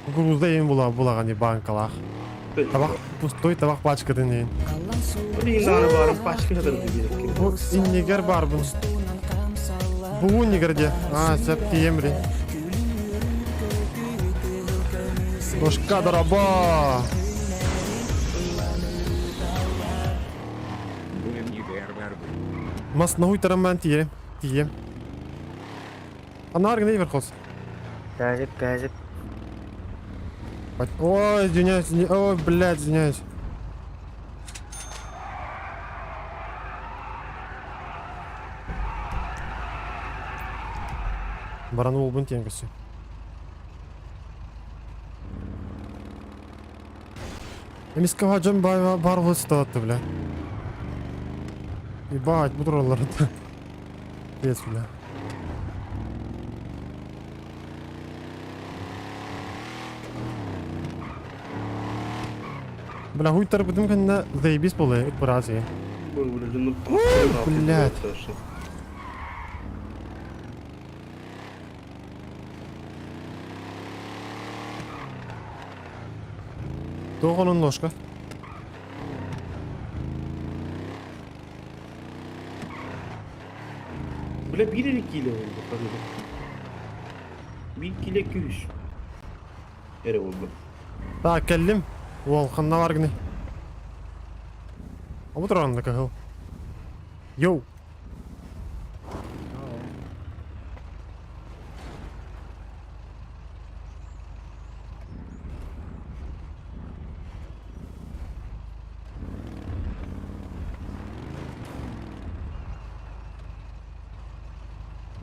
B: Кукурузда ең була булаган банкалах. Табак пустой табак пачка ден.
A: Блин, надо барым пачка хадыр дебилки.
B: Бу иннигер бар бун. Бу нигерде. А, сәп тиемри. Башка дораба. Мас нахуй тараман тием. Тием. Анар гне верхос.
D: Газик, газик.
B: Ой, извиняюсь, ой, блядь, извиняюсь. Баран болбун тенгесі. Эмискава жон бар болсу бля. Ебать, бу туралар. Пиздец, бля. Бля, хуй тарбытым кэннэ заебись болы, ыт брази. Блядь. Тоғының ножка.
A: Бля, bir kilo oldu kanka. Bir kilo 200. Ere oldu.
B: Так, кэллим. Уол, ханна бар гыны. Абы туран да кахыл. Йоу.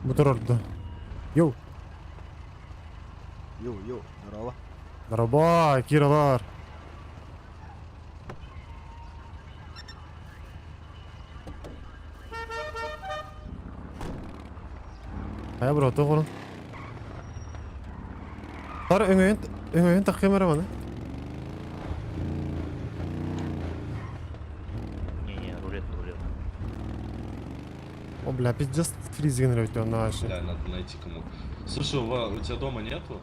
B: Бу турарда. Йоу.
G: Йоу, йоу, здорово.
B: Здорово, Киралар. Хайа бро, тоғырын. Тар өңөйін, өңөйін таққым маны.
J: Не-не, рулет, рулет.
B: О, бля, пиздец фриз генерирует он вообще.
L: Да, надо найти кому. Слушай, у тебя дома нету?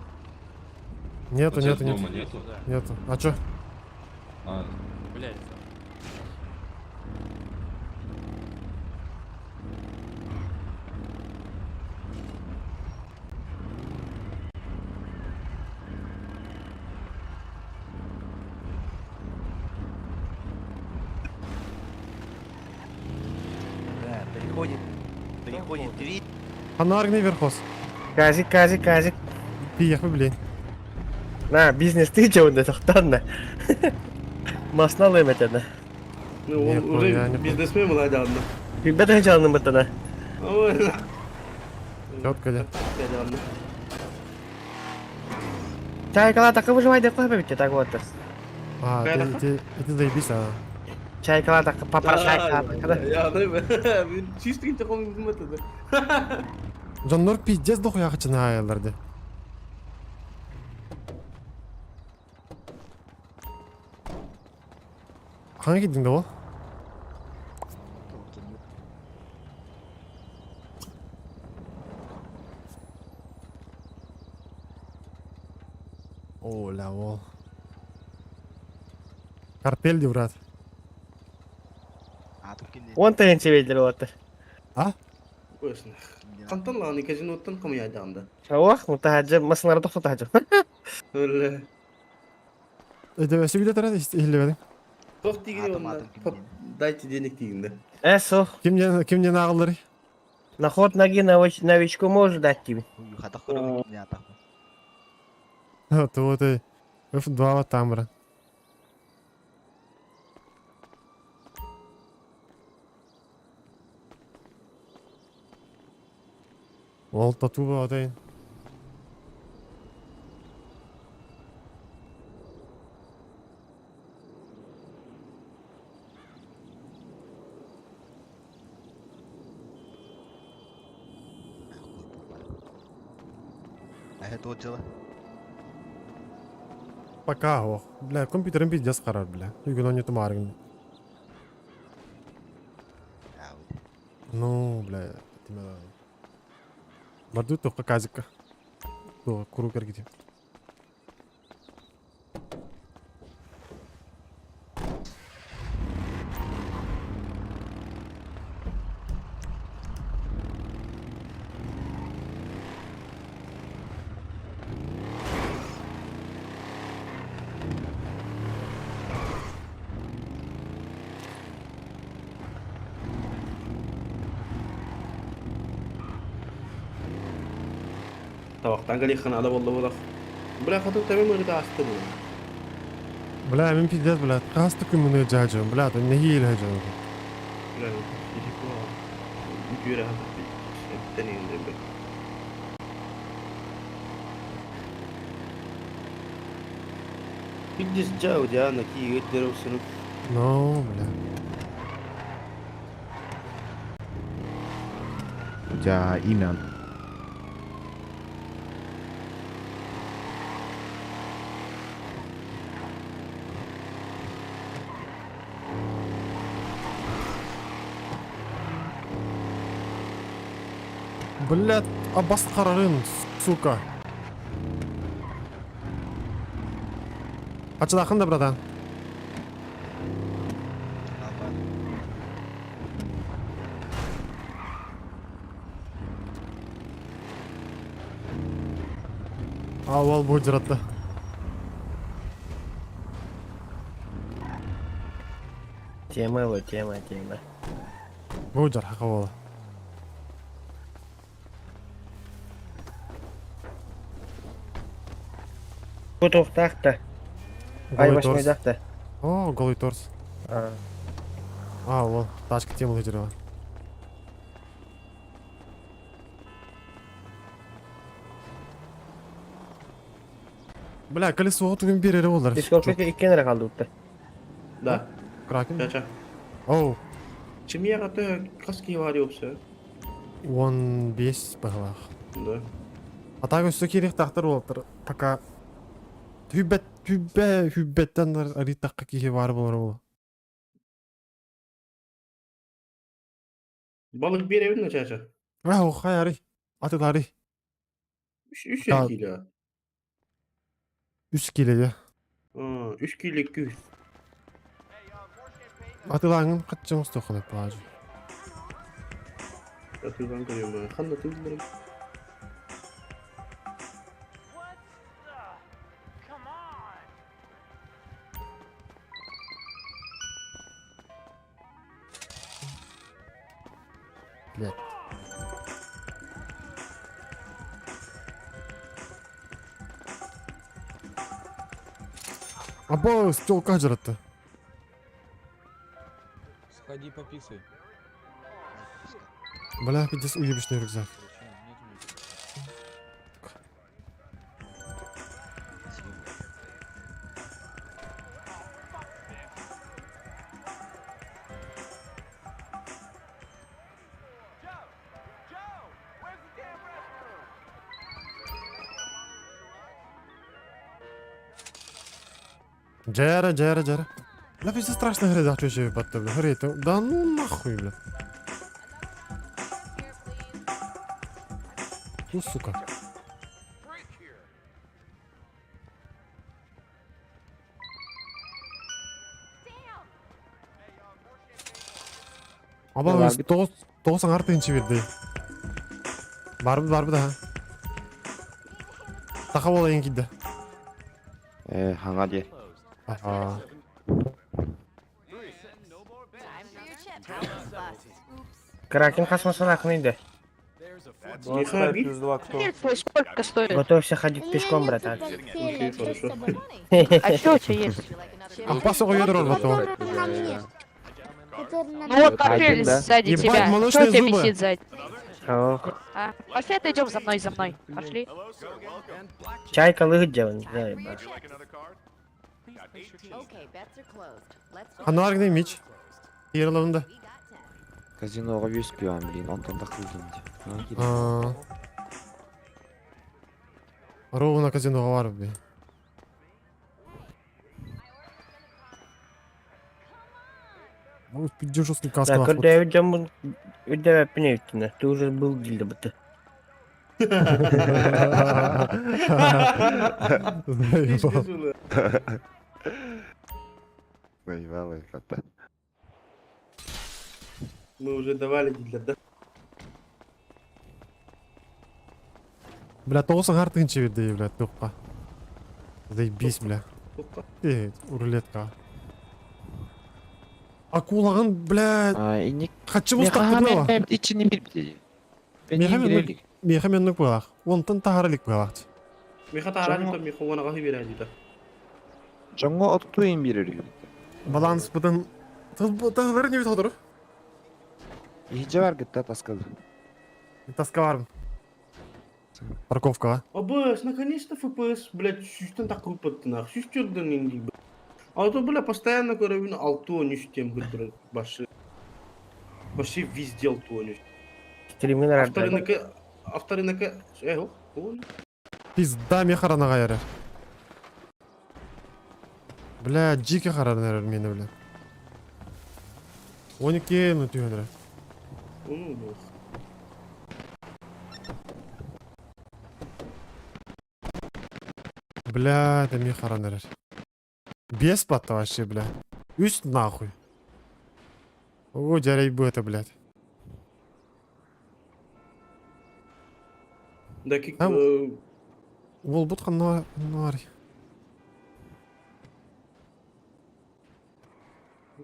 B: Нету,
L: У тебя
B: нету, нету.
L: дома нету?
B: Нету. А чё?
L: А,
J: Блять.
G: Да, переходит, переходит дверь.
B: Анаргный верхоз.
D: Газик, газик, газик.
B: Пиях, блин.
D: На, бизнес ты че онда тоқтан Масна лыметеді.
A: Ну, он уже бизнесмен был одна.
D: Бәтен жалны бытына.
A: Ой.
B: Четко, да.
D: Чайкала такы выживай деп қойып бітті, так вот.
B: А, ты, ты, ты заебись, а.
D: Чайкала такы папа чайкала.
A: Я, чистый таком методе.
B: Жоннор пиздец дохуя хачына аяларды. Hangi gittin de o? Оля, ол. Картель брат.
D: Он тайын себелдер олаттыр.
B: А?
A: Хантан лааны казиноттан хомуйаайдаҕым да.
D: Ох, таһаджа масыналары тохто таһаджа.
A: Өлө.
B: Өйдөбөсү биле туран иһиллибэтин.
A: Тох тигини онна. Дайте денег тигин да.
D: Э, суох.
B: Ким не ким не ааҕылларый?
D: На ход ноги новичку можешь дать тебе.
B: Тугу F2 тамра. Ол тату баҕатайын. Пока ох. Бля, компьютерым пиздец харар, бля. Югун он тумарыгын. Ну, бля, тимэ. Барду тоққа казикка. Туға куру кергити.
A: Табақтан калихана ада болла болах. Бля, хотун табе мырыта асты бұл.
B: Бля, мен пиздец, бля. Қасты күн мұны жажым, бля, не хил хажым.
A: Бля, үтүөрэ хатып бе. Пиздец жау жана ки өттер осыны.
B: Ну, бля.
C: У тебя имя.
B: Бля, абас қарарын, сука. Ачылақын да, братан. А, ол бұл жыратты.
D: Тема его, тема, тема.
B: Бұл жар хақа бола.
D: Бу тоқтақты. Ай
B: Голый торс.
D: восьмойдақты.
B: О, голый торс.
D: А.
B: А, ол, тачка тема жыры. Бля, колесо түгін берері олар.
D: Дискордқа иккен эрэ қалды ұтты.
A: Да.
B: Кракен?
A: Чача.
B: Оу,
A: Чемия гата каски вари опса.
B: 15 бағалақ.
A: Да.
B: А так өссө керек тақтыр олтыр. Пока түбәт түбә хүббәттен аритаққа кихе бар болар ол.
A: Балык беребин чача.
B: А, охай ари. Атылари.
A: Үш үш
B: Да.
A: кило.
B: 3 кило я.
A: А, 3 кило 200.
B: Атылаңын қатчың ұстақын пажы.
A: Атылан көрөм. Ханда тылдырым.
B: Блядь. Або стёлка жыратты.
G: Сходи пописай.
B: Бля, пиздец уебищный рюкзак. Джера, Джера, Джера. Бля, пиздец страшно грязь, что еще ебать, бля. Гори, да ну нахуй, бля. Ну, сука. Аба, тоғыз аңар тыгынчы берди. Барбыт барбыт аха. Саха уола иҥ киирдэ.
C: Э, хаҥа диэ.
B: Аха.
D: Кракен хас масалаахыный да?
A: Миха би?
K: 25 плюс 2 кто?
N: Сколько стоит?
D: Готовься ходить пешком, братан.
A: Окей, хорошо.
N: А что у тебя есть?
B: Аппас оҕо йодорор потом.
N: Ну вот пошли
C: да?
N: сзади
B: Ебать,
N: тебя. Что у
B: молочные
N: тебя
B: зубы.
N: висит сзади?
D: Ох,
N: А? Пошли отойдем за мной, за мной. Пошли.
D: чайка лыгыт дьявын, не знаю, ебать.
B: Ханар гына мич. Ералавында.
C: Казиноға вес күйем, блин, онтон да қылдым де.
B: Аа. Ровно казиноға барып би. Ну, пиздец, жесткий каска
D: Да,
B: нахуй.
D: когда я дьоммун үрдээбэппин эбиттинэ, ты уже был дилде быты.
B: Заебал.
C: Заебал их, это.
A: Мы уже давали для да.
B: Бля, тоғыз аңар тыгынчы берді, бля, тоққа. Заебись, бля.
A: Тоққа.
B: Э, рулетка. Акулагын, бля,
C: А, инник.
B: хатчы бустақ бітмева.
C: Ичини бир
B: Меха мен меха мен бұлақ. Онтын тахарылық бұлақ.
A: Миха тарани то миха уана гахи берәди да.
C: Жаңа отту им бирер.
B: Баланс бұдын... Тағылары не бит отыры?
C: Ихже бар гытта таскады.
B: Таска барым. Парковкаға.
A: АБС, наконец-то ФПС, блядь, сүүстэн такырып нах. Сүүстерден инди. А то, бля, постоянно көрөбүн алты он үстем гыттыр башы. Вообще везде алты он үч.
D: Стримин арарда.
A: Авторыныкы, авторыныкы, э, ох, он.
B: Пизда ме харанаға яры. Бля, жеке харана яры мені, бля. 12 ну түйенірі.
A: Ну, бох.
B: Бля, это ме харана яры. Без патта вообще, бля. Үст нахуй. О, дярей бы это, блядь.
A: Да, кик,
B: Там- Ол бұт қанна нар.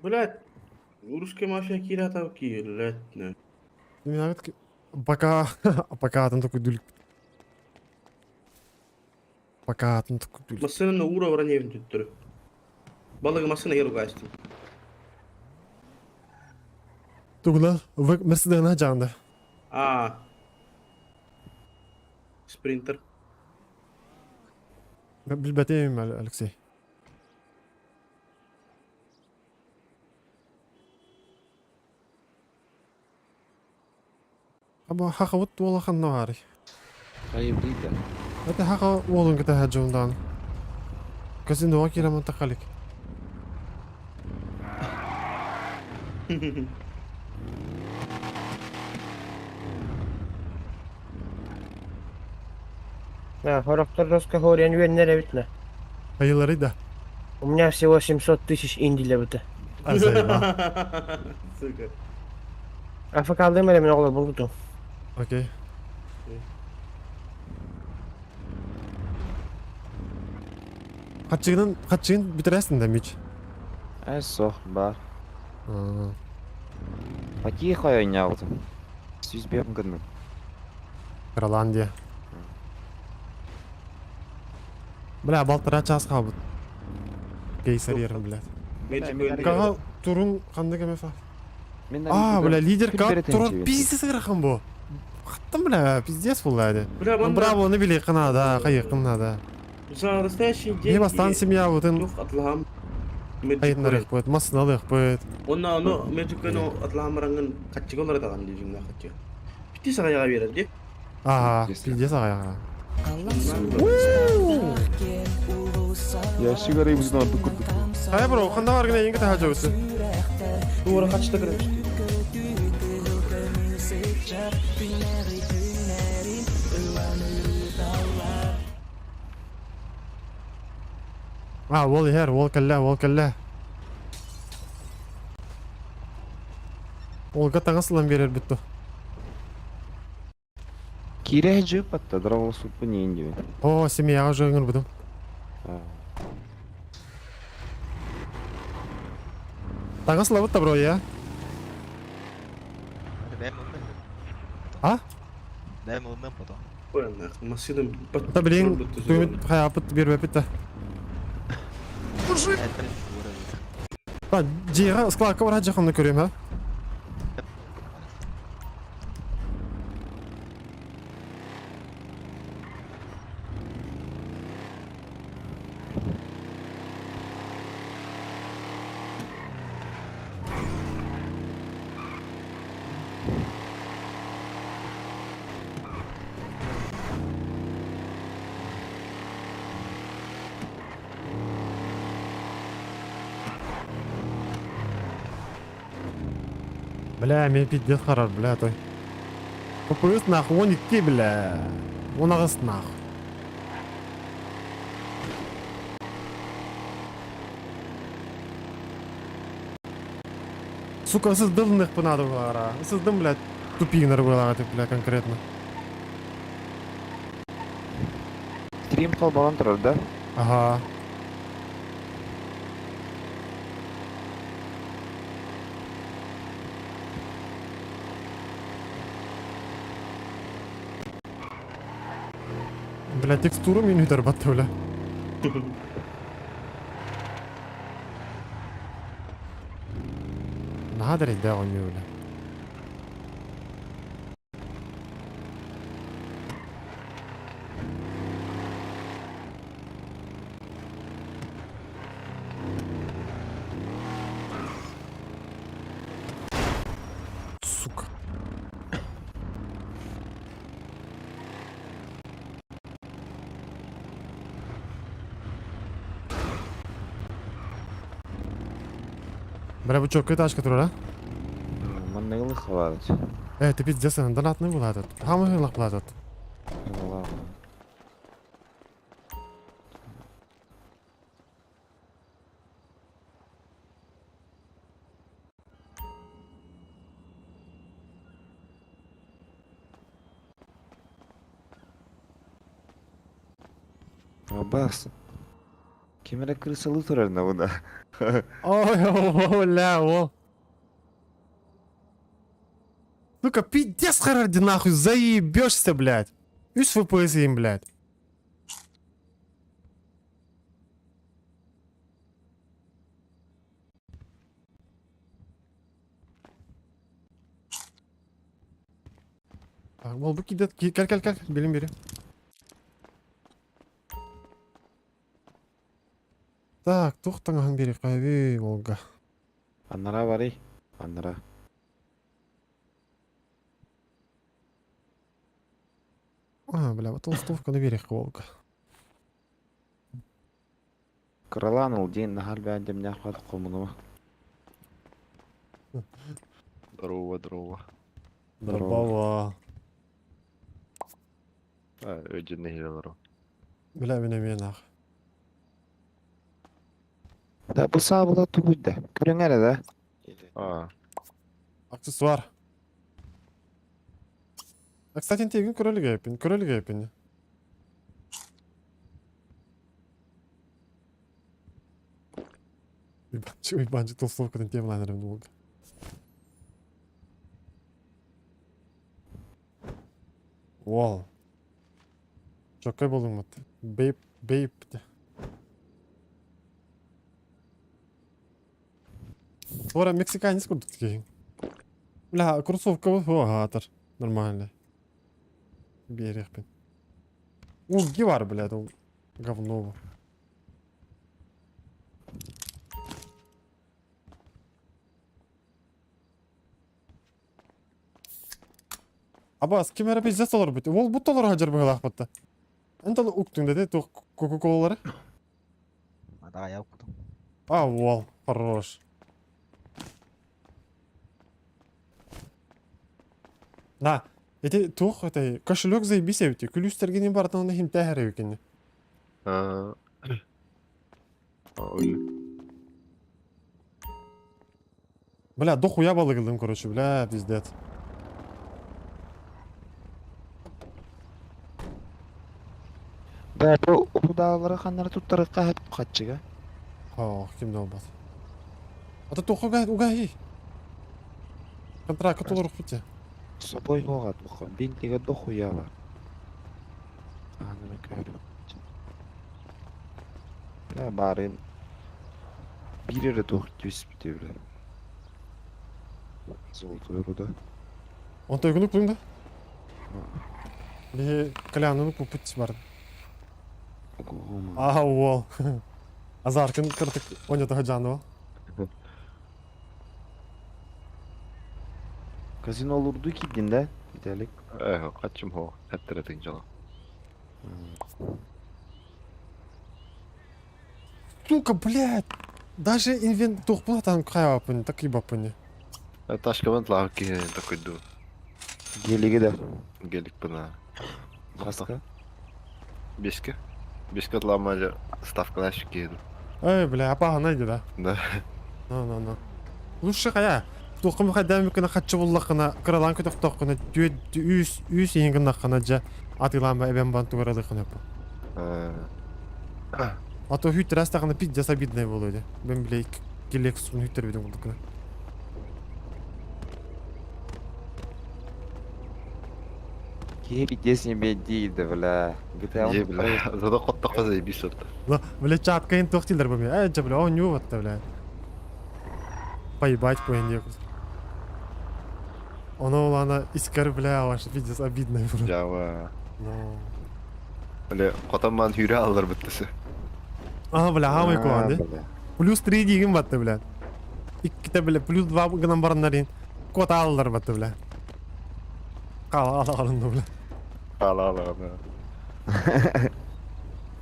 A: блядь, русская мафия кирата ки, блядь, не.
B: Мен агат пока пока атын такой дүлік. Пока атын такой дүлік.
A: Машина ура враневин түттүрү. Балыгы машина еругайстын.
B: Тугла, вы Мерседена жанды.
A: А. Спринтер.
B: Билбетейм, Алексей. Аба хака вот туола ханна
C: Хайбрида.
B: Это хака уолун кыта хаджундан. Казино кира монтакалик.
D: Да, хорохтор жестко хорен үөннер эбитнэ.
B: Айылары да.
D: У меня всего 700 тысяч инди быты.
B: Азайба.
A: Сука.
D: АФК алдым эле мен оҕолор булгутум.
B: Окей. Хатчыгын хатчыгын битересин да мич.
C: Ә, сох, бар. Пати хой ойнауды. Сүз берім гынным.
B: Ирландия. Бля, балтыра час калбыт. Кейсер ерім, блядь.
A: Magic
B: Кага турун кандай кемефа?
C: Мен
B: А, бля, лидер
C: Ким
B: кап
C: берет
B: турар
C: энчи?
B: пиздец ырахан бу. Хаттым, бля, пиздец бул әді.
A: Бля,
B: Ну,
A: манда-
B: браво, не били кына да, кайы кына да.
A: За настоящие деньги.
B: Не бастан семья бутын
A: Тух атлахам. Magic
B: айыннар быт, масыналык быт.
A: Онна ону Magic көну атлахам рангын катчыголар даган дижиң катчы. Бити сага яга берер ди.
B: Ага, пиздец ага.
C: Я сигарей бузна дукурдук.
B: Хай бро, канда бар гына инги тахажа өсү.
A: Тура качта киреп.
B: А, ол ер, ол кэллэ, ол кэллэ. Олга таңа сылан берер бүттү.
C: Киирэ жыыппатта, дроволосуппун иин диэбин.
B: О, семьяҕа уже ыҥырбытым. Таҥас ылабыт да бро, я? А?
J: Дай МЛМ потом.
A: Ой, нахуй, машина
B: Да блин, түмүт хайапыт биэрбэппит да. Та, дьиэҕэ складка барар дьахамны көрүөм, ha? Бля, мен пиздец харар, бля, той. ППС нахуй, он идти, бля. Он ағыс нахуй. Сука, сыздым надо было, Сыздым, блядь, тупигнер было, бля, конкретно.
C: Стрим холбонон турар да?
B: Ага. Бля, текстуру мин үтер батты, бля. Наһаа да эрэйдээх оонньуу, бля. Сука. Бля, бу чёткая тачка турар, а?
C: Манныгылы хабарыт.
B: Э, ты пиздец, донатный был этот. Хамы был этот.
C: Абас. Ким эрэ крысалы турар на буда.
B: Ой, бля, о. Ну-ка, пиздец, Харарди, нахуй, заебешься, блядь. Үс FPS им, блядь. Так, бол бу кидет, кел, кел, кел, билим бери. Так, тух таҥаһын биэриэххэ Волга.
C: Аннара барый. Аннара.
B: А, бля, вот толстовканы биэриэххэ Волга.
C: Кыралаан ыл диэн наһаар бээн дэмнээх хат хомунума.
L: Здорово, здорово.
B: Здорово.
L: А, өдүн нэһилэ
B: Бля, мин эмиэ нах.
C: Да бу саабыла тугуйда. Көрүҥ эрэ да.
L: А,
B: Аксессуар. А, кстати, тегин көрөлүгө көрөлүгө эпин. Уйбанчык, уйбанчык толстовкадан темаланырым Волга. Уол. Чоккай болдуң мат. Бейп, бейп. Ора мексиканец курдук киһиҥ. Бля, кроссовка аатар. Нормально. Биэриэхпин. Уги бар, блядь, ол говно. Абас, ким эрэ пиздец олорбут. Ол бут олорор хадьар быһылаахпытта. Эн тол уктуҥ дэтэ туох кока-колалары?
J: Да, я укутум.
B: А, уол, хорош. На, эти туох этэй кошелек заебись эбити. Күлүүстэргини барытын химтээһэр эбикини.
L: а, ой.
B: Бля, дохуя балыгылдым, короче, бля, пиздец.
C: Да, бу удаалары ханнары туттарыкка хатчыга.
B: Ох, ким да болбат. Ата тухуга угаhi. Контракт толорукпут я.
C: Собой хоға туха. Бинтиге дохуя бар. Аны көрүп. Бля, барын бир эрэ туох түспүтэ бля. Золотой руда.
B: Онто өгүнүк буң да. Бе калянын купут бар. А, уол. Азаркын кыртык онята жанова.
C: Казино олурду кийдин да, Виталик?
L: Э, качым хо, хәттеретин жала.
B: Сука, блядь. Даже инвент тухпуна там кайапын, так и бапыни.
L: Ташкабан лаг ки такой ду.
C: Гелиге да.
L: Гелик бына.
C: Хаска.
L: Беске. Беске ламали ставка на киду.
B: Эй, бля, апа найди, да.
L: Да.
B: Ну, ну, ну. Лучше кая. Тухым хадам кына хатчы буллакына, кыралан көтөх тохкына, түйет үс үс ингин накына жа атыланба эбен бан тугырады кына. А то хүт растагына пиздец обидное было, да. Бен бля келек сун хүттер биден булдыкына.
C: Киһи пиздец не бедийді, бля. GTA
L: Е, бля. Зато котта каза и бисот.
B: Ну, бля, чатка ин тохтилер бу. Э, жа, бля, он ню вот, бля. Поебать поин Оно лана искер, бля, ваш пиздец обидное было.
L: Жава.
B: Ну.
L: Бля, котаман хүрә алыр биттесе.
B: А, бля, хамай
C: А,
B: куанды.
C: бля.
B: Плюс 3 деген батты, бля. Икките, бля, плюс 2 гынан барыннар Кота алылар батты, бля. Кала ала алынды, бля.
L: Ала ала ала.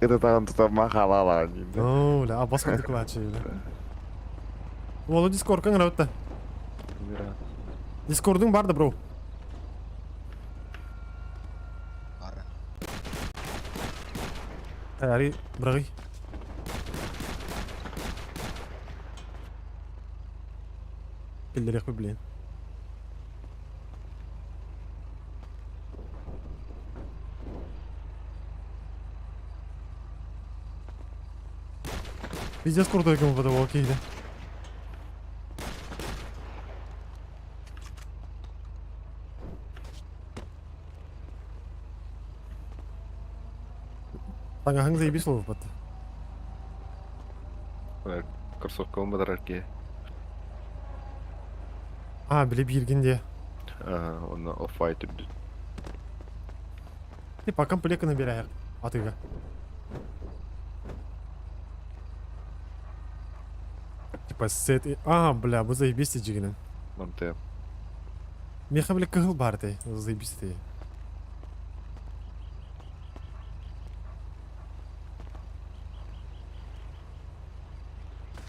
C: Это там тутама халала.
B: Ну, бля, а басқа докладчы, бля. Олы Дискорд кыңыр өтті. Дискордың барды, бро. Ари, брагы. Пиллерек блин. Пиздец крутой кому подавал, окей, да. Таңаһың заебись ловып батты.
L: Кроссовка бадарар ки.
B: А, биле биргенде.
L: Оны оффайт үрдү.
B: Типа комплекты набирай атыга. Типа сет... А, бля, бу заебись жигинен.
L: Манте.
B: Меха, бля, кыгыл бар ты, заебись ты.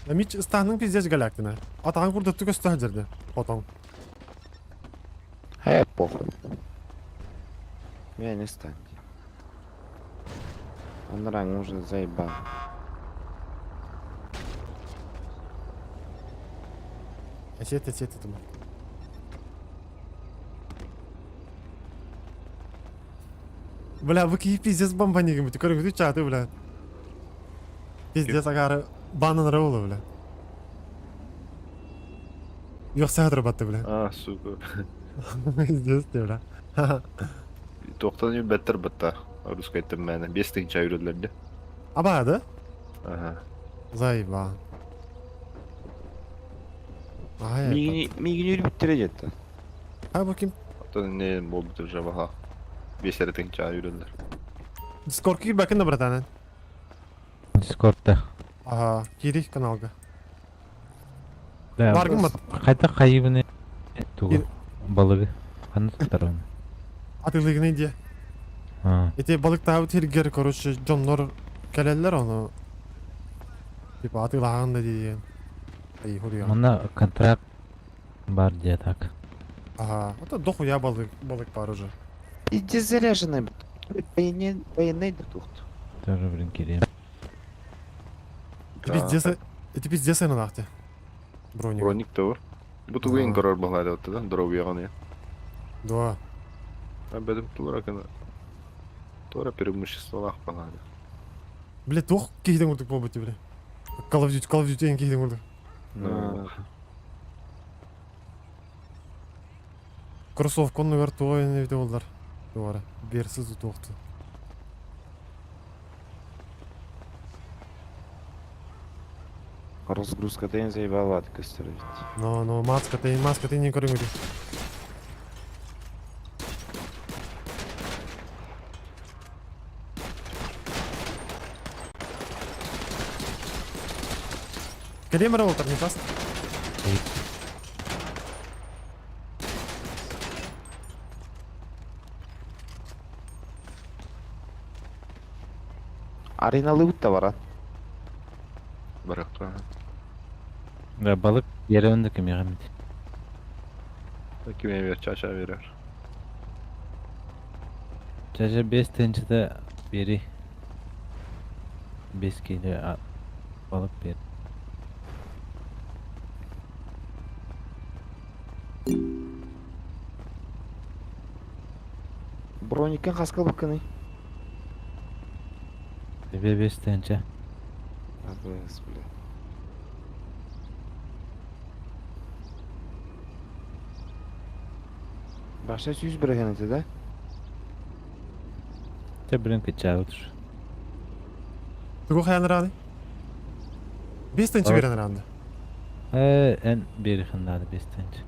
B: Мич станың пиздец галяктина. Атаң курда түгөс жерде. Потом.
C: Э, похуй. Я не стану. Он ран уже заебал.
B: Әсет, әсет, думаю. Бля, вы какие пиздец бомбанигами, ты короче, чаты, бля. Пиздец, агары банан раула, бля. Yok сәдір батты, бля.
L: А, сука.
B: Пиздец ты, бля.
L: Тоқтан үй бәттір бітті. Русска айттым мәні. 5 тыңча үйрелерді.
B: Аба, да?
L: Ага.
B: Заеба. Ай,
C: Мигин үрүп бүтүрө жетти.
B: А, бу ким?
L: Оттан не бол бітір жабаға. 5 тыңча үйрелер.
B: Дискорд кир бәкін да, братан.
M: Дискордта.
B: Ага, кири каналга.
M: Да,
B: Баргын бат.
M: Қайта қайыбыны тугу. Балыгы. Қаны туттар оны.
B: Атылыгын иде.
M: А.
B: Эти балыктабы тергер, короче, дьоннор келелер оны. Типа атылаган да деген. Ай, хуя.
M: Мына контракт бар де так.
B: Ага, это дохуя балык, балык бар уже.
C: Иди заряженный. Военный, военный тухт.
M: Тоже, блин, керек.
B: Это пиздец, это пиздец на нахте. Броник.
L: Броник та бар. Бу тугуин корор бағлайды отты да, дроу яғаны я.
B: Да.
L: А бәдім тура кына. Тура преимущество лах бағлайды.
B: Бля, туох киһитин курдук буолбут бля. Call of Duty, Call of Duty киһитин курдук. Кроссовка оннугар туох эбитэ буоллар. Туора, берсы тутуохту.
C: Разгрузка тен заебала көстөр бит.
B: Но, но, маска ты, маска ты не көрүҥү. Кэлиэм эрэ буолтар, не паст.
C: Ареналыбыт да баран.
L: Барахта.
M: Да, балык yerinde кимиҕэ
L: Ким эмиэ чача берер.
M: Чача 5 тыһыынчата биэри. 5 киилэ балык биэр.
C: Броникка хаска быккыный?
M: Тебе 5 тыһыынча.
C: Абыс, бля. Баша сүүс бырыһын этэ да?
M: Те блин кычаабыт.
B: Тугу хайан раны? 5 тыһыынча берен ранды.
M: Эн биэриэххин наада 5 тыһыынча.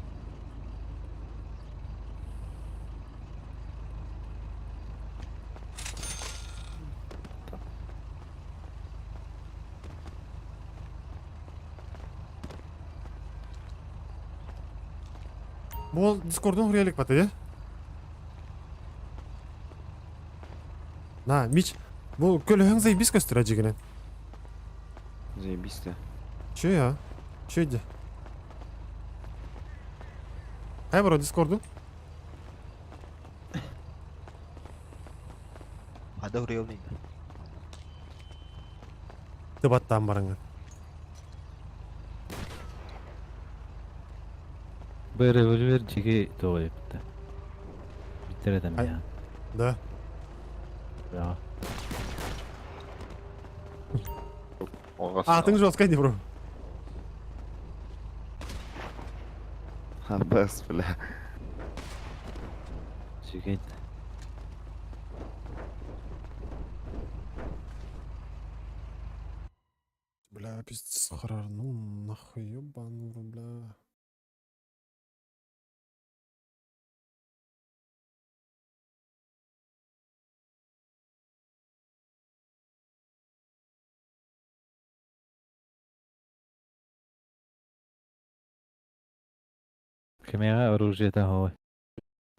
B: Бу Дискордун хуруйа бата, э? На, Мич, бу көлөһөҥ заебись көстөр дьигинен.
C: Заебись-то.
B: Че я? Че иди? Хай, бро, Дискорду.
J: Хада хуруйабын.
B: Ты баттаан бараңын.
M: Бу револьвер жиги тоҕойупта. Биттер этем я.
B: Да.
M: Да.
B: А, ты жесткий, не бро.
C: Абыс, бля.
M: Жиги.
B: Бля, пиздец, хоррор, ну нахуй, ебану, бля.
M: Кимиэхэ оружиета хоой.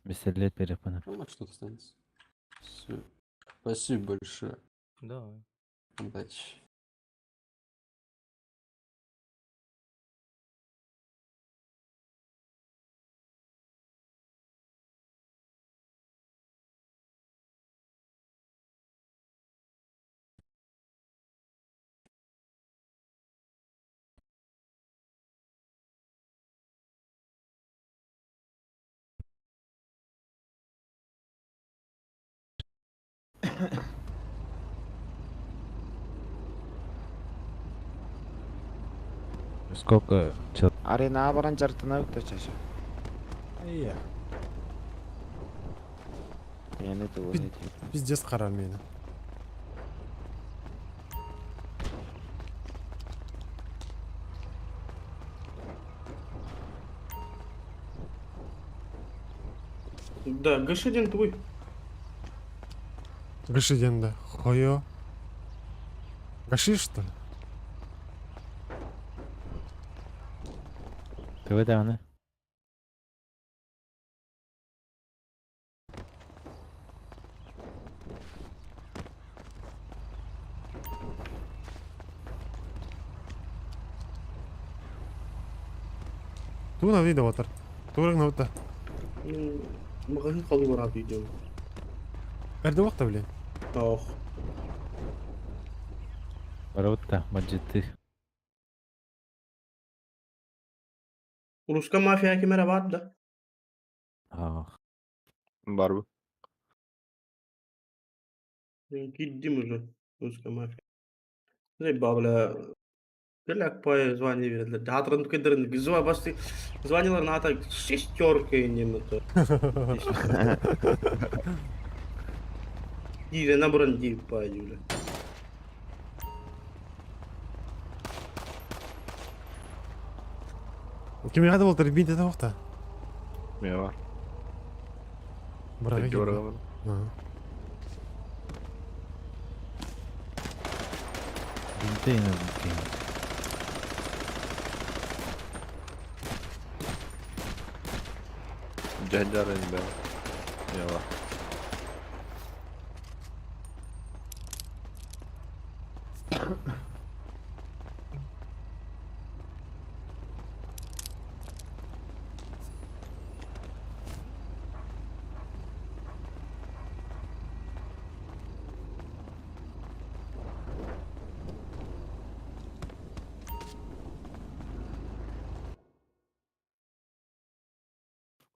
M: Пистолет бериэхпин.
G: Ну, может, что-то останется. Все. Спасибо большое.
M: Давай.
G: Удачи.
M: Сколько человек?
C: Арена баран жартына өттө чаша.
B: Иә.
C: Яны тугу
B: Пиздец харар мени.
A: Да, ГШ-1 твой.
B: Гаши да. Хойо. Гаши, что ли?
M: Кого даҕаны?
B: Тугун видео батар. Тугун на
A: Ну, магазин қалды барады видео.
B: Эрде вакта, блин.
A: Ох.
M: Барабыт баджетты.
A: Руска мафия кемере бар да.
M: Ах.
L: Бар бу.
A: Киддим уже. Руска мафия. Бля, Бля, по звание бердилер. Хатырын кедерин зва басты званияларын ата шестерка немето. Дире набран ди по бля.
B: Ким яда болтар бинте тоқта.
L: Мен бар.
B: Браво.
L: Дёрган.
M: Бинте бинте.
L: Жажарын бе. Мен бар.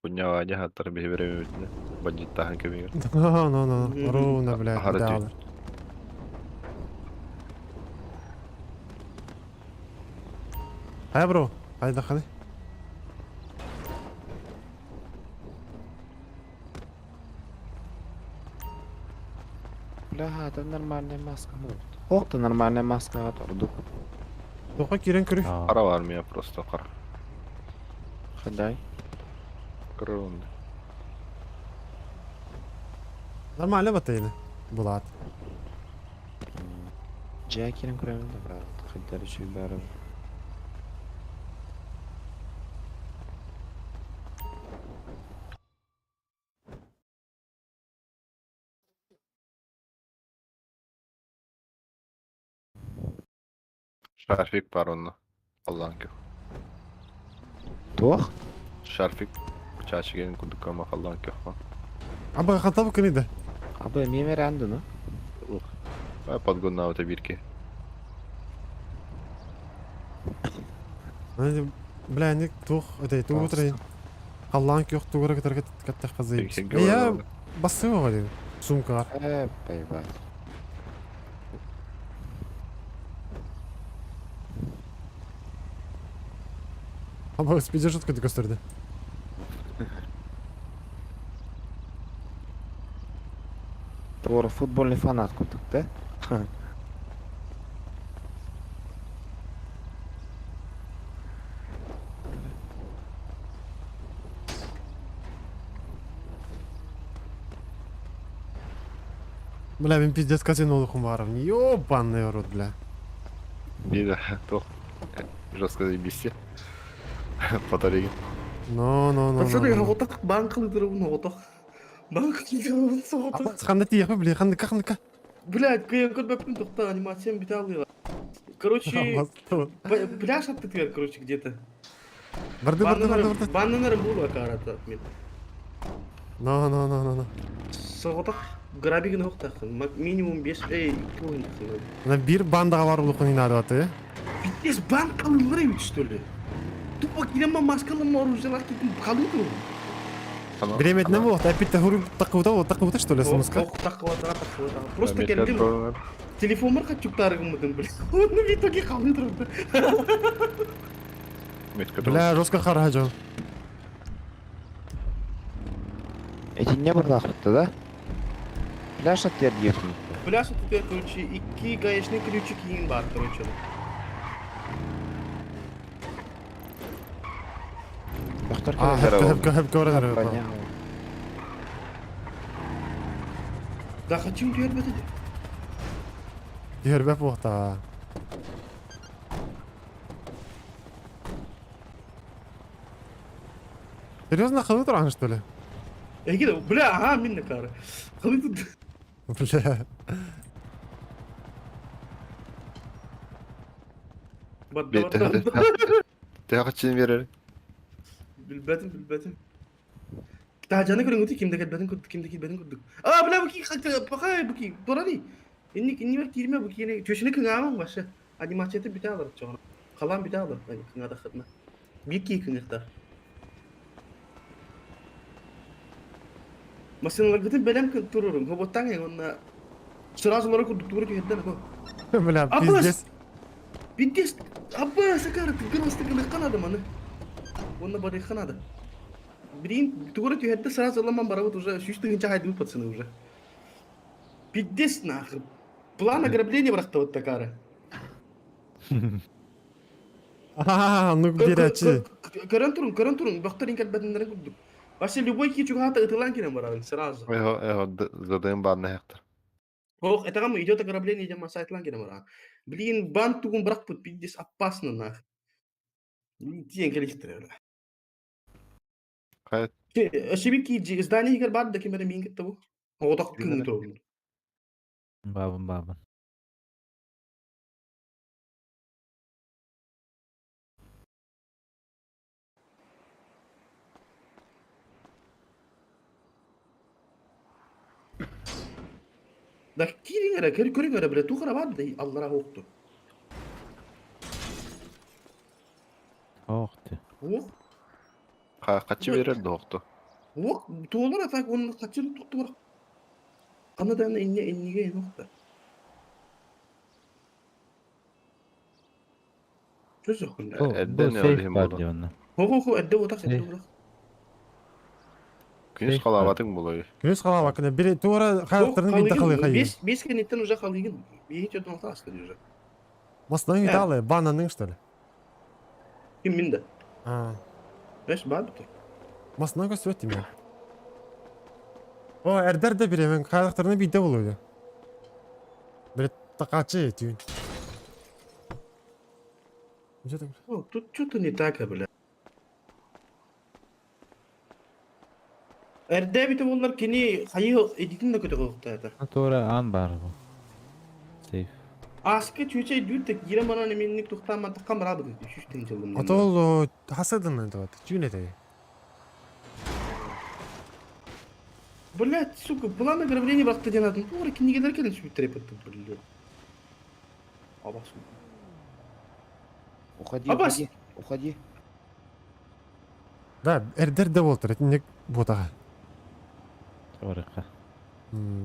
L: Кунява жахаттар биһи береме бандиттахан кемигер.
B: Ну, ну, ну, ровно, блядь,
L: Ахара
B: дал. Хай, бро, хай дахали.
C: Бля, это нормальная маска. Ох, ты нормальная маска, ордук.
B: Тоқа кирен көрі.
L: Кара бар меня просто кара.
C: Хадай.
L: Кырылынды.
B: Нормально батайны. Булат.
C: Жа кирен көрөмүн да, брат. Хаддар үчүн бары.
L: Шарфик бар онно. Аллаһын көх.
C: Туох?
L: Шарфик. Чачыген кудукама Аллаһын көх.
B: Аба хантабы кыниды.
C: Абы мемер анды, ну?
L: Бай подгонна өтө бирке.
B: Бля, не тух, это тух утрай. Аллаһын көх тугара кытар каттах казай. Я басыва говорю. Сумка.
C: Э, поебать.
B: Аба спиде жутко көстөрдү.
C: Тора футбольный фанат кутук, да?
B: Бля, мен пиздец казино хумаров. Ёбаный рот, бля.
L: Биде, тох. Жестко заебись. Батарейки.
B: Ну, ну, ну.
A: Пацаны, отақ банк қылдырып, отақ. Банк қылдырып, отақ.
B: Ханда тиях, бля, ханда ка, ханда ка.
A: Блядь, кыйын көрбөппүн тоқта анимациям бите алыйла. Короче, пляж аттытыгар, короче, где-то.
B: Барды, барды, барды, барды.
A: Баннанарым болу акарата мен.
B: Ну, ну, ну, ну, ну.
A: Соғытақ грабигін оқтақ. Минимум 5, эй, туын.
B: На бир бандаға бар булукун инады баты.
A: Пиздец, банк қалылар ведь, что ли? Тупо килема маскалым оружиялар кетіп қалыды.
B: Бремет не болот, опять хуру такута, такута что ли, смска?
A: Просто келдим. Телефон бар чуктарыгымдын, блин. Ну, в итоге қалыды.
B: Бля, жестко хараджо.
C: Эти не бардахты, да? Пляж от тердиевни.
A: Пляж от короче, икки гаечный ключик ең бар, короче.
B: А, хеп, хеп, хеп, хеп,
A: Да хотим дверь
B: Дверь бохта. Серьезно, халы туран, что ли?
A: Эгиде, бля, ага, минне кары. Халы тут.
B: Бля.
L: Тәгә берер.
A: Билбетим, билбетим. Тажаны көрүң өтө кимде кетбетин көрдүк, кимде кетбетин көрдүк. А, бля, буки, пока буки, дорани. Инни инни бер кирме буки, не төшүнө кыңаман башы. Анимацияты бите алыр чоңор. Калан бите алыр, кыңада хытна. Бики кыңыктар. Машиналар гытын белем кын турурун, хоботтан онна сразу лора курдук тугур кетден го.
B: Бля, пиздец.
A: Пиздец, абба, сакары, тыгын астыгын маны. Онно барыахха надо. Блин, тугура түһэрдэ сразу ламан барабыт уже, 100 000 хайдыбыт пацаны уже. Пиздец нахуй. План ограбления бырахтыбыт такары.
B: Аа, ну беречи.
A: Көрөн турун, көрөн турун, бөхтөр инкәлбәтеннәрен күрдүк. Вообще любой ки чугата ытылан кирен барабын сразу.
O: Эхо, эхо, задаем бан хектар.
A: Ох, это кому идет ограбление, идем сайтлан кирен барабын. Блин, бан тугун бырахпыт, пиздец, опасно нах. Тиен келихтер.
O: Кайт.
A: Шибики здание игер бар да кемере мин кетти бу. Одак күн турун.
M: Бабын бабын.
A: Да кириңере, көр көрүңере биле тухара бар да аллара хокту.
M: Ох ты.
A: Ох,
O: Качы берер докту.
A: ох, туолар атак оны качыр тукту бар. Кана да инне инниге нокта. Чөзө хунда.
M: Бу
O: Эдден
M: сейф
O: олихим
M: бар
O: болу.
M: диye
A: Хо хо хо эдде отак эдде
M: Сейф.
A: отак.
O: Күнүс халабатың болой.
B: Күнүс халаба кына бир тура характерин бир дахалы хайы.
A: Бес бес кенеттен уже халыгын. Бейт өтөн алта асты уже.
B: Масдан гиталы, бананның что ли?
A: Ким минде?
B: А,
A: Беш бар бит.
B: масдан көсөт тиме. О, эрдер де бире мен характерин бир де болуйду. Бир такачы түйүн.
A: О, тут что-то не так, бля. Эрде бит олар кини хайы эдитин да көтө кылыкта это.
M: Тура ан бар бу. Сейф.
A: Аскы чүче дүт кирем анан эменник тухтама таккан барабы үч тен жылдым.
B: Атол хасадын это вот. Түйүн это.
A: Блять, сука, план ограбления бакты денатын. Тура кинигелер келин сүп трепетти, блядь. Абас.
C: Уходи,
A: Абас.
C: уходи, уходи.
B: Да, эрдер де болтур, этинник ботага.
M: Орыка.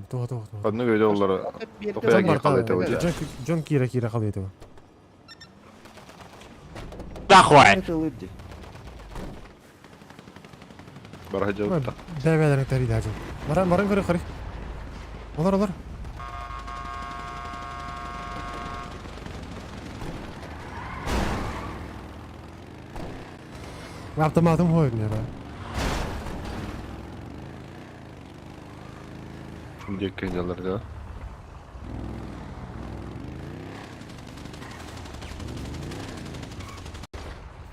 B: Туга туга туга.
O: Одну көйдө олар.
B: Жон бар, Жон кира кира калды это.
C: Это лыбди.
O: Бара жолта.
B: Бәбәләрнең тәри дә Баран баран көрө карый. Олар олар. Автоматым қойып не ба.
O: Жеккен жалар да.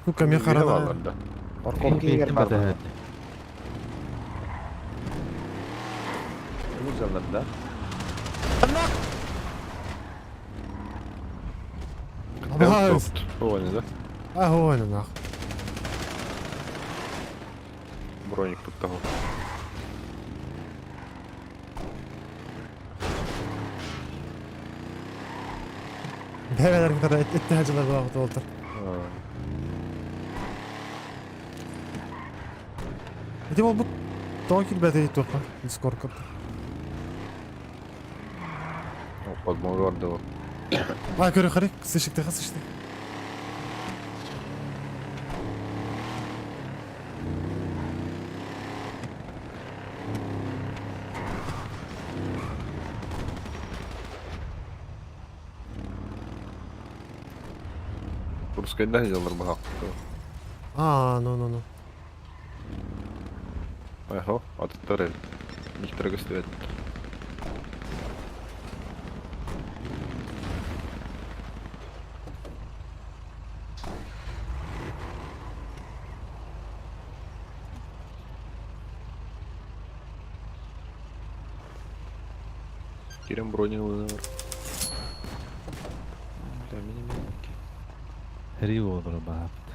B: Сука, мен қарада.
O: Да.
C: Парковка егер бар. Жалар да.
B: Абас.
O: Ой, да.
B: А, ой, нах.
O: Броник тут того.
B: Бәбәләрнең тәри этте хаҗалар була олтыр. Эти бол бу Токил бәтә тоқа. Дискорд кырды.
O: Подмога бар да.
B: А, көрө карый, сышыкты, сышыкты.
O: Русскайда жалар бахак.
B: А, ну, ну, ну.
O: Эхо, аттар. Никтер көстөбөт. Кирем броня бар.
C: Бля, меня
M: Ри олар бабыт.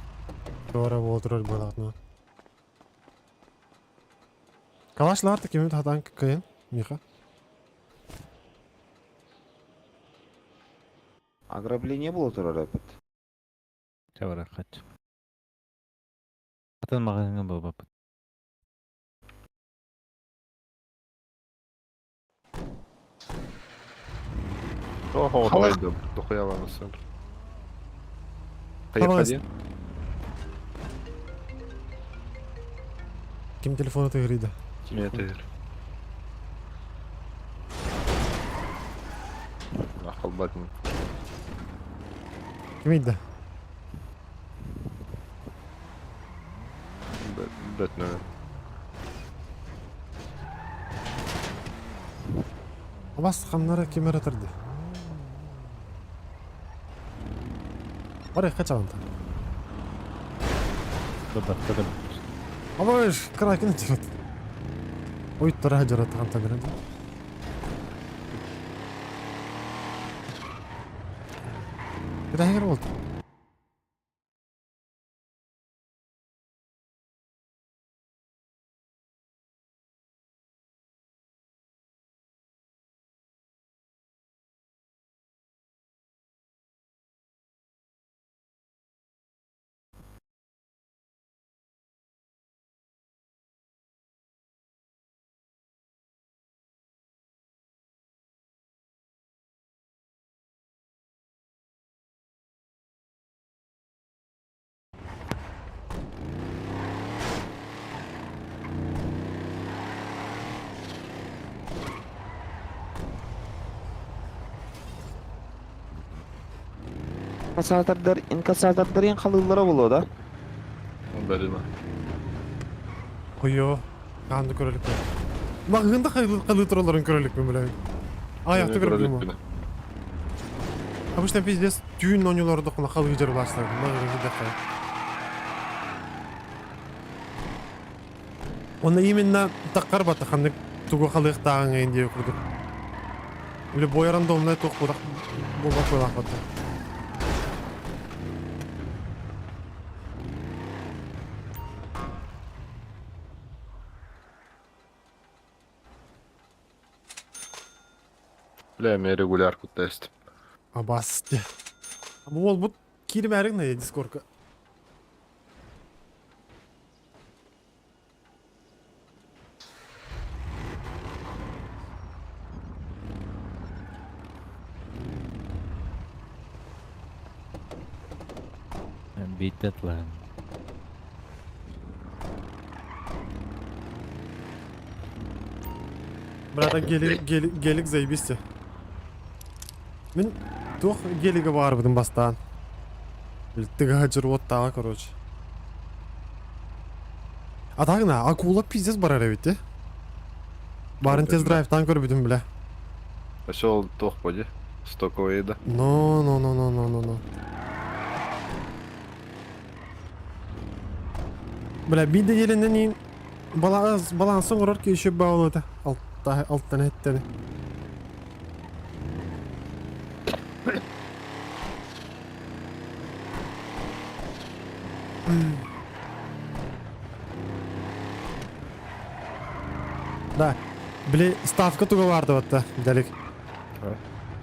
B: Doğru болдырыр болады. Калашлар кемет хатан кыйын, Миха.
C: Ограбление было тура рапид.
M: Чабара кач. Атын магазинге бу бабыт.
O: Охо, давай, дохуя вам сын.
B: Давай.
O: Поехали.
B: Ким телефона тыгырыйда?
O: Нет, Игорь. Ахалбатин.
B: Ким ыйда?
O: Бэтмен.
B: Абас ханнара ким эрэ турда? Бар качаланта. Абаш кракен жарат. Ой, тара жарат ханта береді. Кыда болды?
C: Инкассатордар, инкассатордарын халыыллара болуо да?
O: Бәріме.
B: Қойо, қанды көрелік пе. Мағында қалы тураларын көрелік пе, білем. Аяқты көрелік пе. Обычно пиздец түйін ойнуларды құна қалы жер басты. Мағында Оны именно таққар бата ханнык тугу халыктааган инде курдук. Любой рандомный тух будак болбак болак бата.
O: Бля, мен регулярку тест.
B: Абасты. Бу ол бут кирмәрин не дискорка.
M: Битет лан.
B: Брата гелик гелик гелик заебись. Мен тух гелиге бар будым бастан. Тыга жыр оттага, короче. А так на акула пиздец барар ведь, те? Барын тест драйвтан көрбүдүм бля.
O: Пошел тох поди. Стоковая еда.
B: Но, но, но, но, но, но, но. Бля, бидде елинен ин баланс балансын урар ки еще баулы Алтта алттан хеттени. Да. Били ставка туга барды батта, Далик.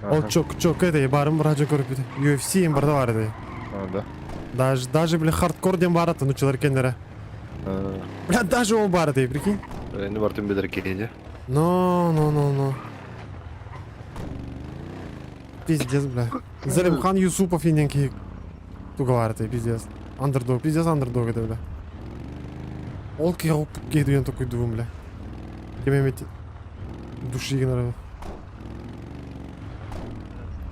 B: Ол чок чок это барым бража көрүп бит. UFC им барда бар edi.
O: А, да.
B: Даже даже били хардкор дем бар аты нучылар кеннере. Бля, даже ол бар edi, прикинь.
O: Енді бартын бедер кейде.
B: Но, но, но, но. Пиздец, бля. Залимхан Юсупов иненки туга бар edi, пиздец. Андердог, пиздец андердог это, бля. Ол ки кейдуен такой дувым, бля. Кемемет души генерал.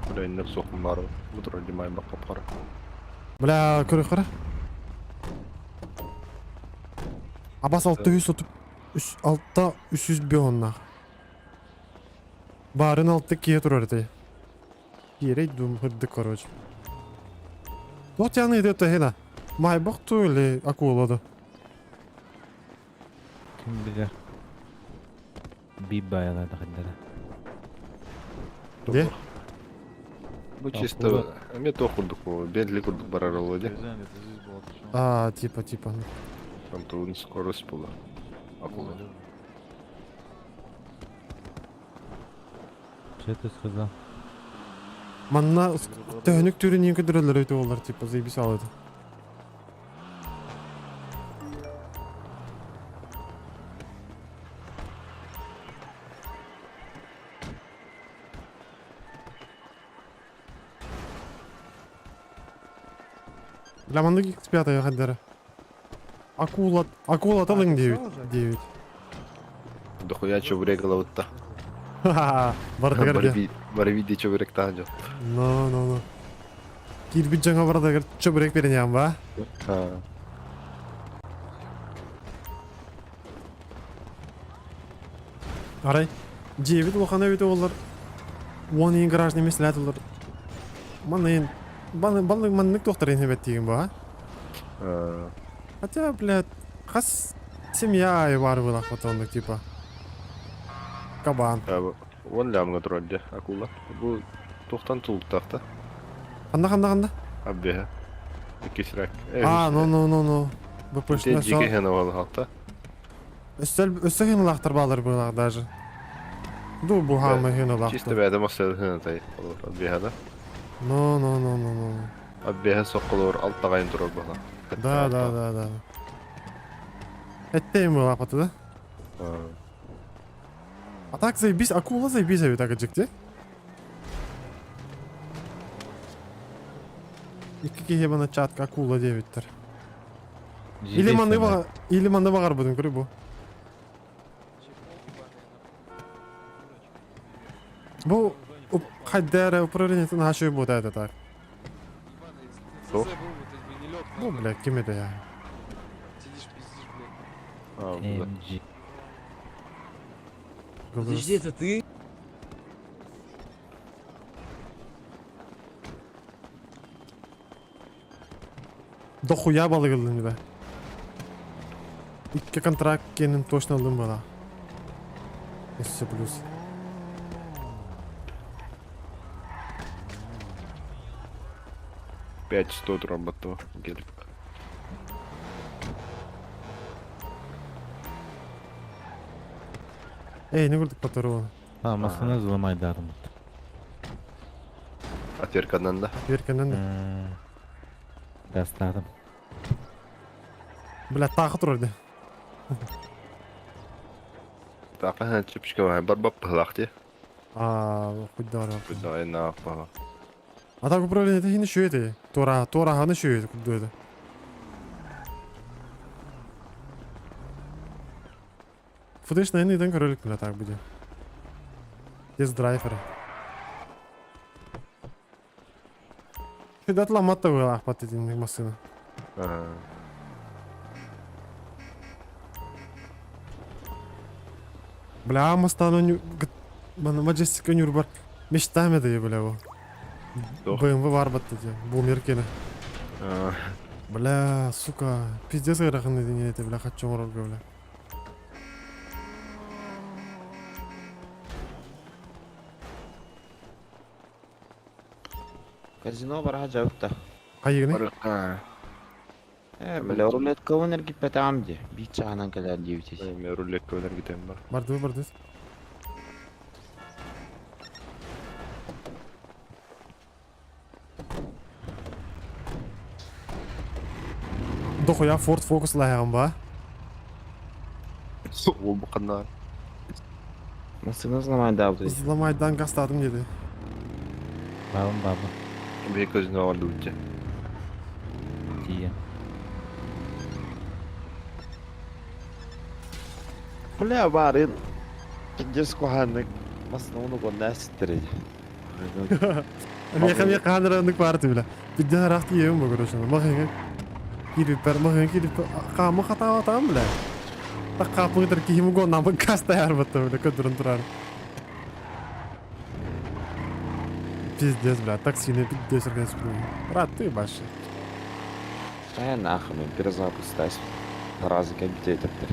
O: Бля, енді соқым бар. Бұтыр димай бақап қара.
B: Бля, көрі қара. Абас алты үс отуп, үс алта үс жүз бионнах. Барын алты кие турар ди. Киерей дум хырды, короче. Вот яны идет хена. Майбах ту или акула да.
M: Ким билер. Бибайла тахаддара.
B: Де?
O: Бу чисто мен тох курдук бу. Бентли курдук барар олды.
B: А, типа, типа.
O: Там трудно скорость была. Акула.
M: Что ты сказал?
B: Манна төхнүк түрүн ең көдөрөлөр өтө болар, типа, заебись алды. Бля, маннык X5 хаддара. Акула, акула талың
G: всё
B: диэбит,
G: уже?
B: диэбит.
O: Дохуя чебурек ылабытта.
B: Ха-ха, барытыгар дии.
O: Барби, барби ди чебурек таан дьон.
B: Но, но, но. Киирбит дьоҥҥо барытыгар чебурек беринэҕин ба?
O: Аа.
B: Арай, дьиэбит улахана эбитэ буоллар, уон иин гаражный эмиэ олор. Манна иин, балык маннык туохтар иин эбэт диигин бу, а?
O: Аа.
B: Хотя, блядь, хас семья аайы баар буолаах оннук типа. Кабан.
O: Уон лямҥа турар дьэ, акула. Бу туохтан тулуктаах да?
B: Ханна, ханна, ханна?
O: Аббеһэ. Иккис рак.
B: А, ну, ну, ну, ну. БПшна
O: Дьике хена балахалта.
B: Өссө өссө хыналаахтар баалар быылаах даже. Ду бу хаама
O: Чисто
B: хыналаахтар.
O: бэйдэ масса хынатай. Аббеһэ да.
B: Ну, ну, ну, ну, ну.
O: Аббеһэ сокколоор алтаҕайын турар баһа.
B: Да, да, да, да. Эттейм быылаах бата да. А так заебись, акула заебись эбит акыдьыкти. Икки киһи бана чатка акула диэбиттэр. Или манны баҕар, или манны баҕарбытын көрү бу. Бу хайдара управлениетын хашы бута это так. Ну, бля, ким это я?
M: MG.
G: Подожди, это ты?
B: Дохуя балык ыллым бе. Икки контракт кенин точно ыллым была. Өссө плюс.
O: 500 турар баттыба. Келип.
B: Эй, не көрдүк патрон.
M: А, машина взломайдарым.
O: Отверканан да.
B: Беркенен да.
M: Достадым.
B: Бля, тағы турар ди.
O: Таqa чепчика бар барбап пылах ди.
B: А, хоть да.
O: Куда на пала.
B: А так управление это не шует. Тора, тора ханы шует, куда это. Фудеш на иден королик бля так будет. Без драйвера. Ты ламата была под этим машина. Бля, мастану Маджестика нюрбар. Мечтами да бля его. БМВ бар батты де. Бумер кені. Бля, сука. Пиздец ыарахын не это, бля, хочу морога, бля.
C: Казино бараха жабытта.
B: Хайыгыны?
C: Э, бля, рулетка өнер гитпетам ди. Бит чағынан кэлэр диэбитис.
O: Мен рулетка өнер гитем бар.
B: Барды, барды. Дохуя Ford Focus лайган ба.
O: Ол бу қанна.
C: Машина взломайдабыт.
B: Взломайдан гастадым деді.
M: Бабым бабы.
O: Бе казино алды үтте.
M: Тие.
C: Бля, барын. Пиздец куханнык. Машина уну гонна ситтереди.
B: Меха меха ханрандык барды бля. Биден рахты ем бу короче. Махын кириппер, махын кириппер. Камы хата атам бля. Так капыңдыр кийим го намы каста ярбатты бля көтөрөн турар. Пиздец, бля, таксины пиздец организую. Брат, ты баши.
C: Э, нахуй, мен перезапуск тас. Разы как битейтептер.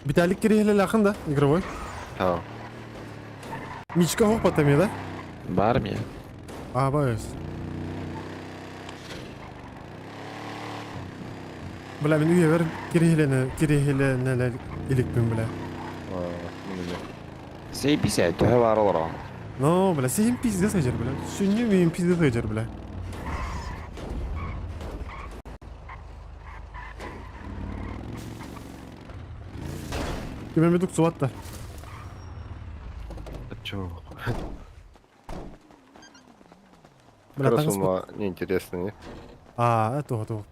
B: Виталик кирехле лахын да, игровой.
O: Ха.
B: Мичка хоп потом, да?
C: Бар мне.
B: А, баюсь. Бля, мен үйе бер кирехлене, кирехлене иликпин, бля.
C: Сейписе, төһө бар олор.
B: Ну, бля, сен пиздец ажар, бля. Сүннү мен пиздец ажар, бля. Ким эмит уксубат да.
O: Чё?
B: Бля,
O: Как
B: таҥас
O: сумма неинтересно, не?
B: А, это вот, вот.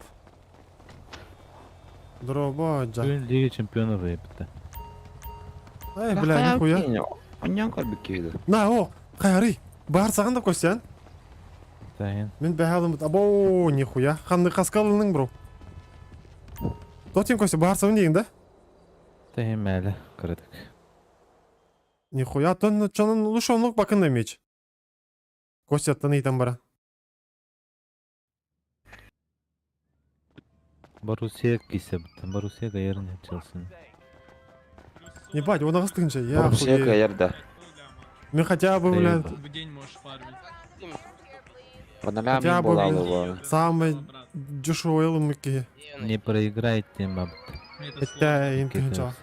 B: Дороба, джа.
M: Бүгүн Лига чемпионов выпыта.
B: Эй, бля, нихуя.
C: Онньон көрбүт киһи
B: На, о, хайары. Бар саған да Костян.
M: Тайын.
B: Мин бәһалым. Або, нихуя. Ханны хаскалының, бро. Тотин Костя, бар саған дейін, да?
M: Тайын мәлі кырдык.
B: Нихуя, тон чонун лучше онлук бакын меч. Костя, таны там бара.
M: Боруссия кисе бутта. Боруссия гаярын Челсин.
B: Ебать, он ағыстығынша, я
C: Боруссия
B: охуею.
C: гаярда.
B: Мен хотя бы, блядь,
I: В день можешь фармить.
C: Паналям
B: хотя бы,
C: була
B: блядь, самый дешевый лымыки.
M: Не проиграйте мабыт.
I: Это
B: Это интынча.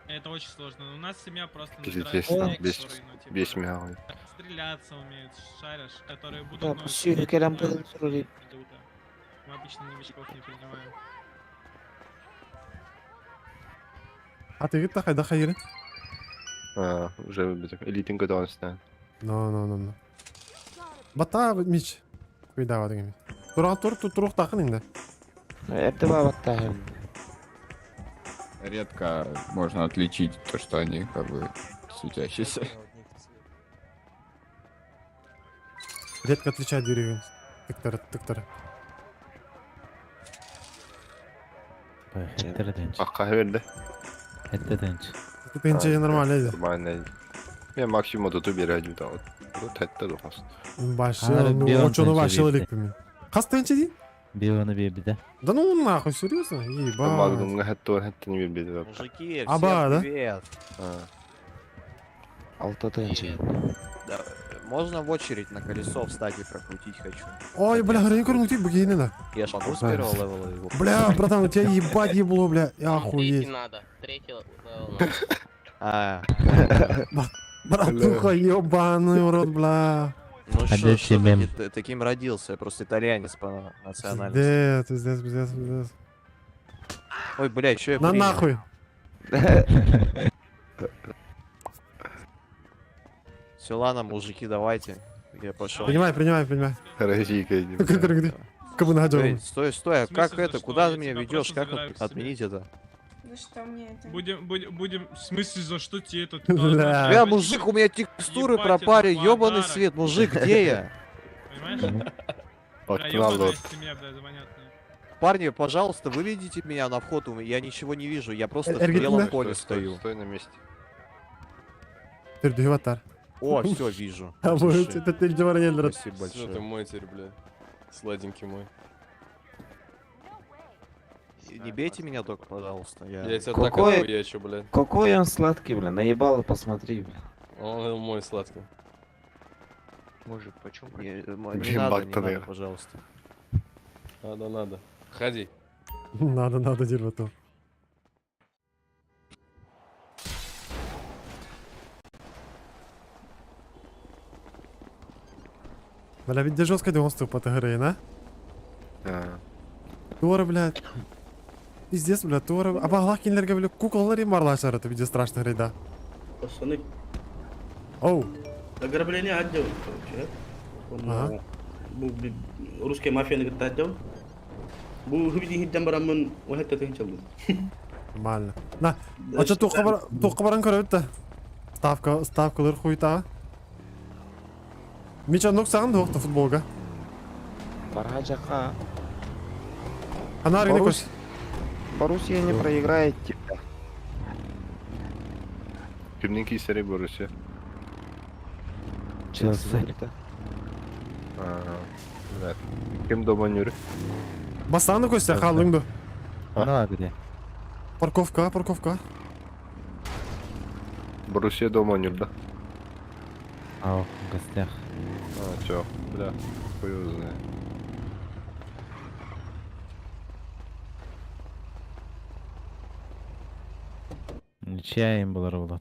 I: Это очень сложно. У нас семья просто
O: Пиздец,
I: набирает
O: там
I: людей,
O: весь,
I: которые, ну, типа,
O: весь мялый.
I: стреляться умеют, шаришь, которые будут...
C: Да,
I: ну,
C: пусть керем
I: ведут, да. Мы обычно новичков не принимаем.
B: А ты гитта хайда хайры?
O: А, уже элитинг готовность,
B: No, no, no, no. Бата мич. Куйдава деген. Тура тур тур турук тақын инде.
C: Эрте бабаттаһын.
F: Редко можно отличить то, что они как бы светящиеся.
B: Редко отличать деревья. Тыктары, тыктары.
M: Хеттерденч.
O: Аққа берді.
M: Хеттерденч.
B: Тынча нормально edi.
O: Нормально. Мен максимум оту бере да вот. Вот это дохас.
B: Башы,
M: Ары,
B: ну,
M: Бион
B: очону
M: тынча
B: башы
M: берді.
B: элек мен. Кас тынча ди?
M: Бионы бебиде.
B: Да ну нахуй, серьезно? Ебать.
O: Магнумга хәтта хәтта не берді.
G: Мужики,
B: всем Аба, да?
G: привет.
C: Алта тынча.
G: Да, можно в очередь на колесо встать и прокрутить хочу.
B: Ой, бля, хрен көрүнүк тик бүгейин да.
G: Я ж могу с первого левела его.
B: Бля, братан, у тебя ебать ебло, бля. Я охуеть.
D: надо, третий левел надо.
G: А,
B: Братуха, ебаный в рот, бля.
G: ну
M: А
G: что,
M: дальше
G: что
M: мем.
G: таким родился, я просто итальянец по национальности.
B: Пиздец, пиздец, пиздец, пиздец.
G: Ой, бля, что я
B: На
G: принял?
B: нахуй.
G: Все, ладно, мужики, давайте. Я пошел.
B: Принимай, принимай, принимай.
O: Российка иди.
B: Кабы
G: Эй, стой, стой, а
I: В смысле,
G: как
I: за
G: это?
I: что?
G: Куда
I: Я
G: ты меня
I: тебя
G: ведешь?
I: просто
G: Как
I: забираю к себе.
G: отменить это?
N: За что мне это?
I: Будем, будем, будем, в смысле, за что тебе этот...
B: Бля.
G: Бля, мужик, у меня текстуры
I: Ебать, это
G: пропали, ёбаный
I: подарок.
G: свет, мужик, где я?
I: Понимаешь? Бля, ёбаная семья, бля, занятная.
G: Парни, пожалуйста, выведите меня на вход, я ничего не вижу, я просто в
B: Эргит,
G: белом
B: да?
G: поле
O: Стой,
G: стою.
O: стой на месте.
B: Түрдү батар.
G: О, все, вижу.
B: А
G: От
B: вот
G: души.
B: это ты жабар келдир.
G: Спасибо большое.
F: мой теперь, бля. Сладенький мой.
G: Не бейте меня только, пожалуйста. Я...
F: тебя
C: Какой-
F: отхуячу, бля.
C: Какой он сладкий, бля, наебало, посмотри, бля.
F: Он мой сладкий.
J: Мужик, почему?
G: Не, не
O: Блин,
G: надо,
O: баг
G: не
O: тогда.
G: надо, пожалуйста.
F: Надо, надо. Ходи.
B: Надо, надо дир бату. Бля, ведь жестко 90 по ТГР, на?
O: А,
B: Тура, блядь. Пиздец, бля, тура. А баглах кинлерге, бля, куколары марлашар, это видео страшно рейда.
A: Пацаны,
B: Оу,
A: ограбление отдел, короче, а?
B: Ага.
A: Бу русская мафия говорит отдел. Бу хыбди хидден барамын, وحتى тынчалды.
B: нормально. На, а чё туққа баран көрөбүт да. Ставка, ставкалар хуйта. Мича нок саған да футболга.
C: Пора жака.
B: Анар гіне
C: Борусь-
B: көш.
C: Боруссия не проиграет тебя.
O: Кимнең кисәре Боруссия?
M: Челси.
O: А, бля. Кем дома нүрі?
B: Бастағын да көшсе, қалдыңды.
M: Ну, где?
B: Парковка, парковка.
O: Боруссия дома нүр, да?
M: Ау, в гостях.
O: А, чё, бля, хуй его знает.
M: Ничья им была работа.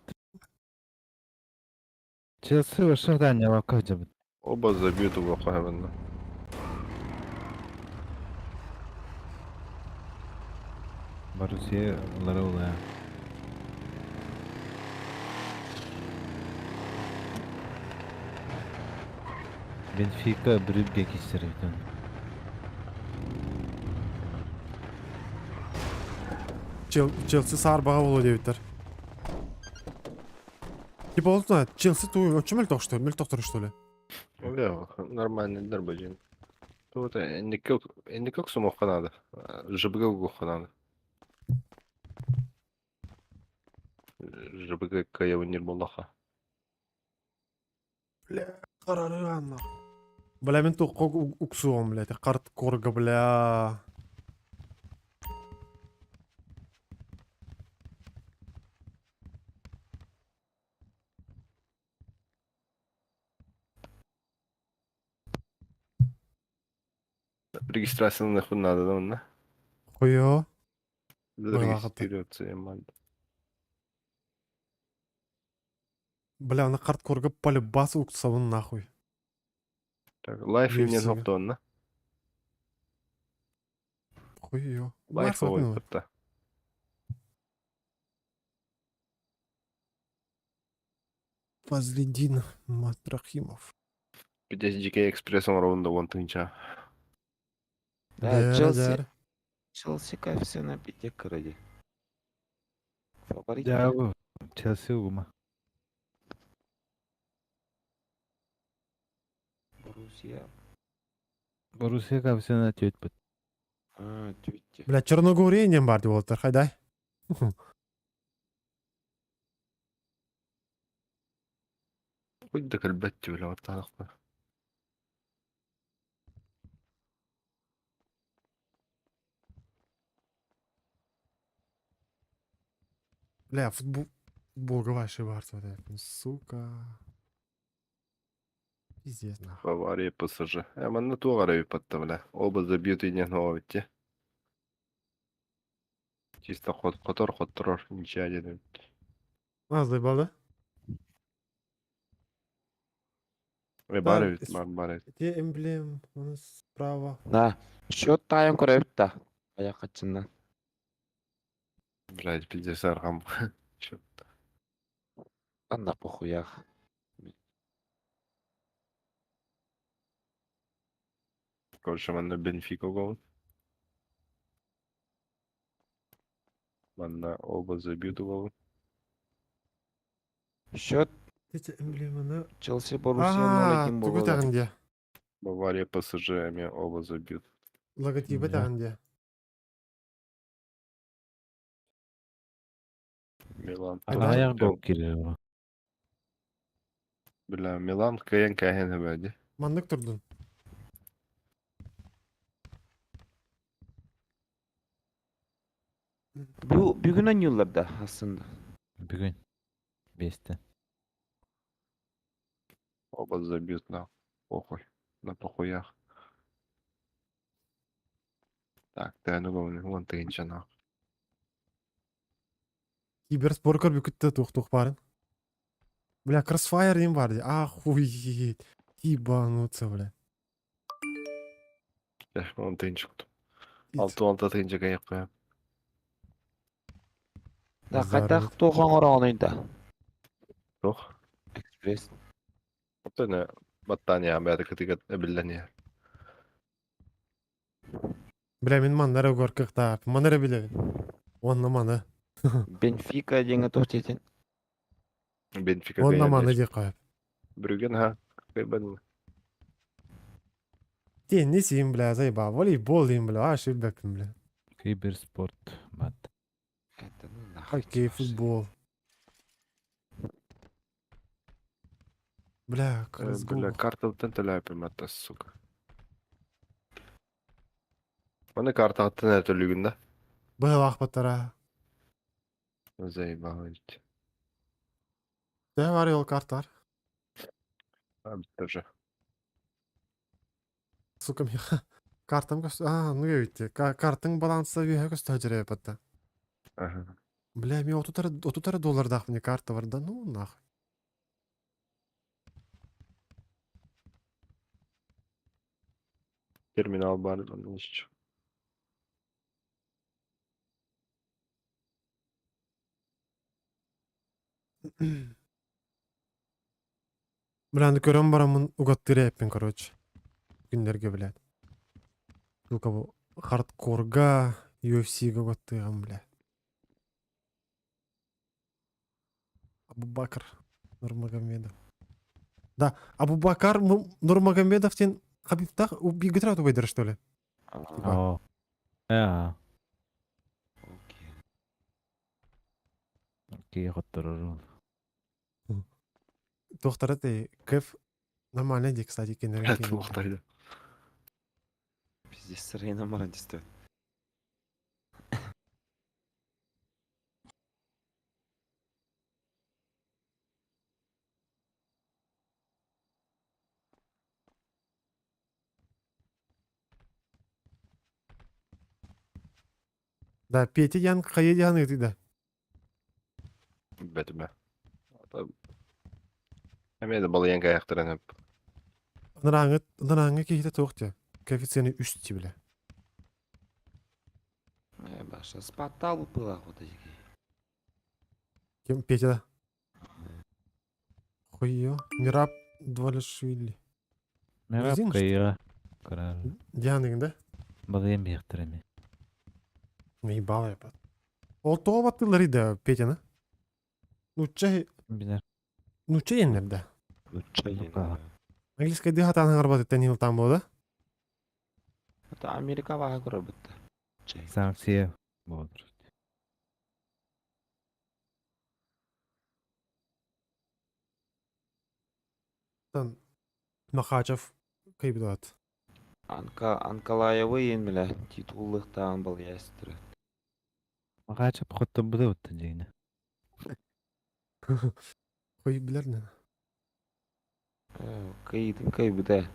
M: Челси вышел, да, не лакать.
O: Оба забьют оба хуйвенно.
M: Боруссия ылара улаа. Бенфика Брюгге киирсэр эбит онно.
B: Челси саарбаҕа буолуо диэбиттэр. Типа ол знает, Челси ту очень мөлтөх что ли? Мөлтөхтөр что ли?
O: Бля, нормальный дарбадин. Тут энникок сумохха надо. ЖБГ угухха надо. ЖБГ каявынир боллаха.
B: Бля, карарыанна. Бля, мен туох уксуом, блядь, карт корга, бля.
O: Регистрацияны нахуй надо, да, онно?
B: Хуё.
O: Зарегистрироваться я
B: Бля, на хардкорга полюбас уксабын нахуй.
O: Так, лайф не
B: UFC-га.
O: зоптонна.
B: Хуё.
O: Лайф ойпытта.
B: Фазлидин Матрахимов.
O: Пидес GK Express оҥоробун да уон тыһыынча.
C: Да,
B: Дэр,
C: Челси.
B: дэр.
C: Челси коэффициент пяти ради. Фаворит.
M: Дьэ, Челси угума.
C: Боруссия.
M: Боруссия коэффициент түөрт
C: А, тетя.
B: Бля, Черногория не бар деп олтар, хайдай.
O: Хоть да кэлбэт бля, оттаанахпа.
B: Бля, футбол... Футболга вообще бар, сука. Пиздец, нахуй.
O: Бавария ПСЖ. Э, манна туох эрэ ыыппатта, бля. Оба забьют и не новите. Чисто хот хотор хотторор ничья диэн.
B: А, заебал, да?
O: Э, бар
B: Да,
O: эбит, бар бар эбит.
B: Где эмблем? У нас справа.
C: Да. Счет тайм көрөбүт да. Аяк ачыннан.
O: Блядь, пиздец, архам. Чё?
C: Анда похуях.
O: Короче, манна Бенфика гол. Манна оба забьют гол.
C: Счет
B: Эти эмблемы на...
C: Челси Боруссия
B: А,
C: 0-1
B: тугу
C: болот.
B: тағынде.
O: Бавария ПСЖ эми оба забьют.
B: Логотипы
M: Да.
B: тағынде.
O: Милан.
B: Ага.
M: Аяк гол киирэр.
O: Бля, Милан кыайан кээһэн эбээди.
B: Маннык турдун.
C: Бу бүгүн ойнуулар да aslında.
M: Бүгүн. Биэстэн.
O: Оба забьют на похуй. На похуях. Так, да, ну главное, вон ты нахуй.
B: Киберспорт көрбүкүттэ тух-тух барын. Бля, Crossfire им бар ди. Охуеть. Ебануться, бля.
O: Э, вон ты ничего. Алты он тыһыынча кайыкпа.
C: Да,
B: Здорово.
C: кайтак туох оҥороон да.
O: Туох.
C: Экспресс.
O: Оттон баттаан бэйэтэ кытыгат эбиллэн иһэр.
B: Бля, мин маннары гор кыктап. Маннары билебин. Онна маны.
C: Бенфика диэҥэ туох диэтин.
O: Бенфика
B: Онна
O: кыайан
B: маны
O: диир.
B: дии коеп.
O: Брюгген ха. Кыайбан.
B: Теннис им, бля, заебал. Волейбол им, бля, аш бэппин, бля.
M: Киберспорт. Бат.
C: Это ну нахуй.
B: Хоккей, футбол. Бля,
O: Э,
B: CSGO.
O: Бля, картаттан төлөөпүм атта, сука. Маны картаттан эрэ төлүүгүн да.
B: Быһылаах баттара.
O: Заебал ведь.
B: Да, бар ол картар.
O: А, тоже.
B: Сука, мен картам көс... А, ну видите, картың балансы үйе көстө жере батта.
O: Ага.
B: Бля, мен 30 доллардах мне карта бар, да ну нахуй.
O: Терминал бар, еще.
B: Бля, аны көрөн бараммын угаттыыр эппин, короче. Күннэргэ, блядь. Сука, бу хардкорга, UFC-га угаттыаҕым, бля. Абубакар Нурмагомедов. Да, Абубакар Нурмагомедов диэн Хабибтаах бииргэ убайдара, что ли?
M: О. Э. Окей, хотторорун.
B: Туохтара ты Кэф нормально ди, кстати, кинерин.
O: Туохтары.
C: Пиздец, сырайна мара дистэ.
B: Да, Петя Ян, хайа Ян ыты да.
O: Бэтимэ. Эмиэ да балыйан кайахтаран өп.
B: Ынырааҥы ынырааҥы киһитэ туох диэ? Коэффициены үс дии билэ.
C: Э, баша спаттал была вот эти.
B: Ким Петя да? Хуё. Мираб Двалишвили.
M: Мираб
B: Грузин, что ли?
M: кайыга. Карар.
B: Дианыгын да?
M: Балыйан биэхтэр эми.
B: Наебал я. Ол тоҕо баттыылларый да Петяны? Нуучча
M: Билер.
B: нуучча иэннэр да.
C: Лучше.
B: Английскайдыы хатаан хаҥарбатыттан иһилтаан буолла да?
C: Это Америка баха көрөбүт.
M: Санкция болдур.
B: Тан Махачев кайбыдат.
C: Анка Анкалаевы ең биле титуллыктаан был ястыры.
M: Махачев хоттобуда оттан жигине.
B: Хуй билер не.
C: Кыйдын кыйбыда.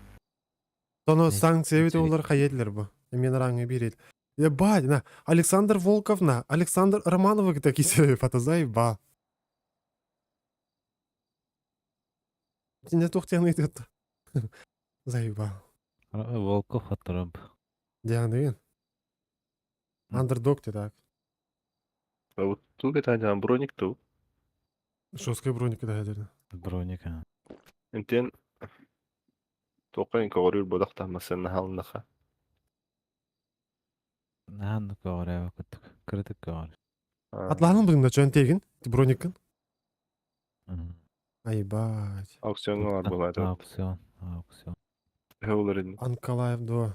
B: Тоно санкция бит олар хайедлер бу. Мен раңы берет. Ебать, на Александр Волков на Александр Романова такие фото заеба. Не тухтяны идет. Заебал.
M: Волков хоттороб.
B: Дианыгын. Андердог ты так.
O: А вот тут это броник ту.
B: Жесткая броника да ядерна.
M: Броника.
O: Интен тоқын көҕөрүүр бодохтаах наһалнаха.
M: Наһаанны көҕөрөөбө куттук. Кырытык көҕөр.
B: Атланын бұның да чөн тегин. Броникын. Айбать.
O: Аукционга бар болады.
M: Аукцион. Аукцион.
O: Хөөлөрүн.
B: Анкалаев до.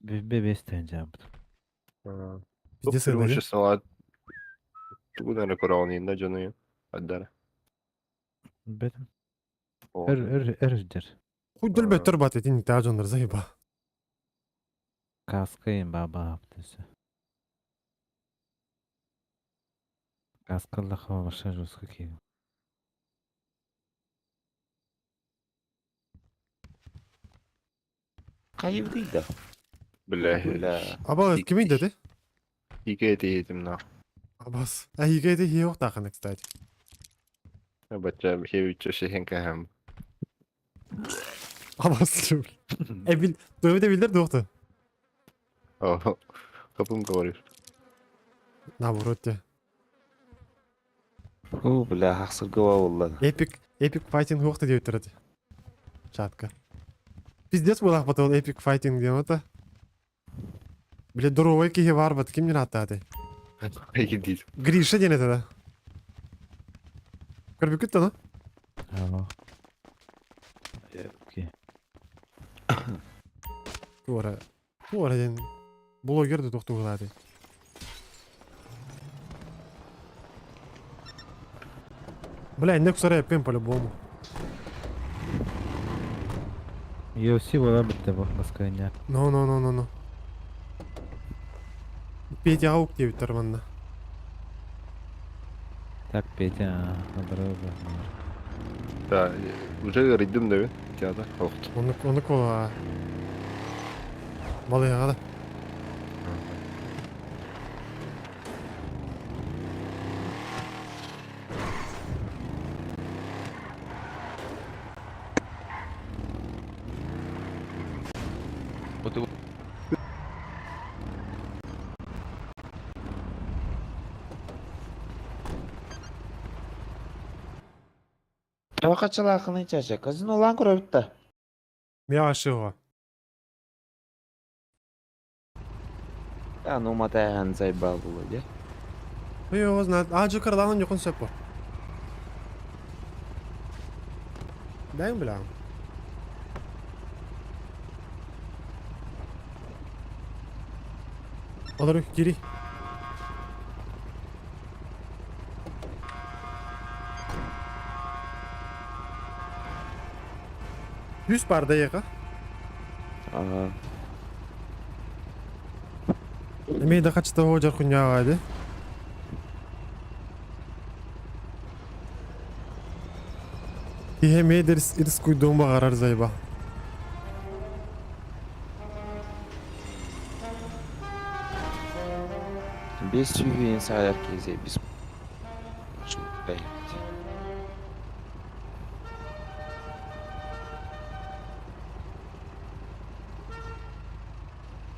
M: Бе бес тен жабыт.
B: Пиздец, это,
O: салат. Тугудан көрөөнүн да жону. Аддара.
M: Бетим. Өр өр өр жер.
B: Хуй дөлбөттөр бат этин та жондар заеба.
M: Каска им баба аптысы. Каска лаха баша жестко ки.
C: Кайыбды да.
O: Бля.
C: Бля.
B: Аба ким деди?
O: Ике тиетим на.
B: Абас. А иге де yok тахын, кстати.
O: Бача хевиче шехен кахам.
B: Абас. Э бил, дövbe билер доқты.
O: О, капым говоришь.
B: Наоборот те.
C: О, бля, хақсыргыва болла.
B: Эпик, эпик файтинг yoқты деп тұрады. Чатка. Пиздец был потом эпик файтинг деп это. Бля, здоровый кихи бар бат, ким не аттады?
O: Иди.
B: Гриша ден это да. Көрбүкүт да,
M: Алло. Окей.
B: Тура. Тура ден. Блогер да тоқтуғылады. Бля, не кусара пем по-любому.
M: UFC бола бітті бұл басқа
B: Ну, ну, ну, ну, ну. Петя Аук деп тұрмын.
M: Так, Петя, наоборот.
O: Да, уже ридим да театр. Охт.
B: Оны, оны кола. Балыға да.
J: Вот его
C: Тоҕо хаччалааххыный чача? Казинолаан көрөбүт да.
B: Мяшиго.
C: Да, ну матайхан заебал было, де.
B: Ну его знает. А, Джокер не концепт. Дай, бля. Олору кири. Жүз бар да яка.
C: Ага.
B: Эми да качта хожар хуняга ди. Ihe медерс ирс куйдуң багарар зайба.
C: Без сүйген сағар кезе, без... Блядь.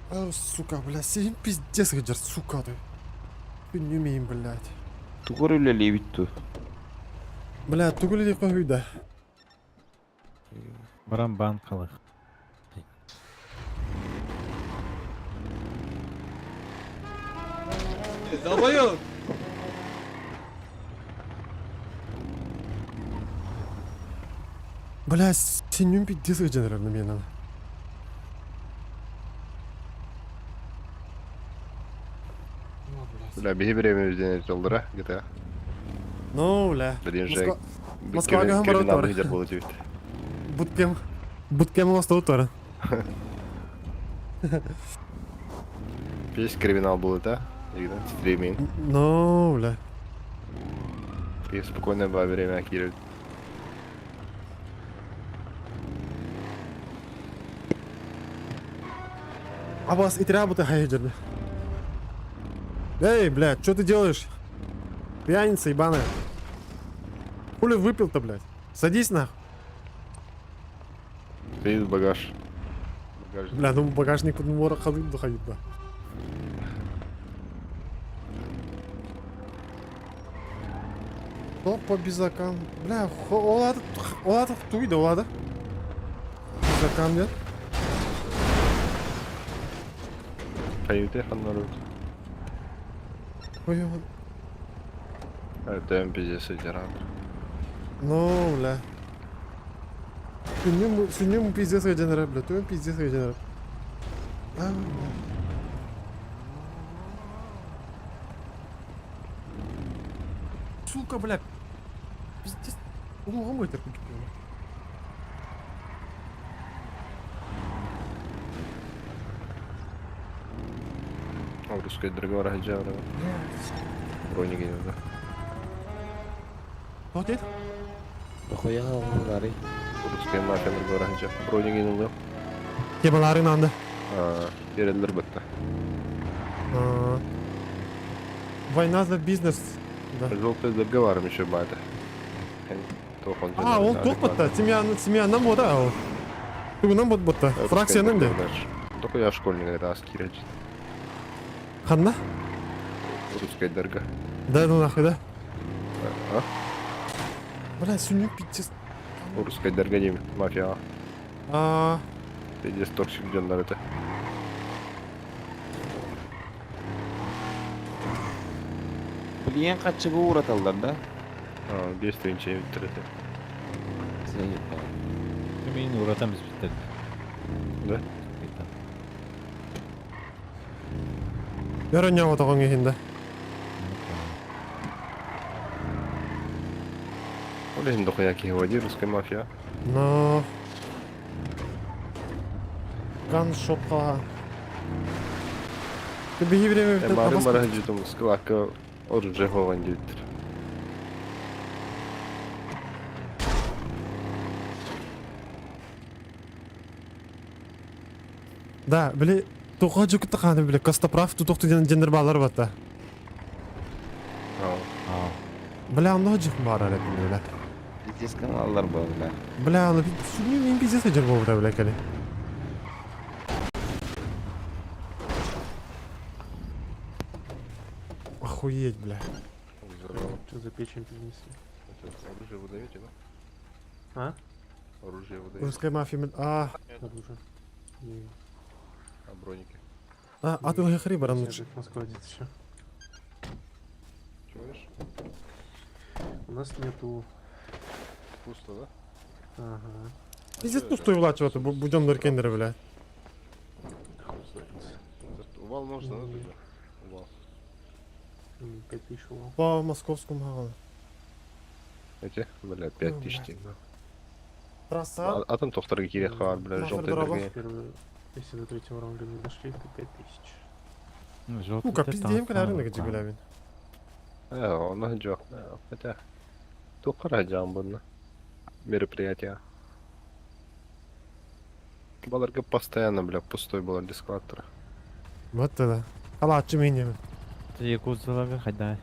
B: О, сука, бля, сен пиздец гаджар, сука ты. Ты не умеем, блядь.
C: Тугур үлелейбит ту.
B: Бля, тугули ли кохуйда.
M: Баран бан қалық.
K: Долбоёб!
B: Бля, сен пиздец гаджар на меня.
O: Бля, беги время день доллара, GTA.
B: Ну, бля.
O: Блин же.
B: Москва
O: Криминал
B: гамбар
O: лидер был тебе.
B: Буткем. Буткем у тора.
O: Весь криминал был это. Стриминг.
B: Ну, бля.
O: И спокойно во время Кирилл.
B: А вас и трябуты хайджерды. Эй, блядь, что ты делаешь? Пьяница ебаная. Хули выпил-то, блядь? Садись нахуй.
O: Привет, багаж. Багаж.
B: Бля, ну багажник под мора ходит, да ходит, да. То по безакам. Бля, олады, олады туйды, олады. Безакам нет.
O: Поюте ханнарут.
B: Ой, ой.
O: Это пиздец идиран.
B: Ну, бля. Сүннүм пиздец генерал, бля. Түн пиздец генерал. А, бля. Сука, бля. Пиздец. Улугам өтер күтіп.
O: Русская договор хаджара. Броник да.
B: Вот это?
C: Дохуя алгылары.
O: Русская мафия договор хаджа. Броник инылды.
B: Темаларын анды.
O: Берелер бітті.
B: А. Война за бизнес. Да.
O: Желтый договором еще бата.
B: А, ол тоқпатта. Семья нам бода ол. Тугунан бот ботта. Фракцияның да.
O: Только я школьник раз кирич.
B: Ханна?
O: Русская дорога.
B: Да, ну нахуй, да?
O: А?
B: Бля, сүннүк пиздец.
O: Русская дорога не мафия.
B: А,
O: Пиздец токсик дённар это.
C: Билген каччыгы ураталлар да.
O: А, без тринчей это.
C: Заебал.
M: Мен уратамыз бітті.
O: Да?
B: Өрөн яғы тоған кехінде.
O: Олезин дохуя киеводи, русская мафия.
B: Но... Ганшопқа. Беги время...
O: Мары мары житум склака оружие хован диттер.
B: Да, били... Тоға жүкітті қаны били. Костоправ тутоқты дендер балар батта. Бля, онда жүк бар әлі бля.
C: Пиздец каналлар бар, бля.
B: Бля, аны мен пиздец жер болып бля, кәлі. Охуеть, бля.
K: Что за печень принесли?
O: Оружие вы даете, да?
K: А?
O: Оружие выдаете.
B: Русская мафия мен а
K: Оружие. Не.
O: А броники?
B: А, а ты хри баран лучше.
K: На складе еще.
O: Чего говоришь?
K: У нас нету.
O: Пусто, да?
K: Ага.
B: Пиздец пустой влачивать, будем ныркендеры, бля.
O: Хуй знает. Увал можно, да, тогда? Увал.
K: 5000 увал.
B: По московскому ага.
O: Эти, бля, 5000 тенге.
B: Трасса.
O: А там тохтар кире хар, бля,
B: Мафер
O: желтый
B: дорога.
O: дорогие.
K: Первый, если до третьего раунда не дошли, то 5000.
B: Ну-ка, пиздеем, когда рынок где гулявин.
O: Оны жоқ. Хотя, тоқара жан бұны. Мероприятие. Баларга постоянно, бля, пустой был дискватор.
B: Вот тогда. Алачы меня.
M: Якудзаларга хайда.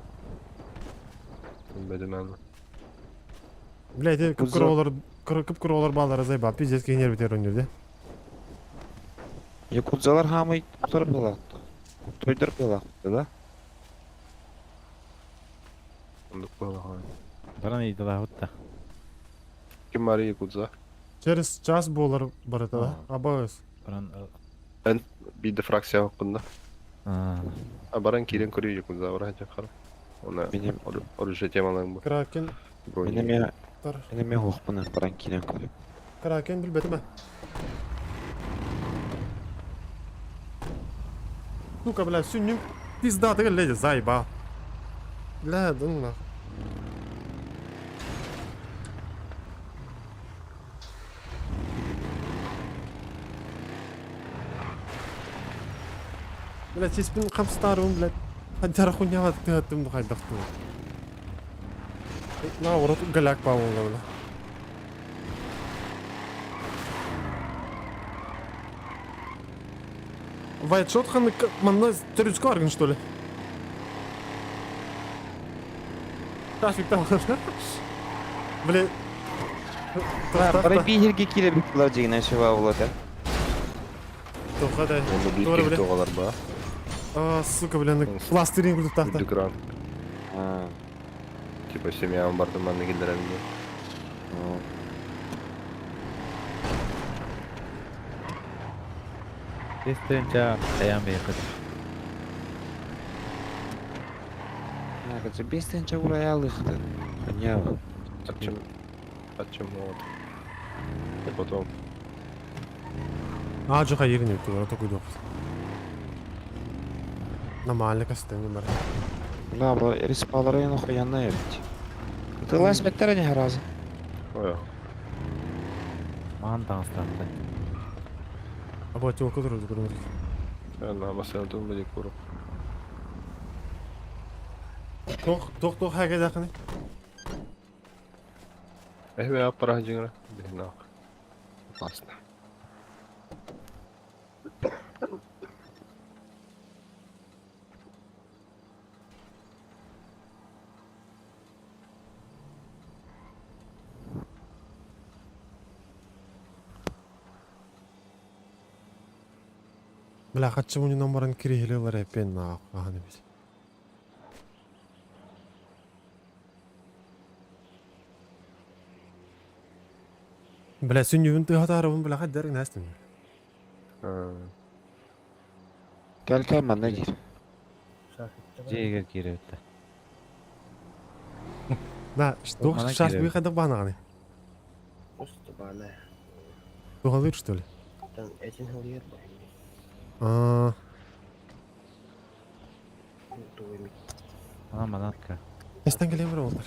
O: Бедемән.
B: Блядь, кып кып баллары зайба, пиздец кенер битер өнерде.
C: Якудзалар хамый тор была. Тойдыр была, да?
O: Ондық была.
M: Баран идала хутта.
O: Ким бар Якудза?
B: Через час болар барыта, да? Абыз.
M: Баран
O: Эн биде фракция хакында. А баран кирен көрү Якудза бар хара. Оны оружие темаларын бу.
B: Кракен.
C: Менеме Менеме хохпына баран кирен көрү.
B: Кракен билбетиме. Ну-ка, бля, сүннүм пизда ты леди заеба. Бля, да ну нахуй. Блядь, сеспин хамстарым, блядь. Хантара хуйня ты аттым хайдахту. На, урот голяк павол, бля. Вайтшот хан манна төрүскө аргын что ли? Трафик там. Блин.
C: Бара бихерге кире битлар дегенен шева болады.
B: Тоха да.
O: Оны
B: Doğru
O: бир
B: бля.
O: тоғалар ба.
B: А, сука, бля, пластырин күлүп тахта.
O: Экран. Типа семья барды манны келдерәм.
M: Тестенча аян бейкет.
C: Качы бестенче ураялықты. Ханява.
O: Отчим. Отчим вот. И потом.
B: А, жаха ерин өттү, ора такой доп. Нормально костюм бар.
C: Бля, бу респалары яны хуянна ебить. Тылас беттер не разы.
O: Ой.
M: Ман таңстанды.
B: Аба тёлка турду көрмөдүк.
O: На масана тун били куру.
B: Тох, тох, тох хәгә дәхне.
O: Эхме аппара жиңра. Бина. Опасно.
B: Бля, хатчы муни номерын кирехилелер эпен на аханы бит. Бля, сүннүбүн тыгатарыбын, бля, хаддар нәстим.
C: Кел кел манна кир.
M: Жеге кире өттө.
B: Да, что
M: Мана
B: шаш
M: кире.
B: бу хадак банаганы.
D: Устубана.
B: Тугалыр что ли?
D: Там этин хыльер бар.
B: А,
M: Ана манатка.
B: Эстен келем бир олдар.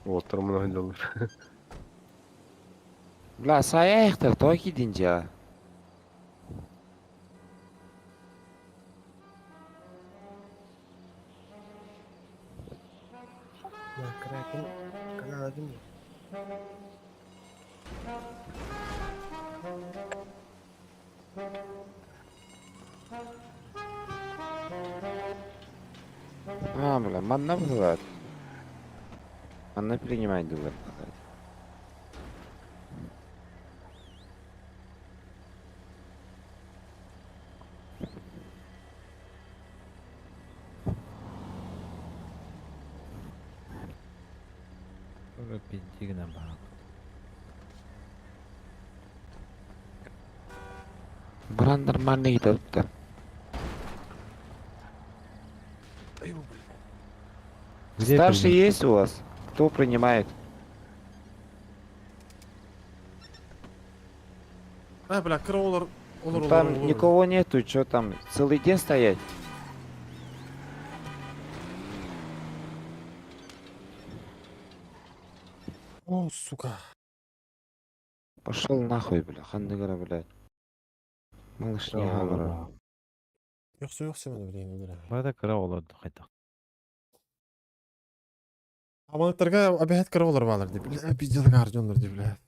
O: Вот, тормына делар.
C: Бля, сая эхтер той кидинче.
D: На Кракен канала ким?
C: А, бля, манна бывает. Манна принимай дылар.
M: Пиздигина баар.
C: Буран нормальный да.
M: Где
C: Старший
M: принимать?
C: есть у вас? Кто принимает?
B: А, бля, кыра олар, олар,
C: Ну,
B: олар,
C: Там
B: олар.
C: никого нету, что там, целый день стоять?
B: О, сука.
C: Пошел нахуй, бля, хандыгара, блядь. Малыш не говорю.
B: Yoksa yoksa ben bileyim öyle.
M: Бада кыра олорду хайдах.
B: Аманаттарга обеһет кыра олар баалар деп. Бля, пиздец гардиондар деп, бля.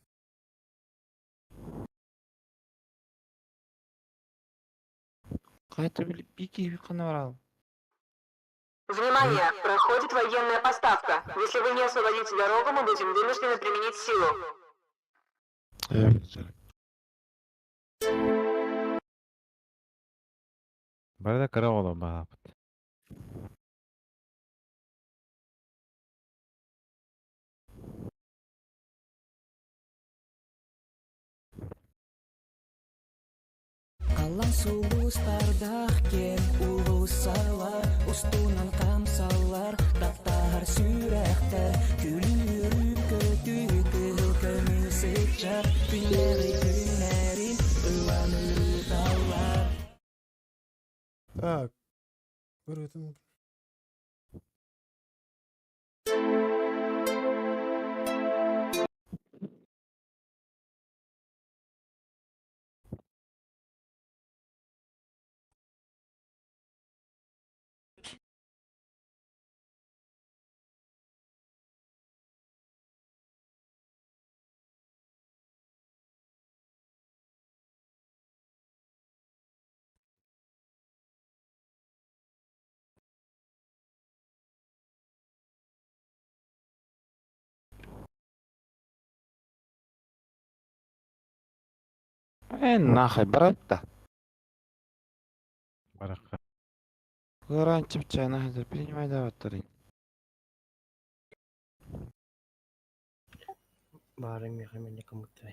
C: Кайта, бля, пики канарал.
E: Внимание! Проходит военная поставка. Если вы не освободите дорогу, мы будем вынуждены применить силу.
M: Бада кыра олор баар.
E: Алан сулустардах кен улусалар, устунан камсалар, таптар сүрәхтер, күлүрүп көтү кыһыл көмүс ыччат, күннәри күннәрин ылан ырыталар.
B: Так. Көрөтүм.
C: Э, нахуй, брат да.
M: Баракка.
C: Ранчип чай, нахуй, принимай давай, второй.
D: Бары мехамен кому-то.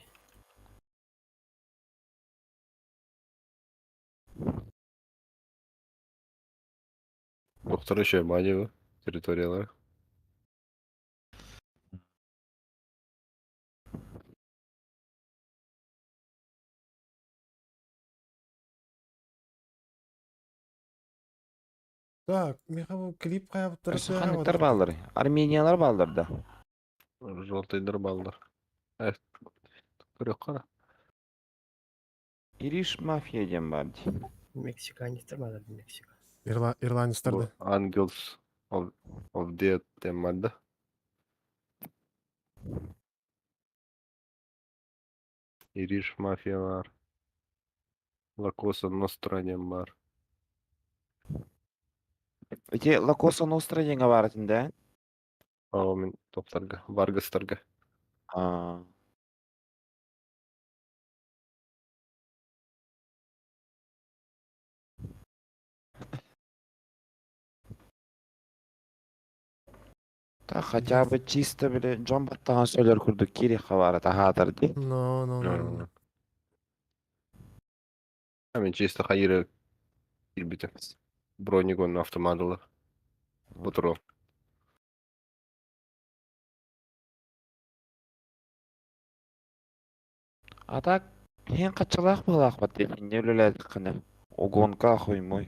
O: Доктор еще Манева территориялар.
B: Так, меха бу клип каяп
C: Ханныктар баалар. Армениялар баалар да.
O: Желтыйдар балдар. Э, көрө кара.
C: Ириш мафия диэн бар дии.
D: Мексиканецтер бар Мексика.
B: Ирла, ирландецтер да.
O: Ангелс of, of Death теммада. Ириш мафия бар. Лакоса Ностра диэн бар.
C: Эти Лакоса Ностра диэн бар этин да?
O: Aa, мен топтарга, Варгастарга.
C: А. Та хотя бы чисто бile Джон баттахан сөйлөр курдук кири хабара тахатар ди.
B: No, no, no, no.
O: Мен чисто хайыры кирбите. Бронигон автоматылар. Бутро.
C: А так хен качалах булах бат не үлеләдик кына. Огонка хуй мой.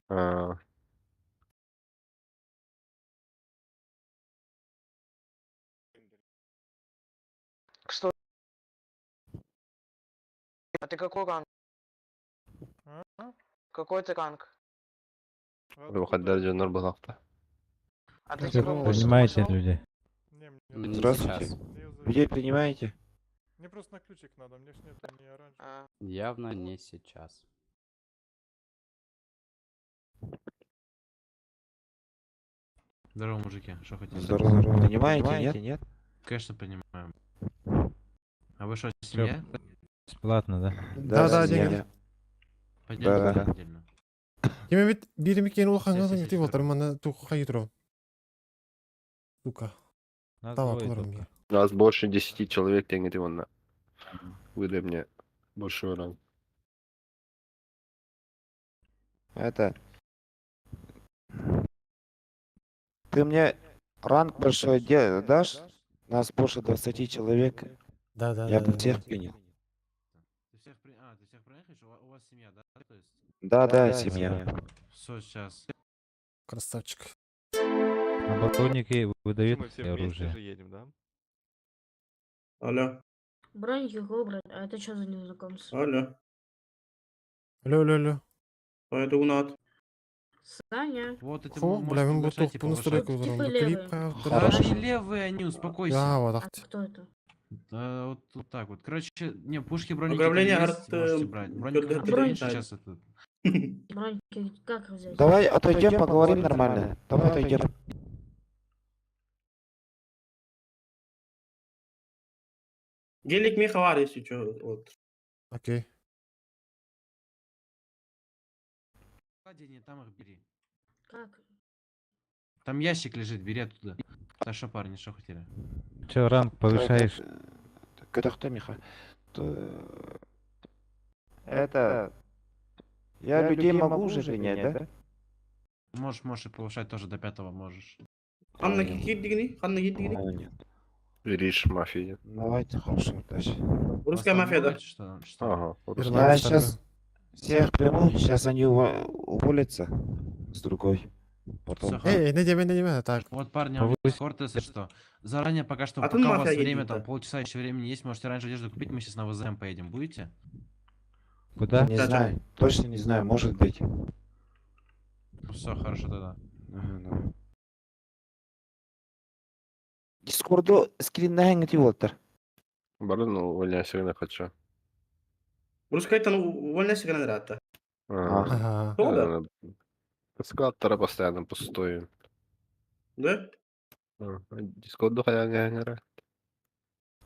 O: А,
I: Что? А ты какой ранг? Какой ты ранг?
O: Бухаддар дьоннор булахта.
I: А ты
M: Всё,
I: типа больше
M: Понимаете,
I: пошел?
M: люди?
C: Здравствуйте. Людей принимаете?
K: Мне просто на ключик надо, мне ж нет ни оранжевого.
I: А.
F: Явно не сейчас.
L: Здорово, мужики. Что хотите?
C: Здорово. Принимаете, нет? Нет?
L: Конечно, понимаем. А вы что,
M: Всё, Бесплатно, да?
B: Да, да, деньги.
L: Пойдем
C: Да.
L: отдельно.
B: Кеме бит бирimi кен улахан
L: Сес,
B: газын
L: сес,
B: тип
L: сес.
B: отыр, мана тух хайдро. Сука.
M: Нас
B: Давай,
M: двое
B: куларым
M: только.
O: Нас больше 10 человек теңети онна. Выдай мне большой ранг.
C: Это... Ты мне ранг большой дашь? Нас больше 20 человек.
B: Да, да,
C: Я
B: да,
C: бы
B: да.
C: всех принял.
J: Ты всех при... А, ты всех проехаешь? У вас семья, да? То есть?
C: Да, да, семья.
J: Все, сейчас.
B: Красавчик.
M: А броники выдают
K: Мы все вместе
M: оружие.
K: же едем, да?
A: Алло,
E: Броники брать, а это что за незнакомцы?
A: алло.
B: Алло, алло, алло.
A: Это у нас.
E: Саня.
J: Вот эти
B: Хо, бля, мен бу
J: типа,
B: тоқ бұны стройка
E: Типа
B: узарым.
E: левые.
B: Клип
J: Да,
C: Хорошо.
J: они левые, они, успокойся.
B: Я вот
E: А
B: так.
E: кто это?
J: Да, вот, вот так вот. Короче, не, пушки броники там
A: Ограбление
J: есть,
A: арт,
J: можете брать. Броники
A: когда
J: там
A: ты
E: Броники.
J: сейчас это...
E: Броники как их взять?
C: Давай отойдем, поговорим нормально. Давай отойдем.
A: Гелик мехавар, если что, вот.
B: Окей.
J: Складе, там их бери.
E: Как?
J: Там ящик лежит, бери оттуда. Да что, парни, что хотели?
M: Че, ранг повышаешь?
C: Көтөхтө, Миха. Это... Я людей могу уже принять, да?
J: Можешь, можешь и повышать тоже до пятого можешь.
A: Ханна кирдигини, ханна кирдигини.
C: А, нет.
O: Риш мафия.
C: Давайте, хорошо, удачи.
A: Русская
J: Вас там
A: мафия, да?
J: много, Что, что?
O: Ага. русская.
C: Я
B: Ирландец,
C: сейчас всех приму, сейчас они уволятся с другой. Потом.
J: Всё, хорошо.
B: Эй, не деме, не деме, так.
J: Вот, парни, у меня
M: Повысь.
J: Дискорд, если что. Заранее пока что,
A: А тут
J: пока у вас
A: мафия
J: время,
A: едет,
J: там
A: да.
J: полчаса еще времени есть, можете раньше одежду купить, мы сейчас на ВЗМ поедем. Будете?
M: Куда?
C: Не
A: Да, да.
C: знаю, точно не знаю, может быть.
J: Все, хорошо тогда.
C: Ага, да. Дискорду скриннәһең дип ултыр.
O: Барын увольняйся на хочу.
A: Русская там увольняйся граната.
O: Ага.
B: Ага.
A: Кто да?
O: Склад тара постоянно пустой.
A: Да?
O: Дискорд хаяңа.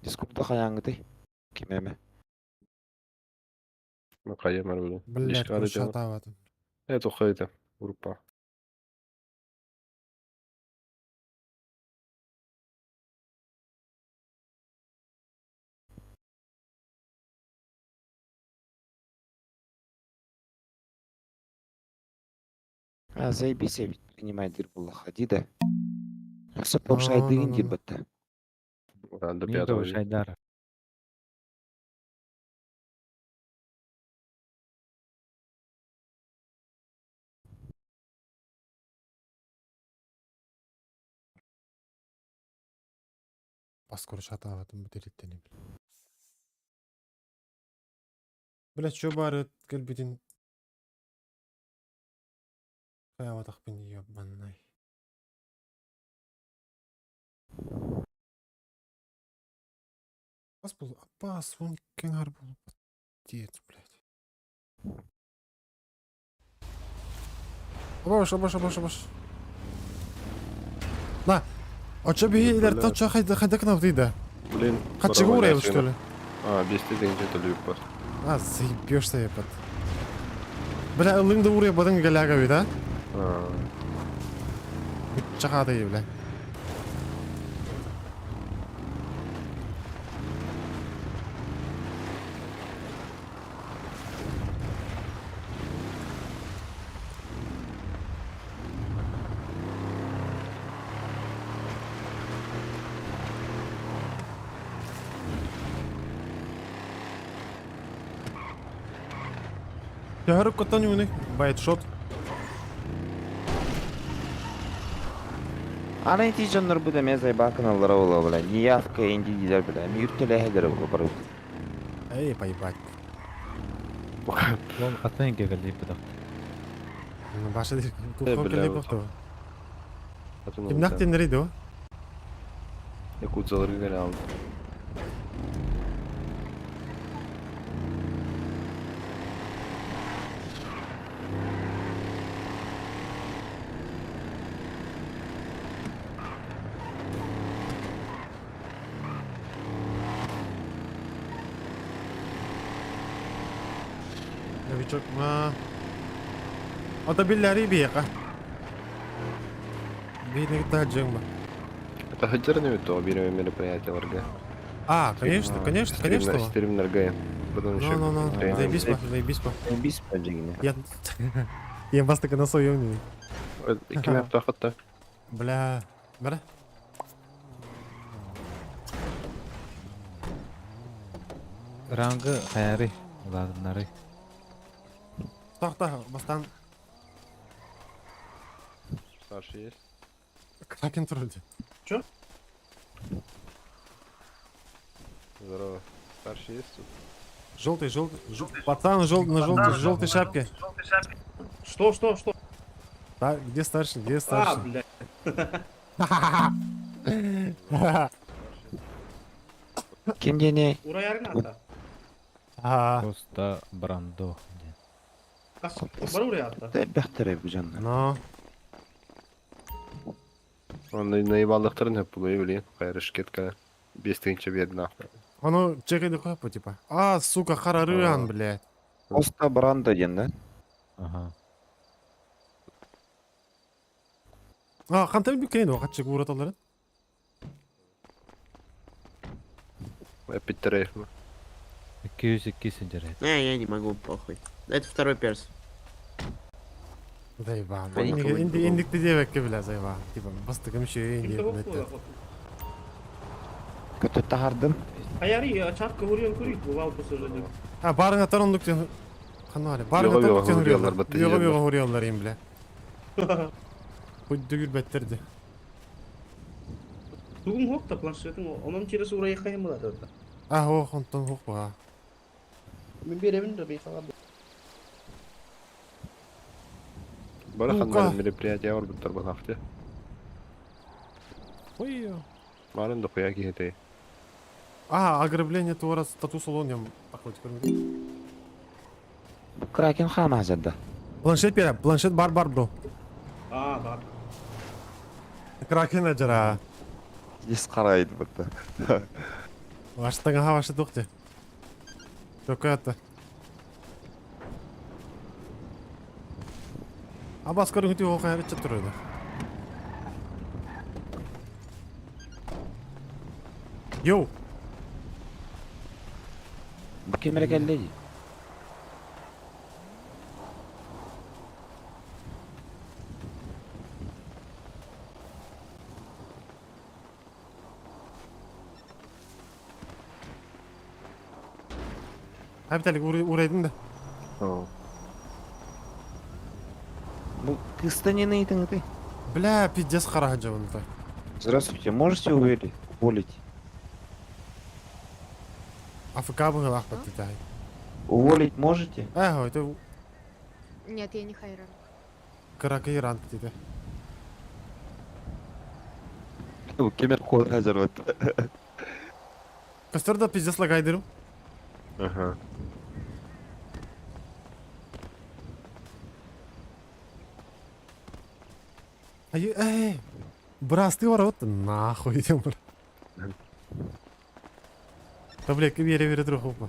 C: Дискордда хаяңгы Кимеме.
O: Ну каемар биле.
B: Блядь, шатават.
O: Это хайта группа.
C: А, заебись, я ведь принимай дыр булла ходи да. Все повышай дырин
B: Ну,
C: дип бетте.
O: До
M: Не
O: пятого.
M: повышай дар.
B: Баскор шатават, бтериттени. Блядь, что бары кэлбитин Хаяватахпын ебаный. Бас был, бас, он кенгар был. Пиздец, блядь. Абаш, абаш, абаш, абаш. На! А чё бігейлер, та чё хайда хайда к нам ты
O: Блин.
B: Хачи
O: пора
B: что ли?
O: А, без ты где-то любит.
B: А, заебешься, ебать. Бля, ылыңды уря бадың галяга бит, а? Чахады, бля. Я коттан юны, байт шот.
C: Ана ити жоннор бу да мен зайбакын аллара була бля. Неявка инди дилер бля. Мүйүктеле була бар.
B: Эй, поебать.
M: Ол атын кегелди буда.
B: Баша дир,
O: Э,
B: кухон
O: бля,
B: келе
O: вот.
B: бохто. Кимнах тенери до?
O: Якутзалар генерал.
B: Новичок ма. Ата билләри бияка. Бейнег та җыңма.
O: Таһыдьарын эбит тоҕо биир эмэ мероприятиеларга.
B: А, конечно, конечно, конечно.
O: Стримнарга. Потом еще.
B: Ну, ну, ну, заебись по, заебись по.
C: Заебись по дьиҥинэ.
B: Я... Я бастакы на своем не.
O: Ким хаптаахатта?
B: Бля, бара.
M: Рангы хайары, ладнары.
B: Тохто, бастан
O: Старший есть?
B: Кракен вроде.
A: Чё?
O: Здорово. Старший есть тут?
B: Желтый, желтый, пацан жел... на желтой, желтой шапке.
A: Что, что, что?
B: Да, где старший, где
A: А,
B: старший?
A: блядь.
C: Ким диэний?
A: Ураярын ата.
B: А,
M: Коста Брандо.
A: Бар урай ата.
C: Бэхтэрэ бу дьоннор.
B: Но.
O: Онно наебаллыктарын хөп булуйу билин. Хайрышкетка. 5 тысяча бедна.
B: Ону чекай хуй типа. А, сука, харарыан, блядь.
C: Коста Брандо диэн да?
M: Ага.
B: А, хантан бүккәйн вакыт чыгып ураталарын.
O: Эпиттерей.
M: 202 сенджер.
D: Не, я не могу, похуй. Это второй перс.
B: Заебан.
D: Они кого-нибудь
B: Инди
D: другого.
B: индикти дебекке бля, заебан. Типа, бастыгым еще инди.
C: Көтө таһардым.
A: Хаяри, чатка урыян курит, бывал посажали.
B: А, барыңа тарондук тен Канале. Барыңа
O: Йога-йога
B: тарондук тен
O: хуриялар
B: хуриялар.
O: батты
B: Йога
O: дигәннәр.
B: йога хуриялар им, бля. Хоть дөгүр бәттерди.
A: Тугун хокта планшетин, онон через урай хайым булады.
B: А, о, онтон хук ба.
A: Мен беремин да бей халады.
O: Бара
B: Ну-ка.
O: ханнар мероприятие бар буттар бахты.
B: Ой.
O: Марын да хуя кихете.
B: А, ограбление туара тату салон ям такой теперь.
C: Бу Кракен хаамаазадда.
B: Планшет берем, планшет бар бар бро.
A: А, бар.
B: Кракен ажара.
C: Ис карайд бутта.
B: Ваштага ха ваша тухте. Только это. Абас көрүңүтү окая битче турду. Йоу,
C: Бу ким эрэ кэллэ дии?
B: Хабиталик урайдын да.
C: Бу кыста не ыйтыңыты?
B: Бля, пиздец хара жабын
C: Здравствуйте, можете уволить? Уволить?
B: АФК был ахпат титай.
C: Уволить можете?
B: Эх, это
N: Нет, я не хайран.
B: каракай ранг титай.
C: Бу ким эрэ куотар бутта.
B: Костер да пиздец лагайдырым.
O: Ага.
B: Ай, эй, брас, ты ворот нахуй идем, бра. Да, бля, вере вере друг опа.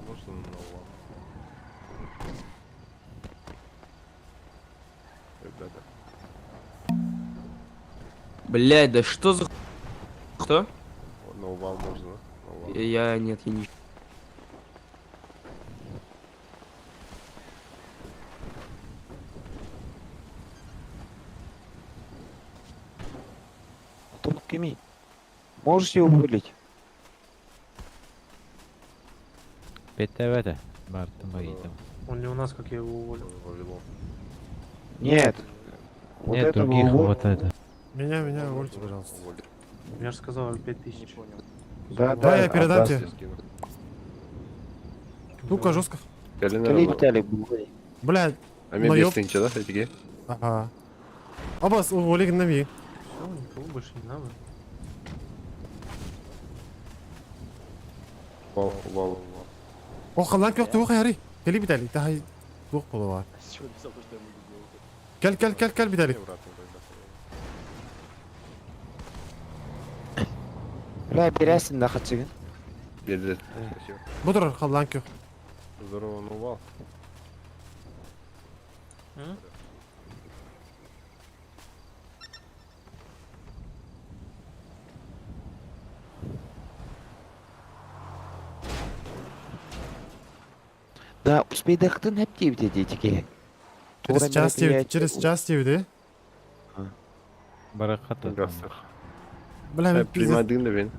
O: Можно на Ребята.
D: Блядь, да что за Что?
O: На увал можно. На увал.
D: Я нет, я не.
C: Тут кими? Можете уволить?
M: ПТВ-то. Бартым боитым.
K: Он не у нас, как я его уволил.
C: Нет. Вот
M: Нет
C: этого
M: других,
C: уволь-
M: вот это.
B: Меня, меня увольте, пожалуйста.
K: Я же сказал, 5000.
C: Да,
B: Да,
C: да.
B: я передам
C: да.
B: тебе. Ну-ка, жестко.
C: Кали Виталик уволить.
B: Бля,
O: А мне
B: ну
O: 5
B: ёп.
O: тысяч, да, эти?
B: Ага. Абас, уволик на ми.
K: Все, никого больше не надо.
O: Вау, вау.
B: О, халан кёк тух хари. Кели битали, та хай тух полова. Кел, кел, кел, кел битали.
C: Бля, бересин да хатчыгын.
O: Бедет. Спасибо.
B: Будур халан кёк.
O: Здорово, на увал.
C: Да, успейдахтын хэп диэбитэ диэти киһи.
B: Через час диэбит, через час диэбит, э?
M: Баракат.
B: Бля, мен пиздец.
O: Принимай да бен.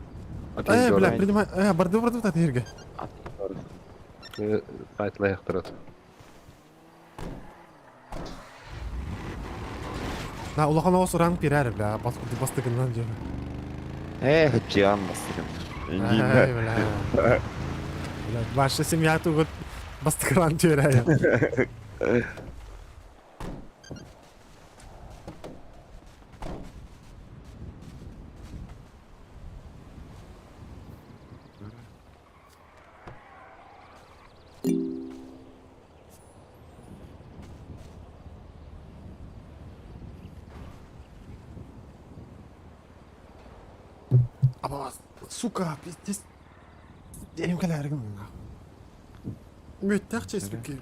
B: Э, бля, принимай. Э, барды барды барды ерге.
O: Айтлаяқтырады.
B: На, улахан оғыз ранг берер, бля, бастығынан жері.
C: Э, хачиан бастыгын.
B: Ай, бля. Бля, ваша семья тут бастығынан жері. Аба, сука, пиздец. Дерим каляргым, нахуй. Мүттәк чеспеки.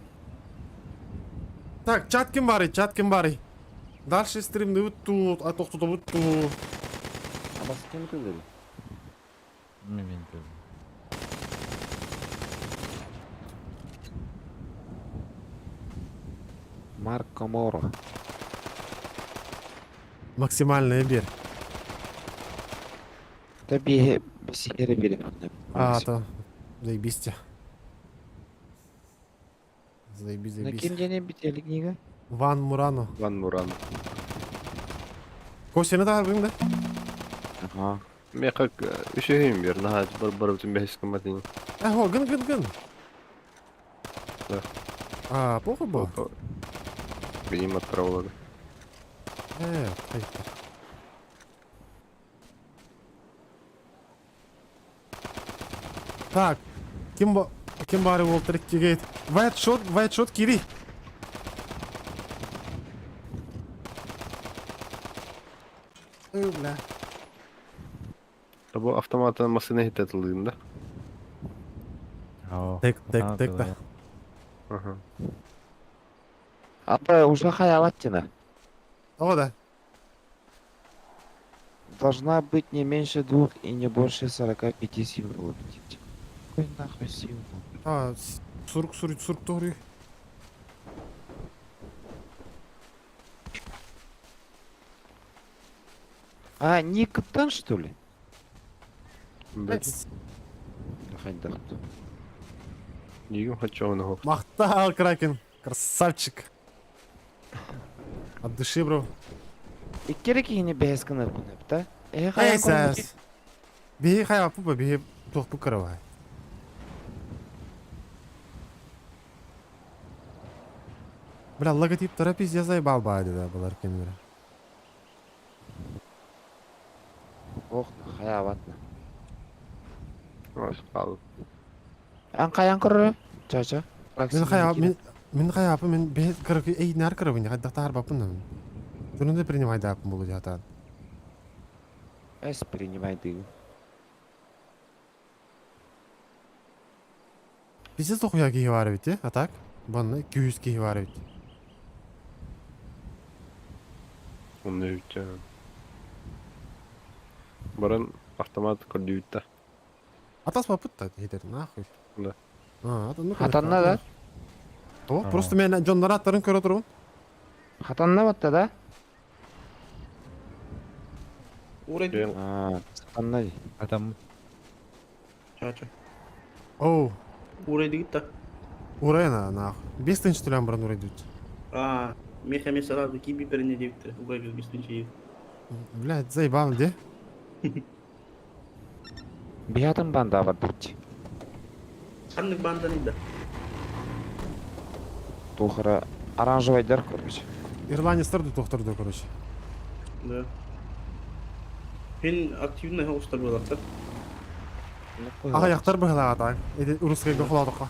B: Так, чат ким бары, чат ким бары. Дальше стримді тут, а тоқтыды буту.
C: Абасы кем төлөдү?
M: Мен төлөдүм.
C: Марко Моро.
B: Максимальный бер.
C: Да бие бисире бире.
B: А, то. Заебись те. Заебись,
C: На
B: заебись.
C: ким дене бителик книга?
B: Ван Мурано.
O: Ван Мурано.
B: Костя, да, да?
C: Ага.
O: Мен как үшеуін бер, наха бар бар бүтін бес кымбат дейін.
B: Аго, гын, гын, гын.
O: Да.
B: А, похуй был?
O: Беним отправлады.
B: Хайыр. Так, ким ба ким бары Уолтер кигейт? Вайтшот, вайтшот кири. Ой, бля.
O: Бу автоматын машина хитетілдігін да?
B: Тек, тек, тек, да.
O: Ага.
C: Апа, уже хаялаттина.
B: О, да.
C: Должна быть не меньше двух и не больше 45 символов. Какой нахуй символ?
B: А, сурк, сурк, сурк, doğru.
C: А, Никтон, что ли?
O: Блядь.
C: Хайдахту.
O: Нигім хочу оны хоқ.
B: Махтал, Кракен. Красавчик. От души, бро.
C: Иккере кихини бэхэс гынар да? Э,
B: Эй, сэс. Бихи хай пупа, бихи тух пукарова. Бля, логотип тара пиздец заебал бади, да, балар кемере.
C: Ох, хаяватна.
O: Ос қалып.
C: Ан каян көрө? Чача.
B: Мен хай мен мен хай апы мен бе кырык эй нар кырыбын хай дактар бапын. Түнүндө принимай да апын болу жата.
C: Эс принимай дыгы.
B: Пиздец дохуя киһи бар бит, а так? Банна 200 киһи бар бит.
O: Оны үтті. Баран автомат көрді үтті.
B: Атас бапыт та хитер, нахуй.
O: Да.
B: А, ну
C: Хатанна да?
B: О, просто мен Джоннар аттарын көрө турум.
C: Хатанна батта да?
A: Урай.
C: А, хатанна ди.
M: Адам
A: Чача.
B: Оу,
A: Урай дигит та.
B: урайна нахуй. Бес тынч түлән баран урай дут.
A: А, меха мен сразу киби перене дебиттер. Урай без бестинче.
B: Блядь, заебал, где?
C: Биятын банда бар бит.
A: Ханнык бандан да.
C: Тухара оранжевый дер короче.
B: Ирландецтер ду тохторду, короче.
A: Да. Мен активно хостар болактар.
B: Ага, яктар быгла ата. Эди русский гохладыка.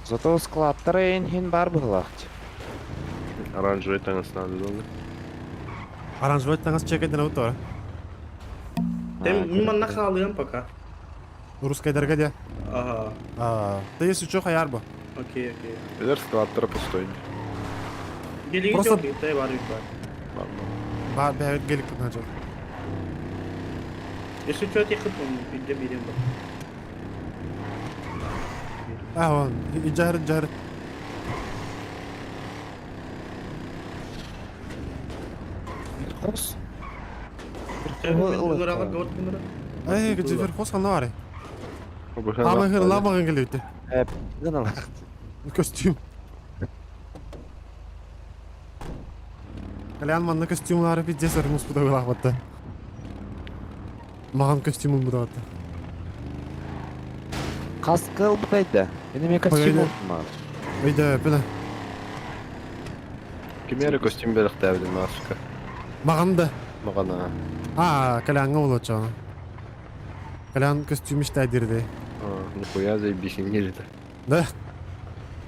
C: Зато складтар эйн хин бар быглакт.
O: Оранжевый таңысынан деді.
B: Оранжевый таңас чекеден аутор.
A: Тем миман нахалыям пока.
B: Русский дәргә де.
A: Ага.
B: А, ты если чё хаяр бу.
A: Окей, окей.
O: Бедер складтары пустой.
A: Гелиги
B: Просто-
A: жоқ, тай бар бар.
B: Ба, бәйт гелик начал.
A: Если что, я хыпым, где берем бар.
B: А, он, иджар, иджар.
C: Хос.
B: Эй, верхоз ханна Ламагын, ламагын келебите. Костюм. Колян манна костюмлары пиздец өрмүс буда Маған костюмун будаватта.
C: Каскыл бутайда. Эми костюм болдум.
B: Өйдө, бile.
O: Кимери костюм берехтээбитин маска.
B: Маған да.
O: Маған
B: А, Колянга болот. Колян костюм иштәдирди.
O: Нихуя заебись не
B: Да?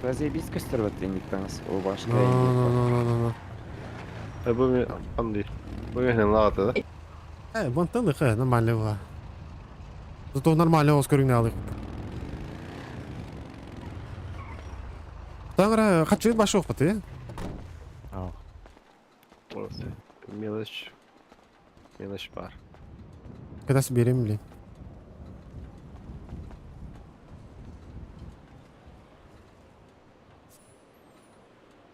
C: Заебись костюм вот инниктаңыз. О башка.
B: Ну, ну, ну, ну, ну, ну.
O: Бу андай. Бу мен лаата да.
B: Э, бантылык, нормально было. Зато нормально ос көрүнө алдык. Таңра качы башы окпаты, э?
O: Мелочь. Мелочь бар.
B: Когда соберем, блин.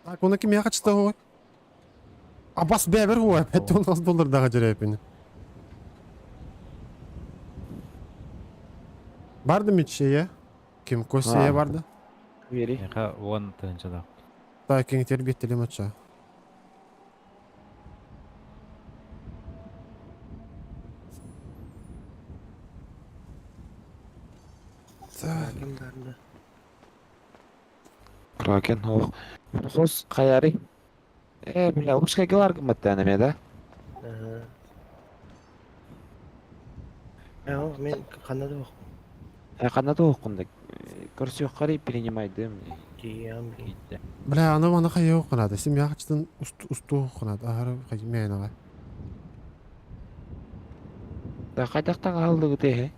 B: Так, оны ким яка чыта ой? Абас бәбер ой, опять он нас доллар дага жерепин. Барды мичее? Ким косие барды?
C: Вери.
M: Яка он тынчада.
B: Так, кеңтер беттелем ача. Так.
D: Ким барды?
C: Кракен ох. Хос каяри. Э, бля, ушка келар кыматтан эме да?
D: Ага. Э, мен канада бак.
C: Э, канада окунда. Көрсө карай принимайдым.
D: Диям, блин.
B: Бля, аны аны кайы окунады. Сен ягычтан усту окунады. Ахыры кайы мен ага.
C: Да кайдактан алдыгы те?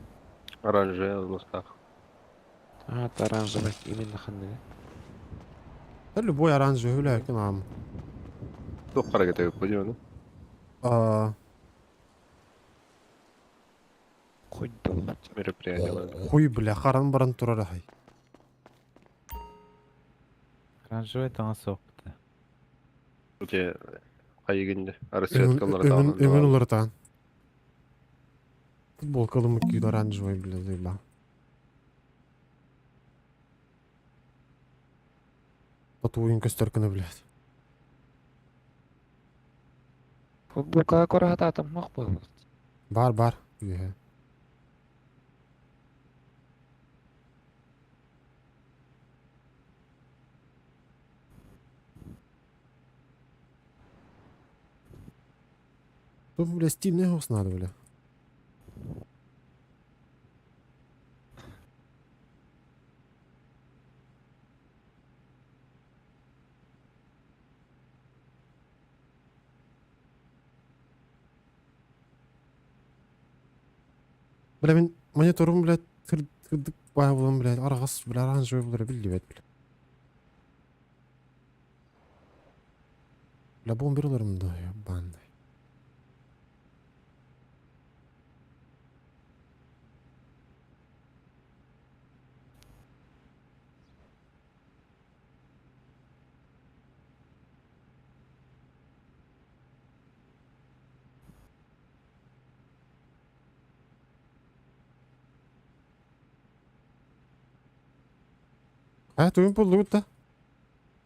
O: Оранжевый мустах.
C: А, оранжевый именно ханды.
B: Да любой оранжевый бля, кем ам.
O: Тух карага деп койду.
B: А,
O: Мероприятие.
B: хуй бля, харан баран турар хай.
M: Оранжевый таңа соқпыты.
O: Те кайыгынды. Расцветкалар
B: Өңін олар таган. Футболка күйді оранжевый, бля, заеба. Татуин көстөркүнү, блядь.
C: Футболка көрө мак болот.
B: Бар, бар. Үйе. Тут, бля, стильный голос надо, бля. Бля, мен мониторум, блядь, тырдык баябылым, блядь, аргас, бля, оранжевый, бля, билбейт, бля. Бля, бомберлерим да, ебаный. А, туйын болду да.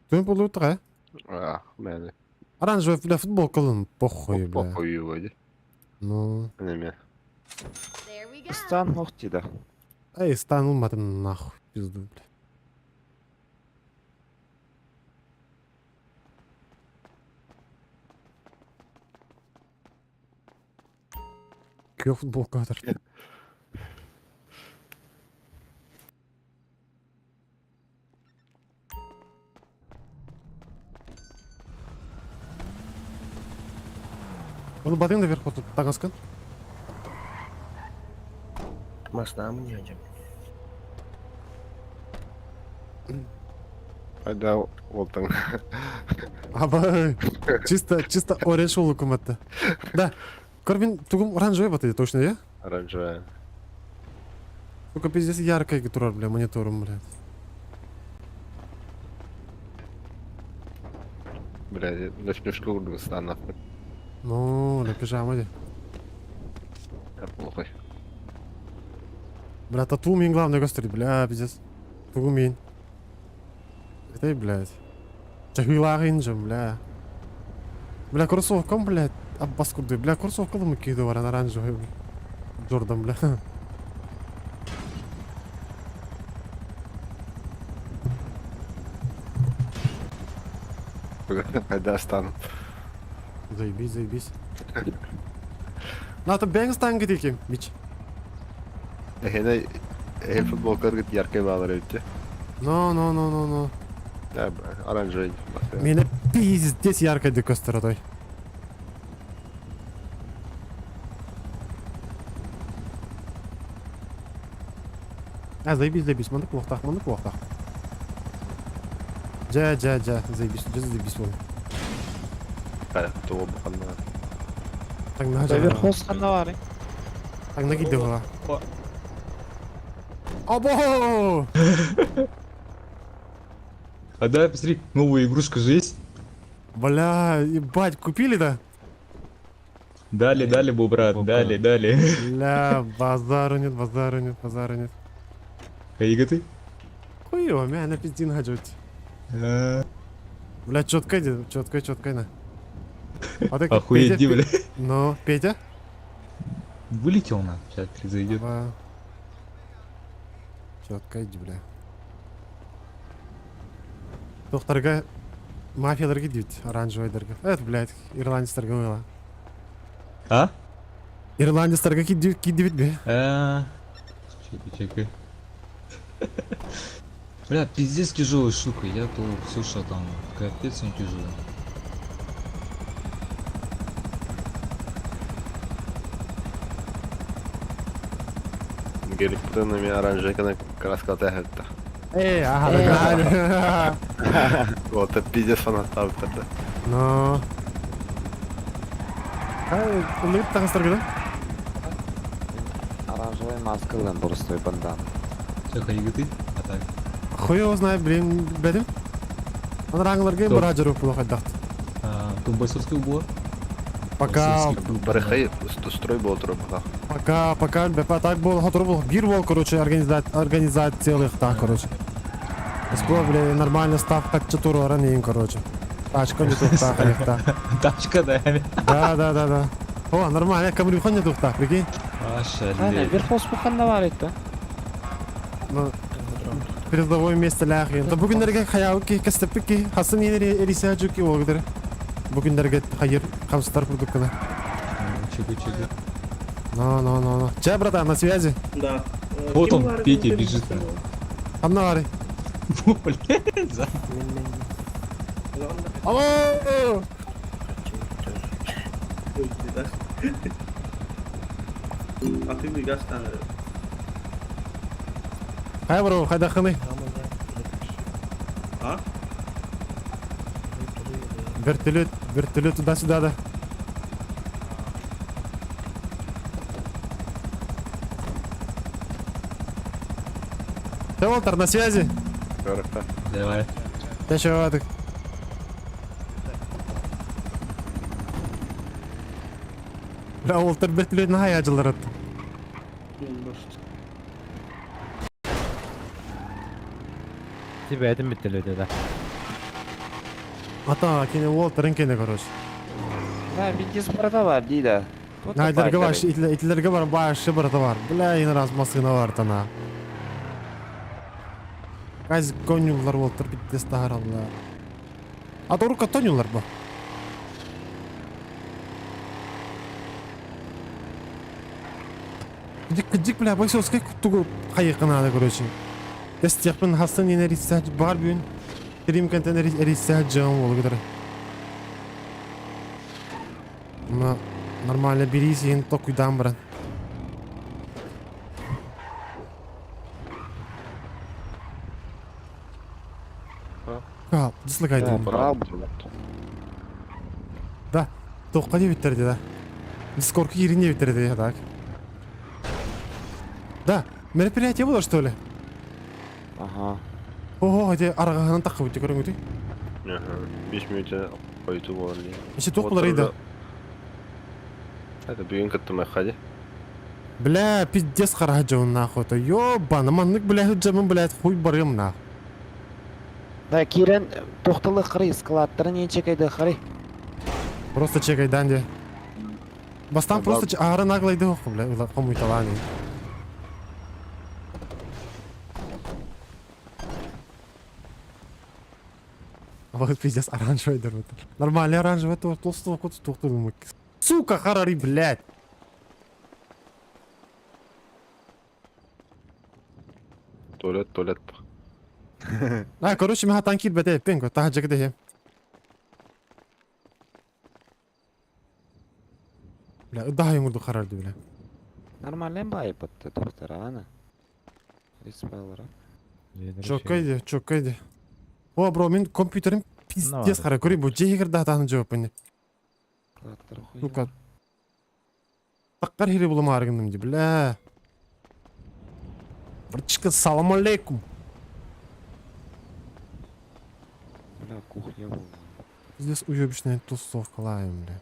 B: Туйын болду да,
O: А, мен.
B: Оранжевый, бля, футболка, похуй, бля.
O: Похуй вроде.
B: Ну.
O: Неме.
C: Стан хохти да.
B: Эй, стану матом нахуй, пизду, бля. Кё футболка атар. Оны бадың да вверх вот тагыскан.
D: Машина не идем.
O: Айда олтың.
B: Абай. Чисто, чисто оранж улукуматты. Да. Корбин тугум оранжевый баты, точно, я?
O: Оранжевая.
B: Только пиздец яркая турар, бля, монитором, блядь.
O: Бля, ночнушка курдук ыстаннахпын.
B: Ну, на пижама де.
O: Плохой.
B: Бля, тату мин главное көстөр, бля, пиздец. Тугу мин. Это, блядь. Чахыйлааҕын дьон, бля. Бля, кроссовкам, блядь, аббас курдук. Бля, кроссовкалым киһи баран оранжевый. Джордан, бля.
O: Хайда стану.
B: Заебись, заебись. На, то бэҥ станга диким, бич.
O: Эһэне эһэ футболкаргыт яркай баалар эбитте.
B: Но, но, но, но, но.
O: Да, оранжевый.
B: Мені пиздец яркай ды көстөр отой. А, заебись, заебись, маннык буолуохтаах, маннык буолуохтаах. Дьэ, дьэ, дьэ, заебись, дьэ, заебись буолла.
O: Тугу буханна.
B: Таҥнаһа
C: Да
B: дьэ.
C: верхоз ханна баарый?
B: Таҥна киирдэ буолла. Обо!
F: А да, посмотри, новая игрушка же есть.
B: Бля, ебать, купили, да?
F: Дали, дали, бу, брат, дали, дали.
B: Бля, базару нет, базару нет, базару нет.
F: Кайга ты?
B: Хуево, мя на пиздин хаджут. Бля, четко иди, четко, четко на. А ты
F: Охуеть,
B: Петя,
F: бля.
B: Ну, Петя?
F: Вылетел на, сейчас перезайдет.
B: Четко иди, бля. Докторга мафияларга диют, оранжевыйдарга. Это, блядь, ирландецтерге ойла.
F: А?
B: Ирландецтерге кидибит бе.
F: А, Чекай, чекай. Бля, пиздец тяжелая штука, я то слышал там, капец он тяжелый.
O: Геликтен эми оранжевый краска тәһәтта.
B: Эй, ага, да.
O: Вот это пиздец фанаттабыттар да.
B: Но. Ай, улыт тагыстарга да?
C: Оранжевый маска ылан боростой бандана.
F: Все, кайга ты? А так.
B: Хуй его знает, блин, бедим. Анраңларга
F: Кто?
B: бара жүрүп була хайдахт.
F: А, тут бойцовский убор.
B: Пока,
O: Барыхай строй был туруп.
B: пока, пока, бепа так был, хотур был, бир бол, короче, организациялык так, короче. Спо, блин, нормально став так чатуру аранин, короче. Тачка не тухта, халихта.
F: Тачка, да?
B: Да, да, да, да. О, нормально, камрюха не тухта, прикинь.
C: Ана,
F: Ошалеть.
C: верхоз буханна бар итте.
B: Ну, передовое место ляхи. Да бүгүннәргә хаял ки кәстеппи ки хасын енери эрисе жуки олгдыр. Бүгүннәргә хайыр хамстар продуктына.
F: Чекай, чекай.
B: Но, но, но, но. Че, братан, на связи?
A: Да.
F: Вот он, Петя бежит.
B: Анна бары.
F: Блядь, за.
B: Алло!
A: Атыгы газ таныры.
B: Хай, бро, хайдахыны.
A: А?
B: Вертолет, вертолет туда-сюда, да. Ты, Уолтер, на связи?
F: Давай.
B: Ты чего ты? Бля, Уолтер вертолет на хаяжылар атты.
M: Тебя это метелөтө да.
B: Ата, кене Уолтерин кене, короче.
C: Да, видис барда бар дейді.
B: Найлерге бар, итлерге бар, башы барда бар. Бля, ин раз масына бар тана. Каз конюлар Уолтер битте стахаралла. А то рука тонюлар бу. Дик дик бля, бойсовский тугу хайыкына короче. Тестияқпын хасын енерисә бар бүгін. Трим контейнер эрисә жам болгудыр. На нормально берись ен токуйдан брат. Кал, дислыкайды. Да, тоққа не биттерди да. Дискордка кирине биттерди так. Да, мероприятие было что ли?
C: Ага.
B: Ого, где арғанын тақы өте көріңді.
O: 5 минут. Хойутуу буолан дии.
B: Еще туох булар да?
O: Это бүгүн кыттымыахха дии.
B: Бля, пиздец хараһа дьон нахуй это. Ёбана, маннык бля сылдьаммын, блядь, хуй барыам нах.
C: Да, киирэн тохтолы хары, складтарын ең чекайды хары.
B: Просто чекайдан де. Бастан просто аара наглайды хоққу, бля, ыла хомуйталаан. Вот пиздец, оранжевый дырвы. Нормальный оранжевый, то толстого кот тухтырмык. Сука, харари, блядь.
O: Туалет, туалет.
B: А, короче, меха танкир бәте, пенко, таха жекде Бля, daha yumurdu karardı bile.
C: Нормальный бай бытты доктор, ана. Респайлара.
B: Чоккайди, чоккайди. О, бро, мен компьютерим пиздец қара көрей, бұл жегір да таны жауап мені. Ну-ка. Таққар хири булым аргыным ди, бля. Братишка, салам алейкум.
C: Бля, кухня была.
B: Здесь уебищная тусовка, лаем, бля.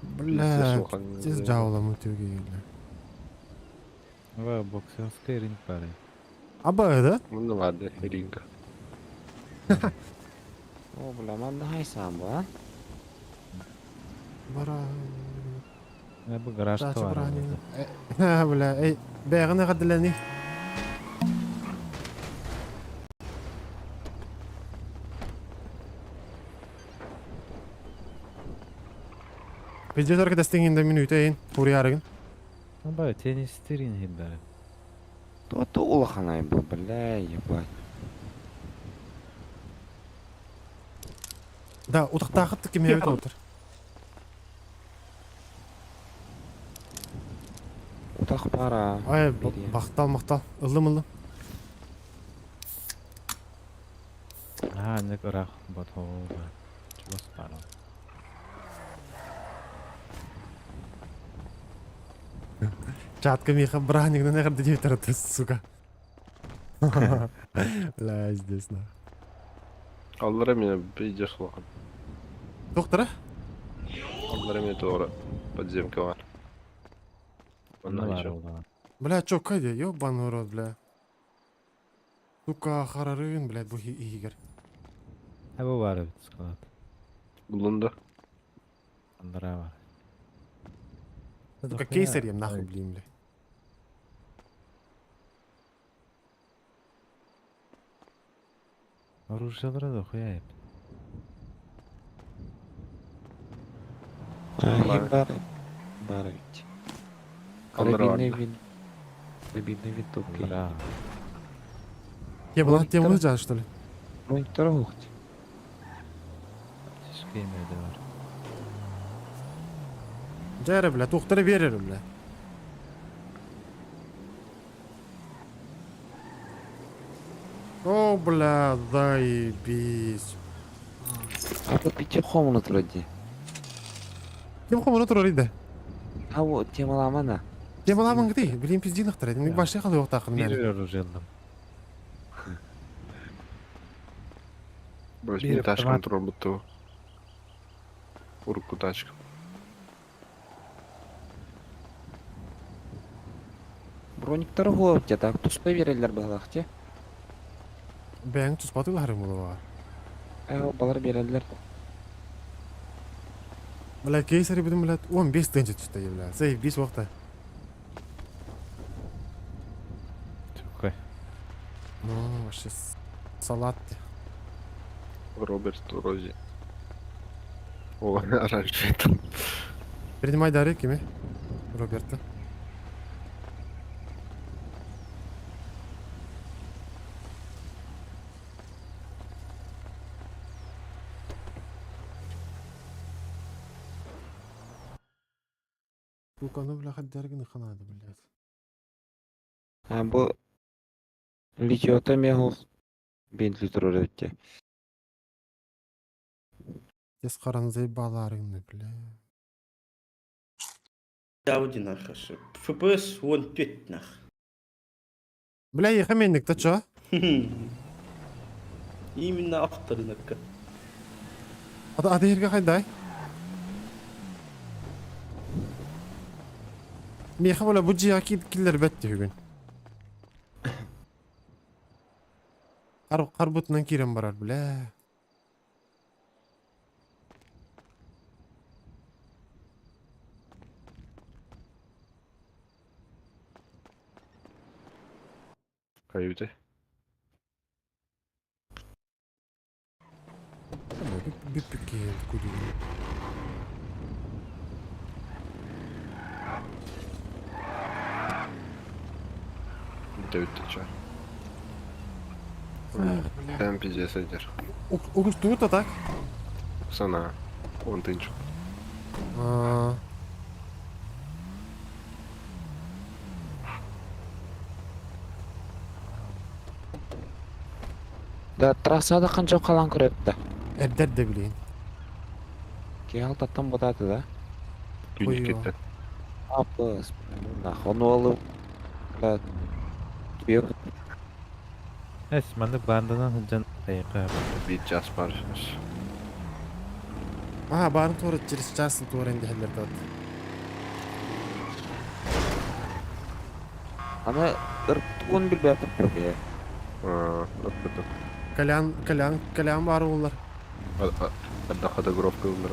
B: Бля, здесь джаула мутюги, бля.
M: Ва, боксерская ринг пары.
B: Аба, да?
O: Ну ладно, ринг.
C: О, бля, манда хайсан ба.
B: Бара.
M: Я бы гараж товар.
B: Бля, эй, бәгыны гадләни. Видеоларга дәстеңгенде мин үтәйин, туры ярыгын.
M: Аба, теннис тирин хидбары.
C: То улаханай был, бля, ебать.
B: Да, утактагы ким ебет отыр.
C: Утах пара.
B: Ай, бактал, мактал. Ыллым, ыллым.
M: А, нек ырах батол. Чего спарал?
B: Чатка Миха браник на нахер ты, сука. Бля, здесь на.
O: Аллара меня пиздец улахан.
B: Доктора?
O: Аллара меня туора подземка бар. Онна
B: Бля, чё, кайда, ёбаный рот, бля. Сука, харарын, блядь, бу игер.
M: А бу бар бит склад.
O: Булунда.
M: Андра бар.
B: Сука, кейсер ем нахуй, блин, бля.
M: Оружиелары да хуя еп.
C: Бар. Бар ведь. Карабинный вин. Карабинный винтовки.
M: Да.
B: Я была тема жа, что ли?
C: Монитор ухти.
M: Тишке имеде бар.
B: Жайра, бля, тухтары берер, бля. О, бля, заебись.
C: А то пяти хомнут вроде.
B: Кем хомуна турар иде?
C: А вот темаламана.
B: Темаламан гди, билин пиздинахтар, эдин башта калы yok тақын
M: Бир оружиелдым.
O: Брось,
M: Бир
O: мне тачкам
M: автомат.
O: турар бутты. Урукку тачка.
C: Брониктар хуопте, так туспа берелер балахте.
B: Бәң туспатылар булы бар.
C: Э, балар берелер.
B: Бля, кейсери бүтүн, бля, 15 тынчы түстө, бля. Заебись вакыта.
M: Чукай.
B: Ну, вообще салат.
O: Роберт Рози. О, оранжевый там.
B: Принимай дары, кеме? Роберта. Сука, ну, бля, хаддергин ханады, блядь.
C: А бу литиота меху бентли турар өтте.
B: Тез қараны заебаларыңны, бля.
A: Ауди нах. ФПС вон тет нах.
B: Бля, ехаменник, та чё?
A: Именно авторынокка.
B: Аты эрге хайдай? Миэхэ бала бу дьиэҕэ киллэрбэт түһүгүн. Харбытынан киирэн барар, бля.
O: Каюты.
B: Бүппүккиһин кудуун.
O: Бүттэ ча. Там пиздец идер.
B: Угустуут а так?
O: Сана. Он тынч.
C: Да трассада канча калан көрөттө.
B: Эрдер да билейин.
C: Киһи таттан ботааты да.
O: Күн кетті.
C: Апыс. Нах, ону алып. Да. Түбүк.
M: Эс, маннык банданан сылдьан тайга.
O: Бир час бар.
B: Аа, баарын туора через час туора инде хеллер дат.
C: Аны ыртуун билбэт бе.
O: Аа, ыртытым.
B: Колян, Колян, Колян бар олар.
O: Адда фотографка ыллар.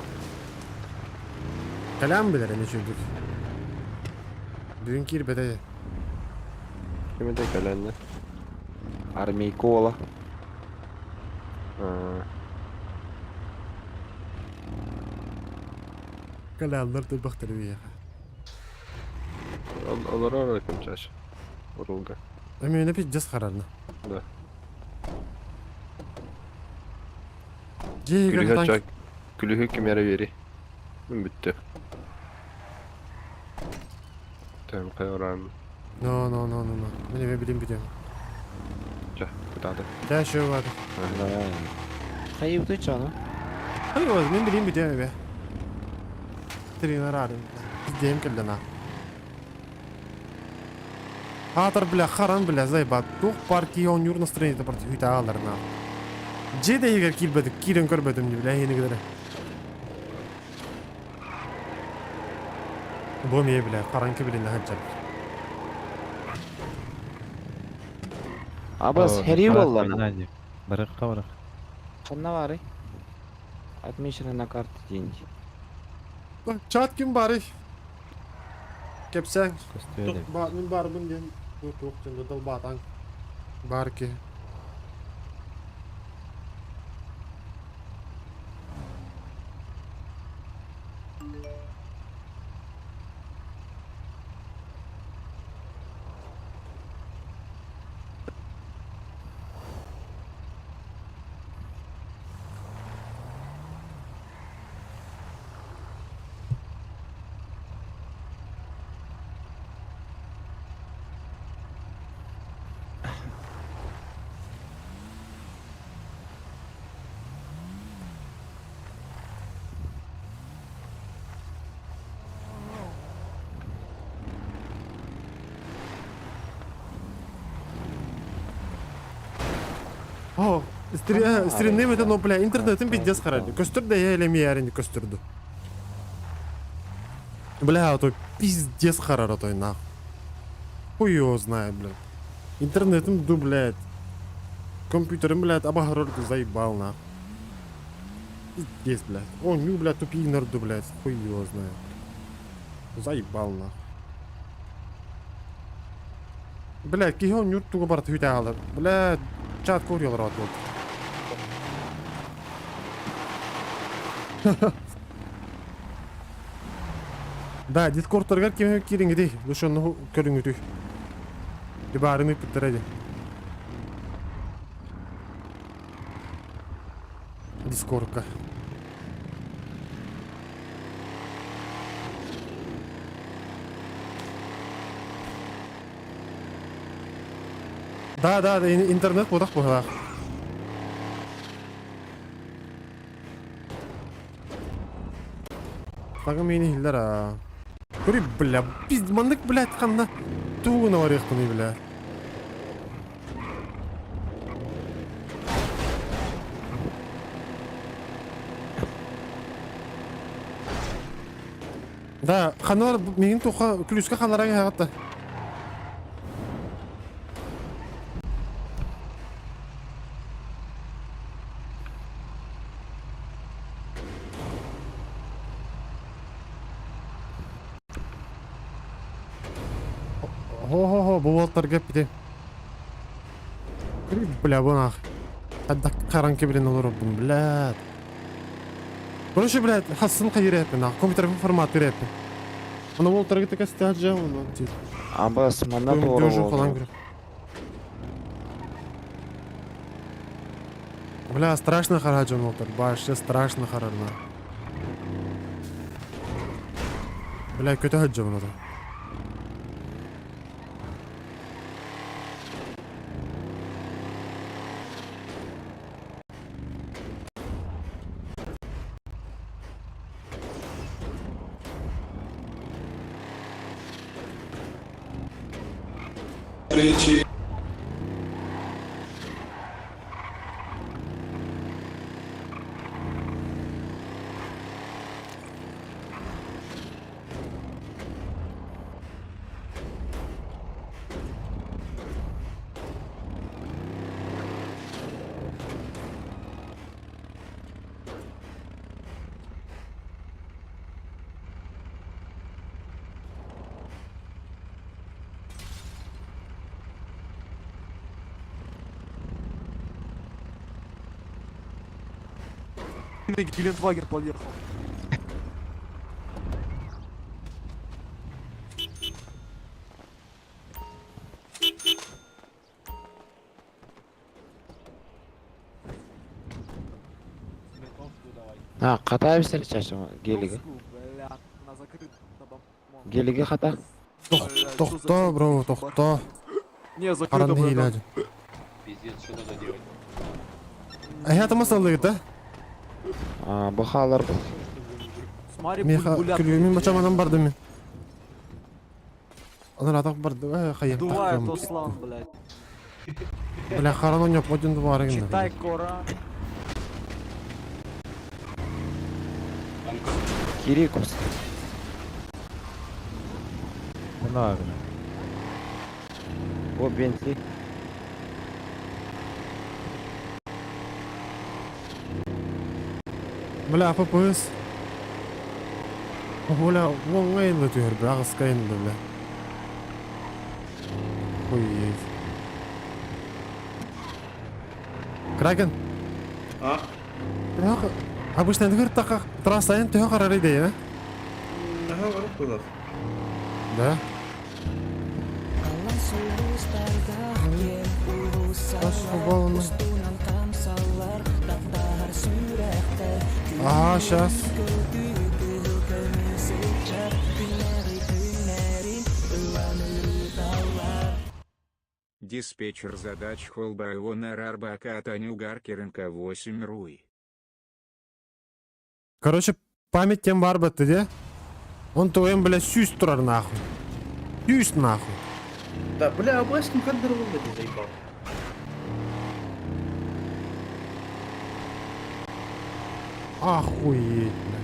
B: Колян билер эми чүрдүк. Бүгүн киирбете.
O: Кимде Колянны?
C: Армейка ола.
O: Аа.
B: Коляннар тылбахтар бияха.
O: Олар ара ким чаш. Урулга.
B: Эми не пиздец харарна.
O: Да.
B: Жеге
O: Күлүһө чак. Күлүһө кимере бери. Бүттү. Там кайран.
B: No, no, no, no, no. Мен эме билим билем.
O: Ча, кутады.
B: Да, шо бар.
C: Хайыбды чаны.
B: Хайы, мен билим билем эбе. Тренер арым. Пиздем келдена. Атар, бля, харан, бля, заебат. Тух парки он юр настроение парти хуйта аларна. Жеде егер кирбедик, кирен көрбедим, бля, ени кедере. Бу ме, бля, каранки билин хаджар.
C: Абас хери боллана.
M: Баракка барак.
C: Ханна бары. Отмечены на карте деньги.
B: Чат ким бары? Кепсең. Тух, мин барбын ден. Тух, тух, дыл батаң. Барки. О, стримнем это, но, бля, интернетим пиздец харады. Көстүр да я элеми ярин көстүрдү. Бля, а то пиздец харар той нах. Хуй его знает, блядь. Интернетим ду, блядь. Компьютером, блядь, обогородку заебал, нах. Пиздец, блядь. О, ну, блядь, тупи нарду, блядь. Хуй его знает. Заебал, нах. Блядь, киһи он тугу барат хүтэ алар. Блядь, чат көрüyorlar от вот. Да, Дискордтаргар ким кириңиди, душонну көрүңүтү. Дибарыны питтереди. Дискордка. Да, да, интернет будах буһалах. Тагы мени хиллер а. Көрі, бля, пиз, мандык, блядь, ханна. Тугуна барыктыны, бля. Да, ханалар миигин туха күлүскэ ханаларан иһэҕит. Хо-хо-хо, бу уолтарга эппитим. Бля, бу нах. Хаддак харанки билин олоробун, блядь. Короче, блядь, хассын хайыр эппин, нах, компьютер формат эппин. Аны уолтарга текесте жа, оны тип.
C: Абас, манна
B: Дежу falan
C: туора
B: көрө. Бля, страшно хараджан уолтар, вообще страшно харарна. Бля, көтө хаджан оны.
G: Гелендвагер подъехал.
C: А, ката бисер чашым гелиги. Гелиги хата.
B: Тохто, бро, тохто.
G: Не,
B: Харан хилажы.
J: Пиздец, что надо делать?
B: Э, это масалык, да?
C: А, бу халар.
B: Меха күлүмүн бачаманан бардым мен. Анар атак барды, э, хайым.
G: Дувает Ослан, блядь.
B: Бля, харан он япотин дувары гына.
G: Читай Коран.
C: Кирикус.
M: Ладно.
C: О, Бентли.
B: Бля, ППС. Бля, вон гайнды түһөр, бля, агыс гайнды, бля. Охуеть. Кракен.
A: А?
B: Төһө обычно нөхөр така трассайын төһө карар иде, э?
A: Ага, барып кылар.
B: Да. Ага, сейчас.
H: Диспетчер задач Холбайонер Арбака Танюгар Керенка 8 Руй.
B: Короче, память тем бар бітті де. Он твоим, бля, сүүс тұрар нахуй. Сүүс нахуй.
A: Да, бля, абайским кадр ты заебал.
B: Охуеть, бля.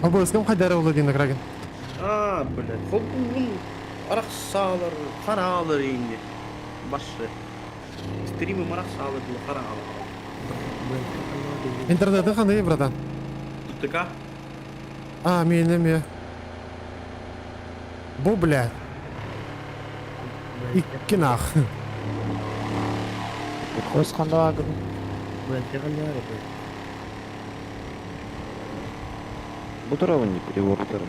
B: Абайским кадр Владимир Кракен.
A: А, блядь, холбуун арахсалар, харалар инде. Башы. Стримы арахсалар было харалар.
B: Интернеті қандай, братан?
A: ТТК?
B: А, мен ме. Бу, бля. Икки нах.
C: Кос канда агын. Бу туравын не перевордырым.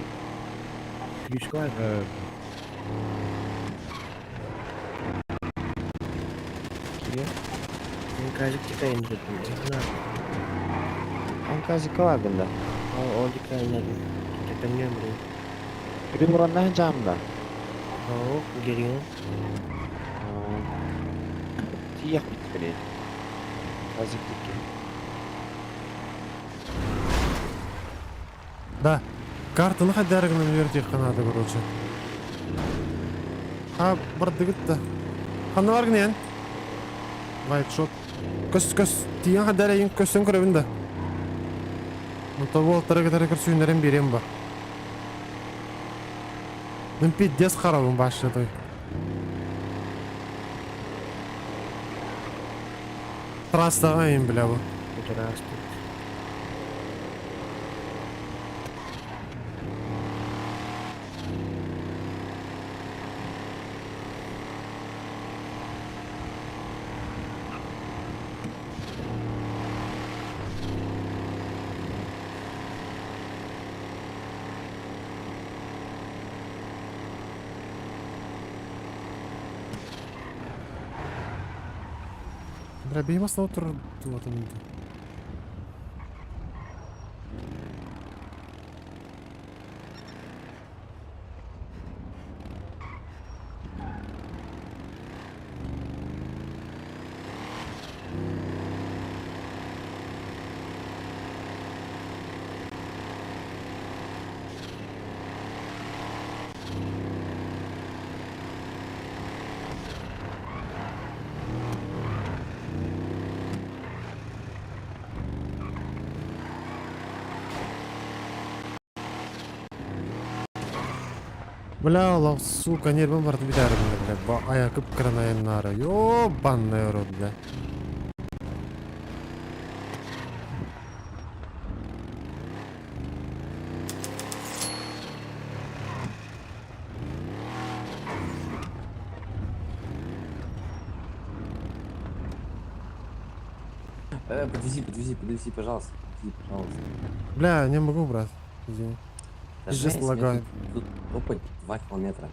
C: Кире. Анказика агында. Переворонна жамда. Тияк бит билет. Казик тикке.
B: Да. Картаны хайдары гынан үөрэтиэххэ наада, короче. А, бардыгыт да. Ханна баргын эн? Вайтшот. Көс, көс, тиийэн хайдары эйин көстөн көрөбүн да. Онто буолтара кытары көрсүүннэрин биэриэм ба. Мин пиздец харабын башня той. Трассаҕа эйин бля бу.
D: Здравствуйте.
B: Бля, биһи масына турар туотум. Бля, Allah, сука, нервым барды битәрі, бля, бля, аякып кыранайыннары. Ёбаный рот, бля.
P: Подвези, подвези, подвези, пожалуйста. Подвези, пожалуйста.
B: Бля, не могу, брат. Извини.
P: Да
B: Пиздец
P: жесть, мне
B: лагает.
P: Тут топать 2 километра.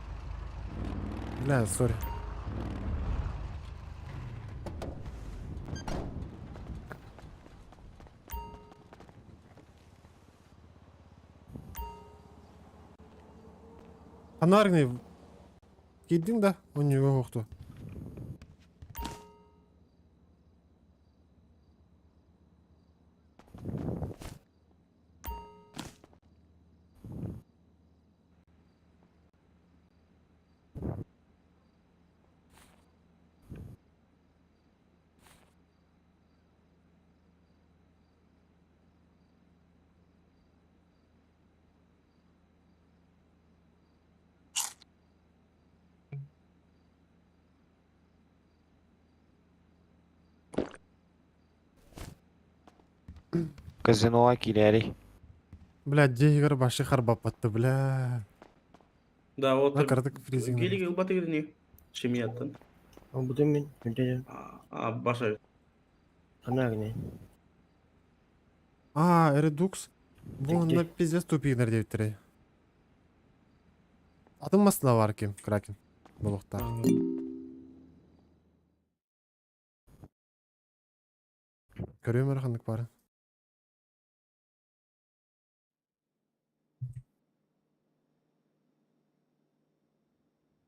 B: Бля, сори. Анаргны киддиң да, он него хохту.
C: Казиноға килери.
B: Бля, дегер башы харбапатты, бля.
A: Да, вот.
B: На картак фризинг.
A: Гелик ылбаты кирини. Шемияттан.
D: Бутым мин. Мүнтәден.
A: А, баша.
D: Ханна гыне.
B: А, Редукс. Вон на пиздец тупик девтери. Атын масла бар ким, Кракен. Болуктар. Көрөм ханнык бары.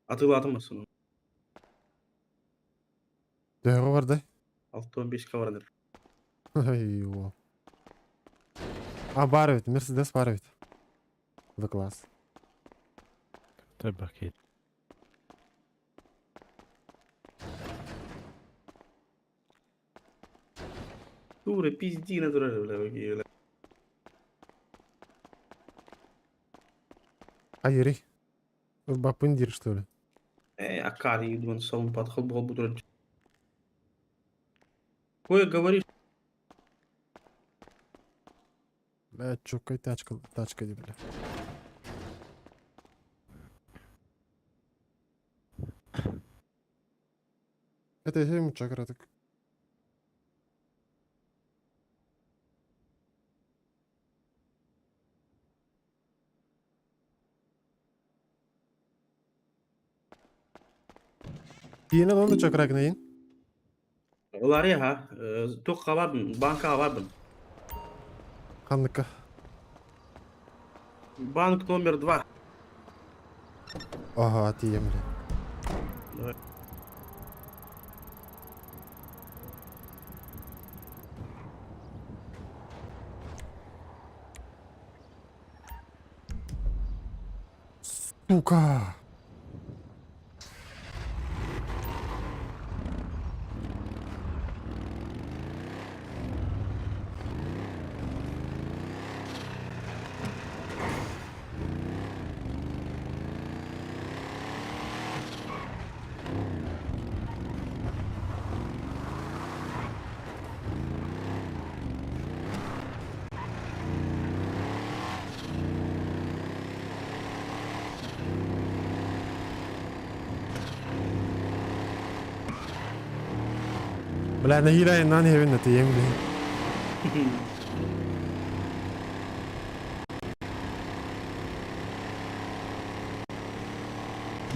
A: Атылатымасын.
B: Дөйгө бар да.
A: 6-15 кавардар.
B: Ай, о. А, бар бит, Мерседес бар бит. В класс.
M: Табакет.
A: Дура, пизди натурально, бля, бля.
B: А, Юрий. Бапындир, что ли?
A: Акари, вон салон подход был буду. Кое говоришь?
B: Бля, чё, какая тачка, тачка, бля. Это я ему чакра так. Тиene onu чакра гнейин.
A: Олар ха, тоққа бардым, банкаға бардым.
B: Ханныка.
A: Банк номер 2.
B: Ага, тием, бля.
A: Давай.
B: Сука! Бля, нэһиилэ айаннаан иһэбин да тиийэм билигин.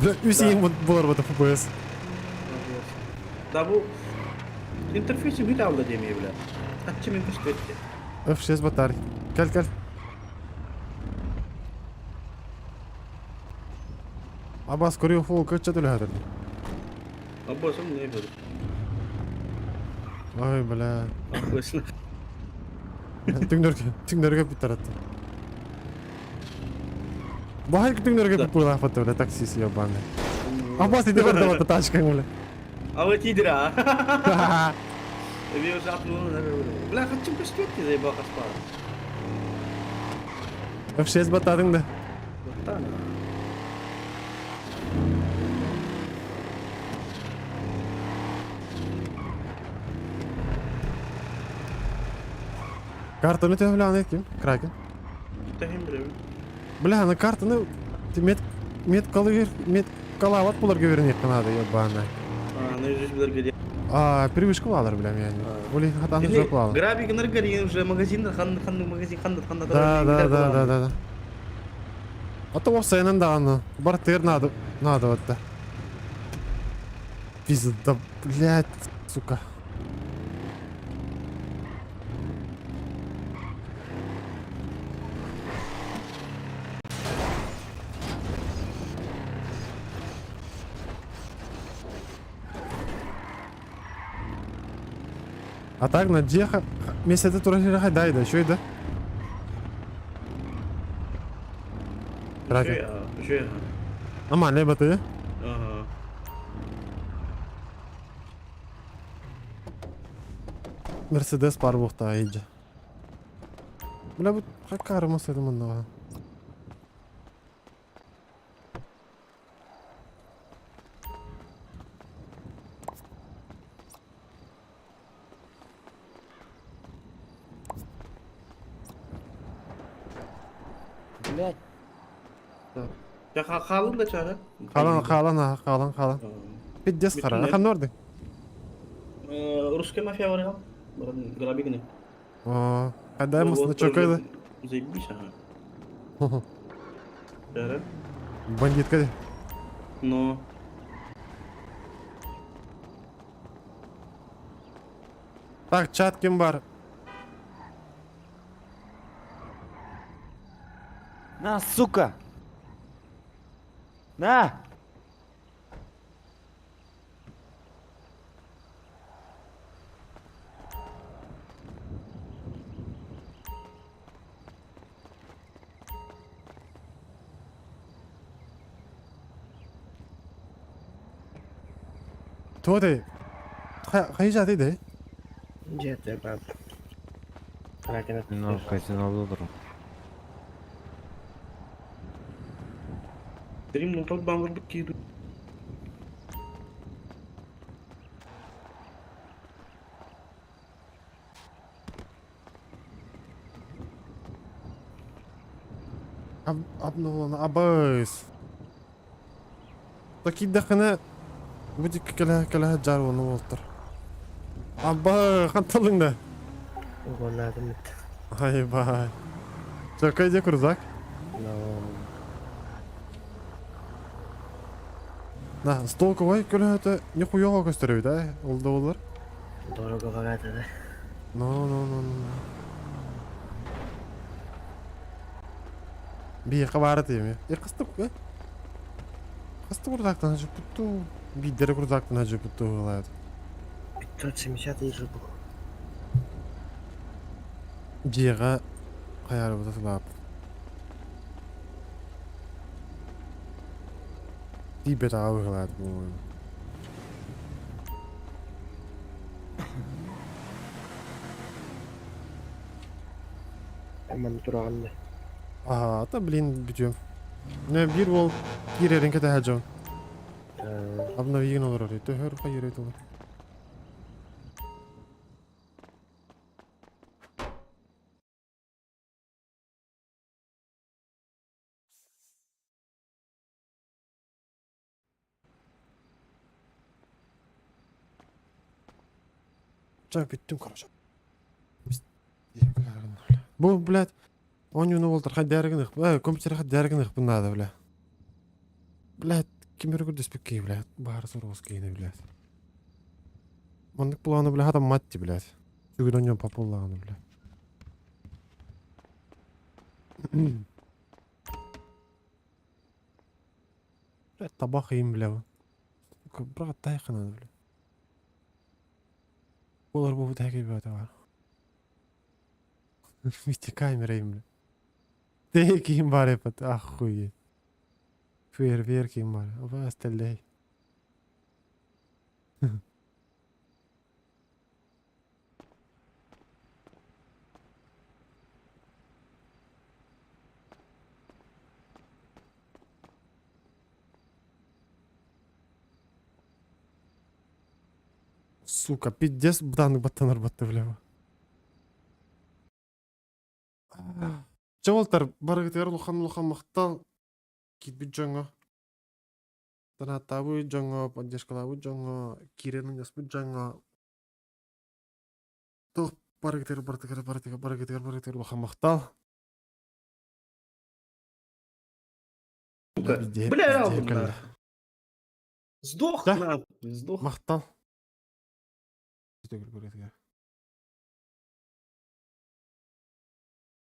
B: Бля, үс иин буларбыта ФПС.
A: Да бу интерфейси бүт алды демей бля. Хатчы мен көстөттү.
B: F6 батар. Кел кел. Абас көрүө фул кычча төлөһөтөр.
A: Абасым не көрү.
B: Ой, бля.
A: Абасына.
B: Түҥнөргө түҥнөргө бүттаратты. Баһай түҥнөргө бүттүлаахпатты бля таксист ебаный. Абас иди барда тачкаң бля.
A: А вот идра. Эми уже атмын. Бля, хатчым көстөттү заебал каспар.
B: F6 баттадың да.
A: Баттан.
B: Картаны төһө бля ким? Кракен.
A: Тахим билебин.
B: Бля, аны картаны мет мет калыгыр мет калават булар göверин надо ебаный.
A: А, ну здесь билер где.
B: А, привычка балар бля меня. Оли хатаны жоқ балар.
A: Грабик наргари уже магазин хан хан магазин хан хан
B: Да, да, да, да, да, да. А то сайынан да аны. Бар тыр надо, надо вот да. Пизда, блядь, сука. А так на дьиэхэ миэстэтэ турар сирэхэ дай да, үчүгэй да? Раки.
A: Үчүгэй.
B: Нормальный баты.
A: Ага.
B: Мерседес бар буохта иджи. Бля, бу хаккарымас этим оннуга.
P: Блять.
A: Я халын да чара.
B: Халан, халан, халан, халан. Пиздец хара. Ханна ордың?
A: Русская мафия бар Грабигны.
B: О, Кайда мısın чокайды?
A: Заебись, ага. Чара.
B: Бандитка.
A: Но.
B: Так, чат ким бар?
P: На, сука! На!
B: Туоты. Хайжа ты
D: Где брат? Кракен
M: Ну, казино долларов.
A: Стрим ну тот бан вырбыт киду.
B: Обновлена абыс. Такидахына будет кэлэ кэлэ жар оны болтыр. Аба ханталың да.
D: Угонадым.
B: Ай бай. Чакай де крузак.
D: Но.
B: На, столковой көлө это нихуёво көстөрөбүт, а? Ол да болар.
D: Дорого богато, да?
B: Ну, ну, ну, ну. Биэхэ баара тиэми. Е хастык, э? Хастык курдактан жыппытту. Биддere курдактан жыппытту ылаат.
D: 570 тысяч был.
B: Дьиэҕэ хайаарыбыта сылаап. Тиийбэтэҕэ быһыылаах по-моему.
D: Манна тураҕын да.
B: Аһаа, та блин бүтүөм. Не биир уол киирэрин кэтэһэ дьон. Обновигин олорор. Төһөр хайыр олор. Чэ, бүттүм, короче. Бу, блядь, оонньууну буолтар хайдары гыныах, э, компьютер хайдары гыныахпын наада, бля. Блядь, ким эрэ көрдөспүт киһи, блядь, баара соруос киһини, блядь. Маннык планы, бля, хатаммат дии, блядь. Сүгүн оонньоон популлаҕына, бля. Блядь, табах им, бля. Брат, тайхана, бля. Олар бу тәки бата бар. Вите камера им, бля. Ты ким бар епат, охуеть. Фейерверк им бар. Оба остальные. Сука, пиздец, бытааннык баттанар батта, бля. Чэ уолтар, барыгытыгар улахан улахан махтал киирбит дьоҥҥо. Санааттаабыт дьоҥҥо, поддержкалаабыт дьоҥҥо, киирэн мунньаспыт дьоҥҥо туох барыгытыгар барытыгар барытыгар барыгытыгар барытыгар улахан махтал.
A: Сука, бля, нахуй. Сдох нахуй, сдох.
B: Махтал. Төгүл көрөтүгэр.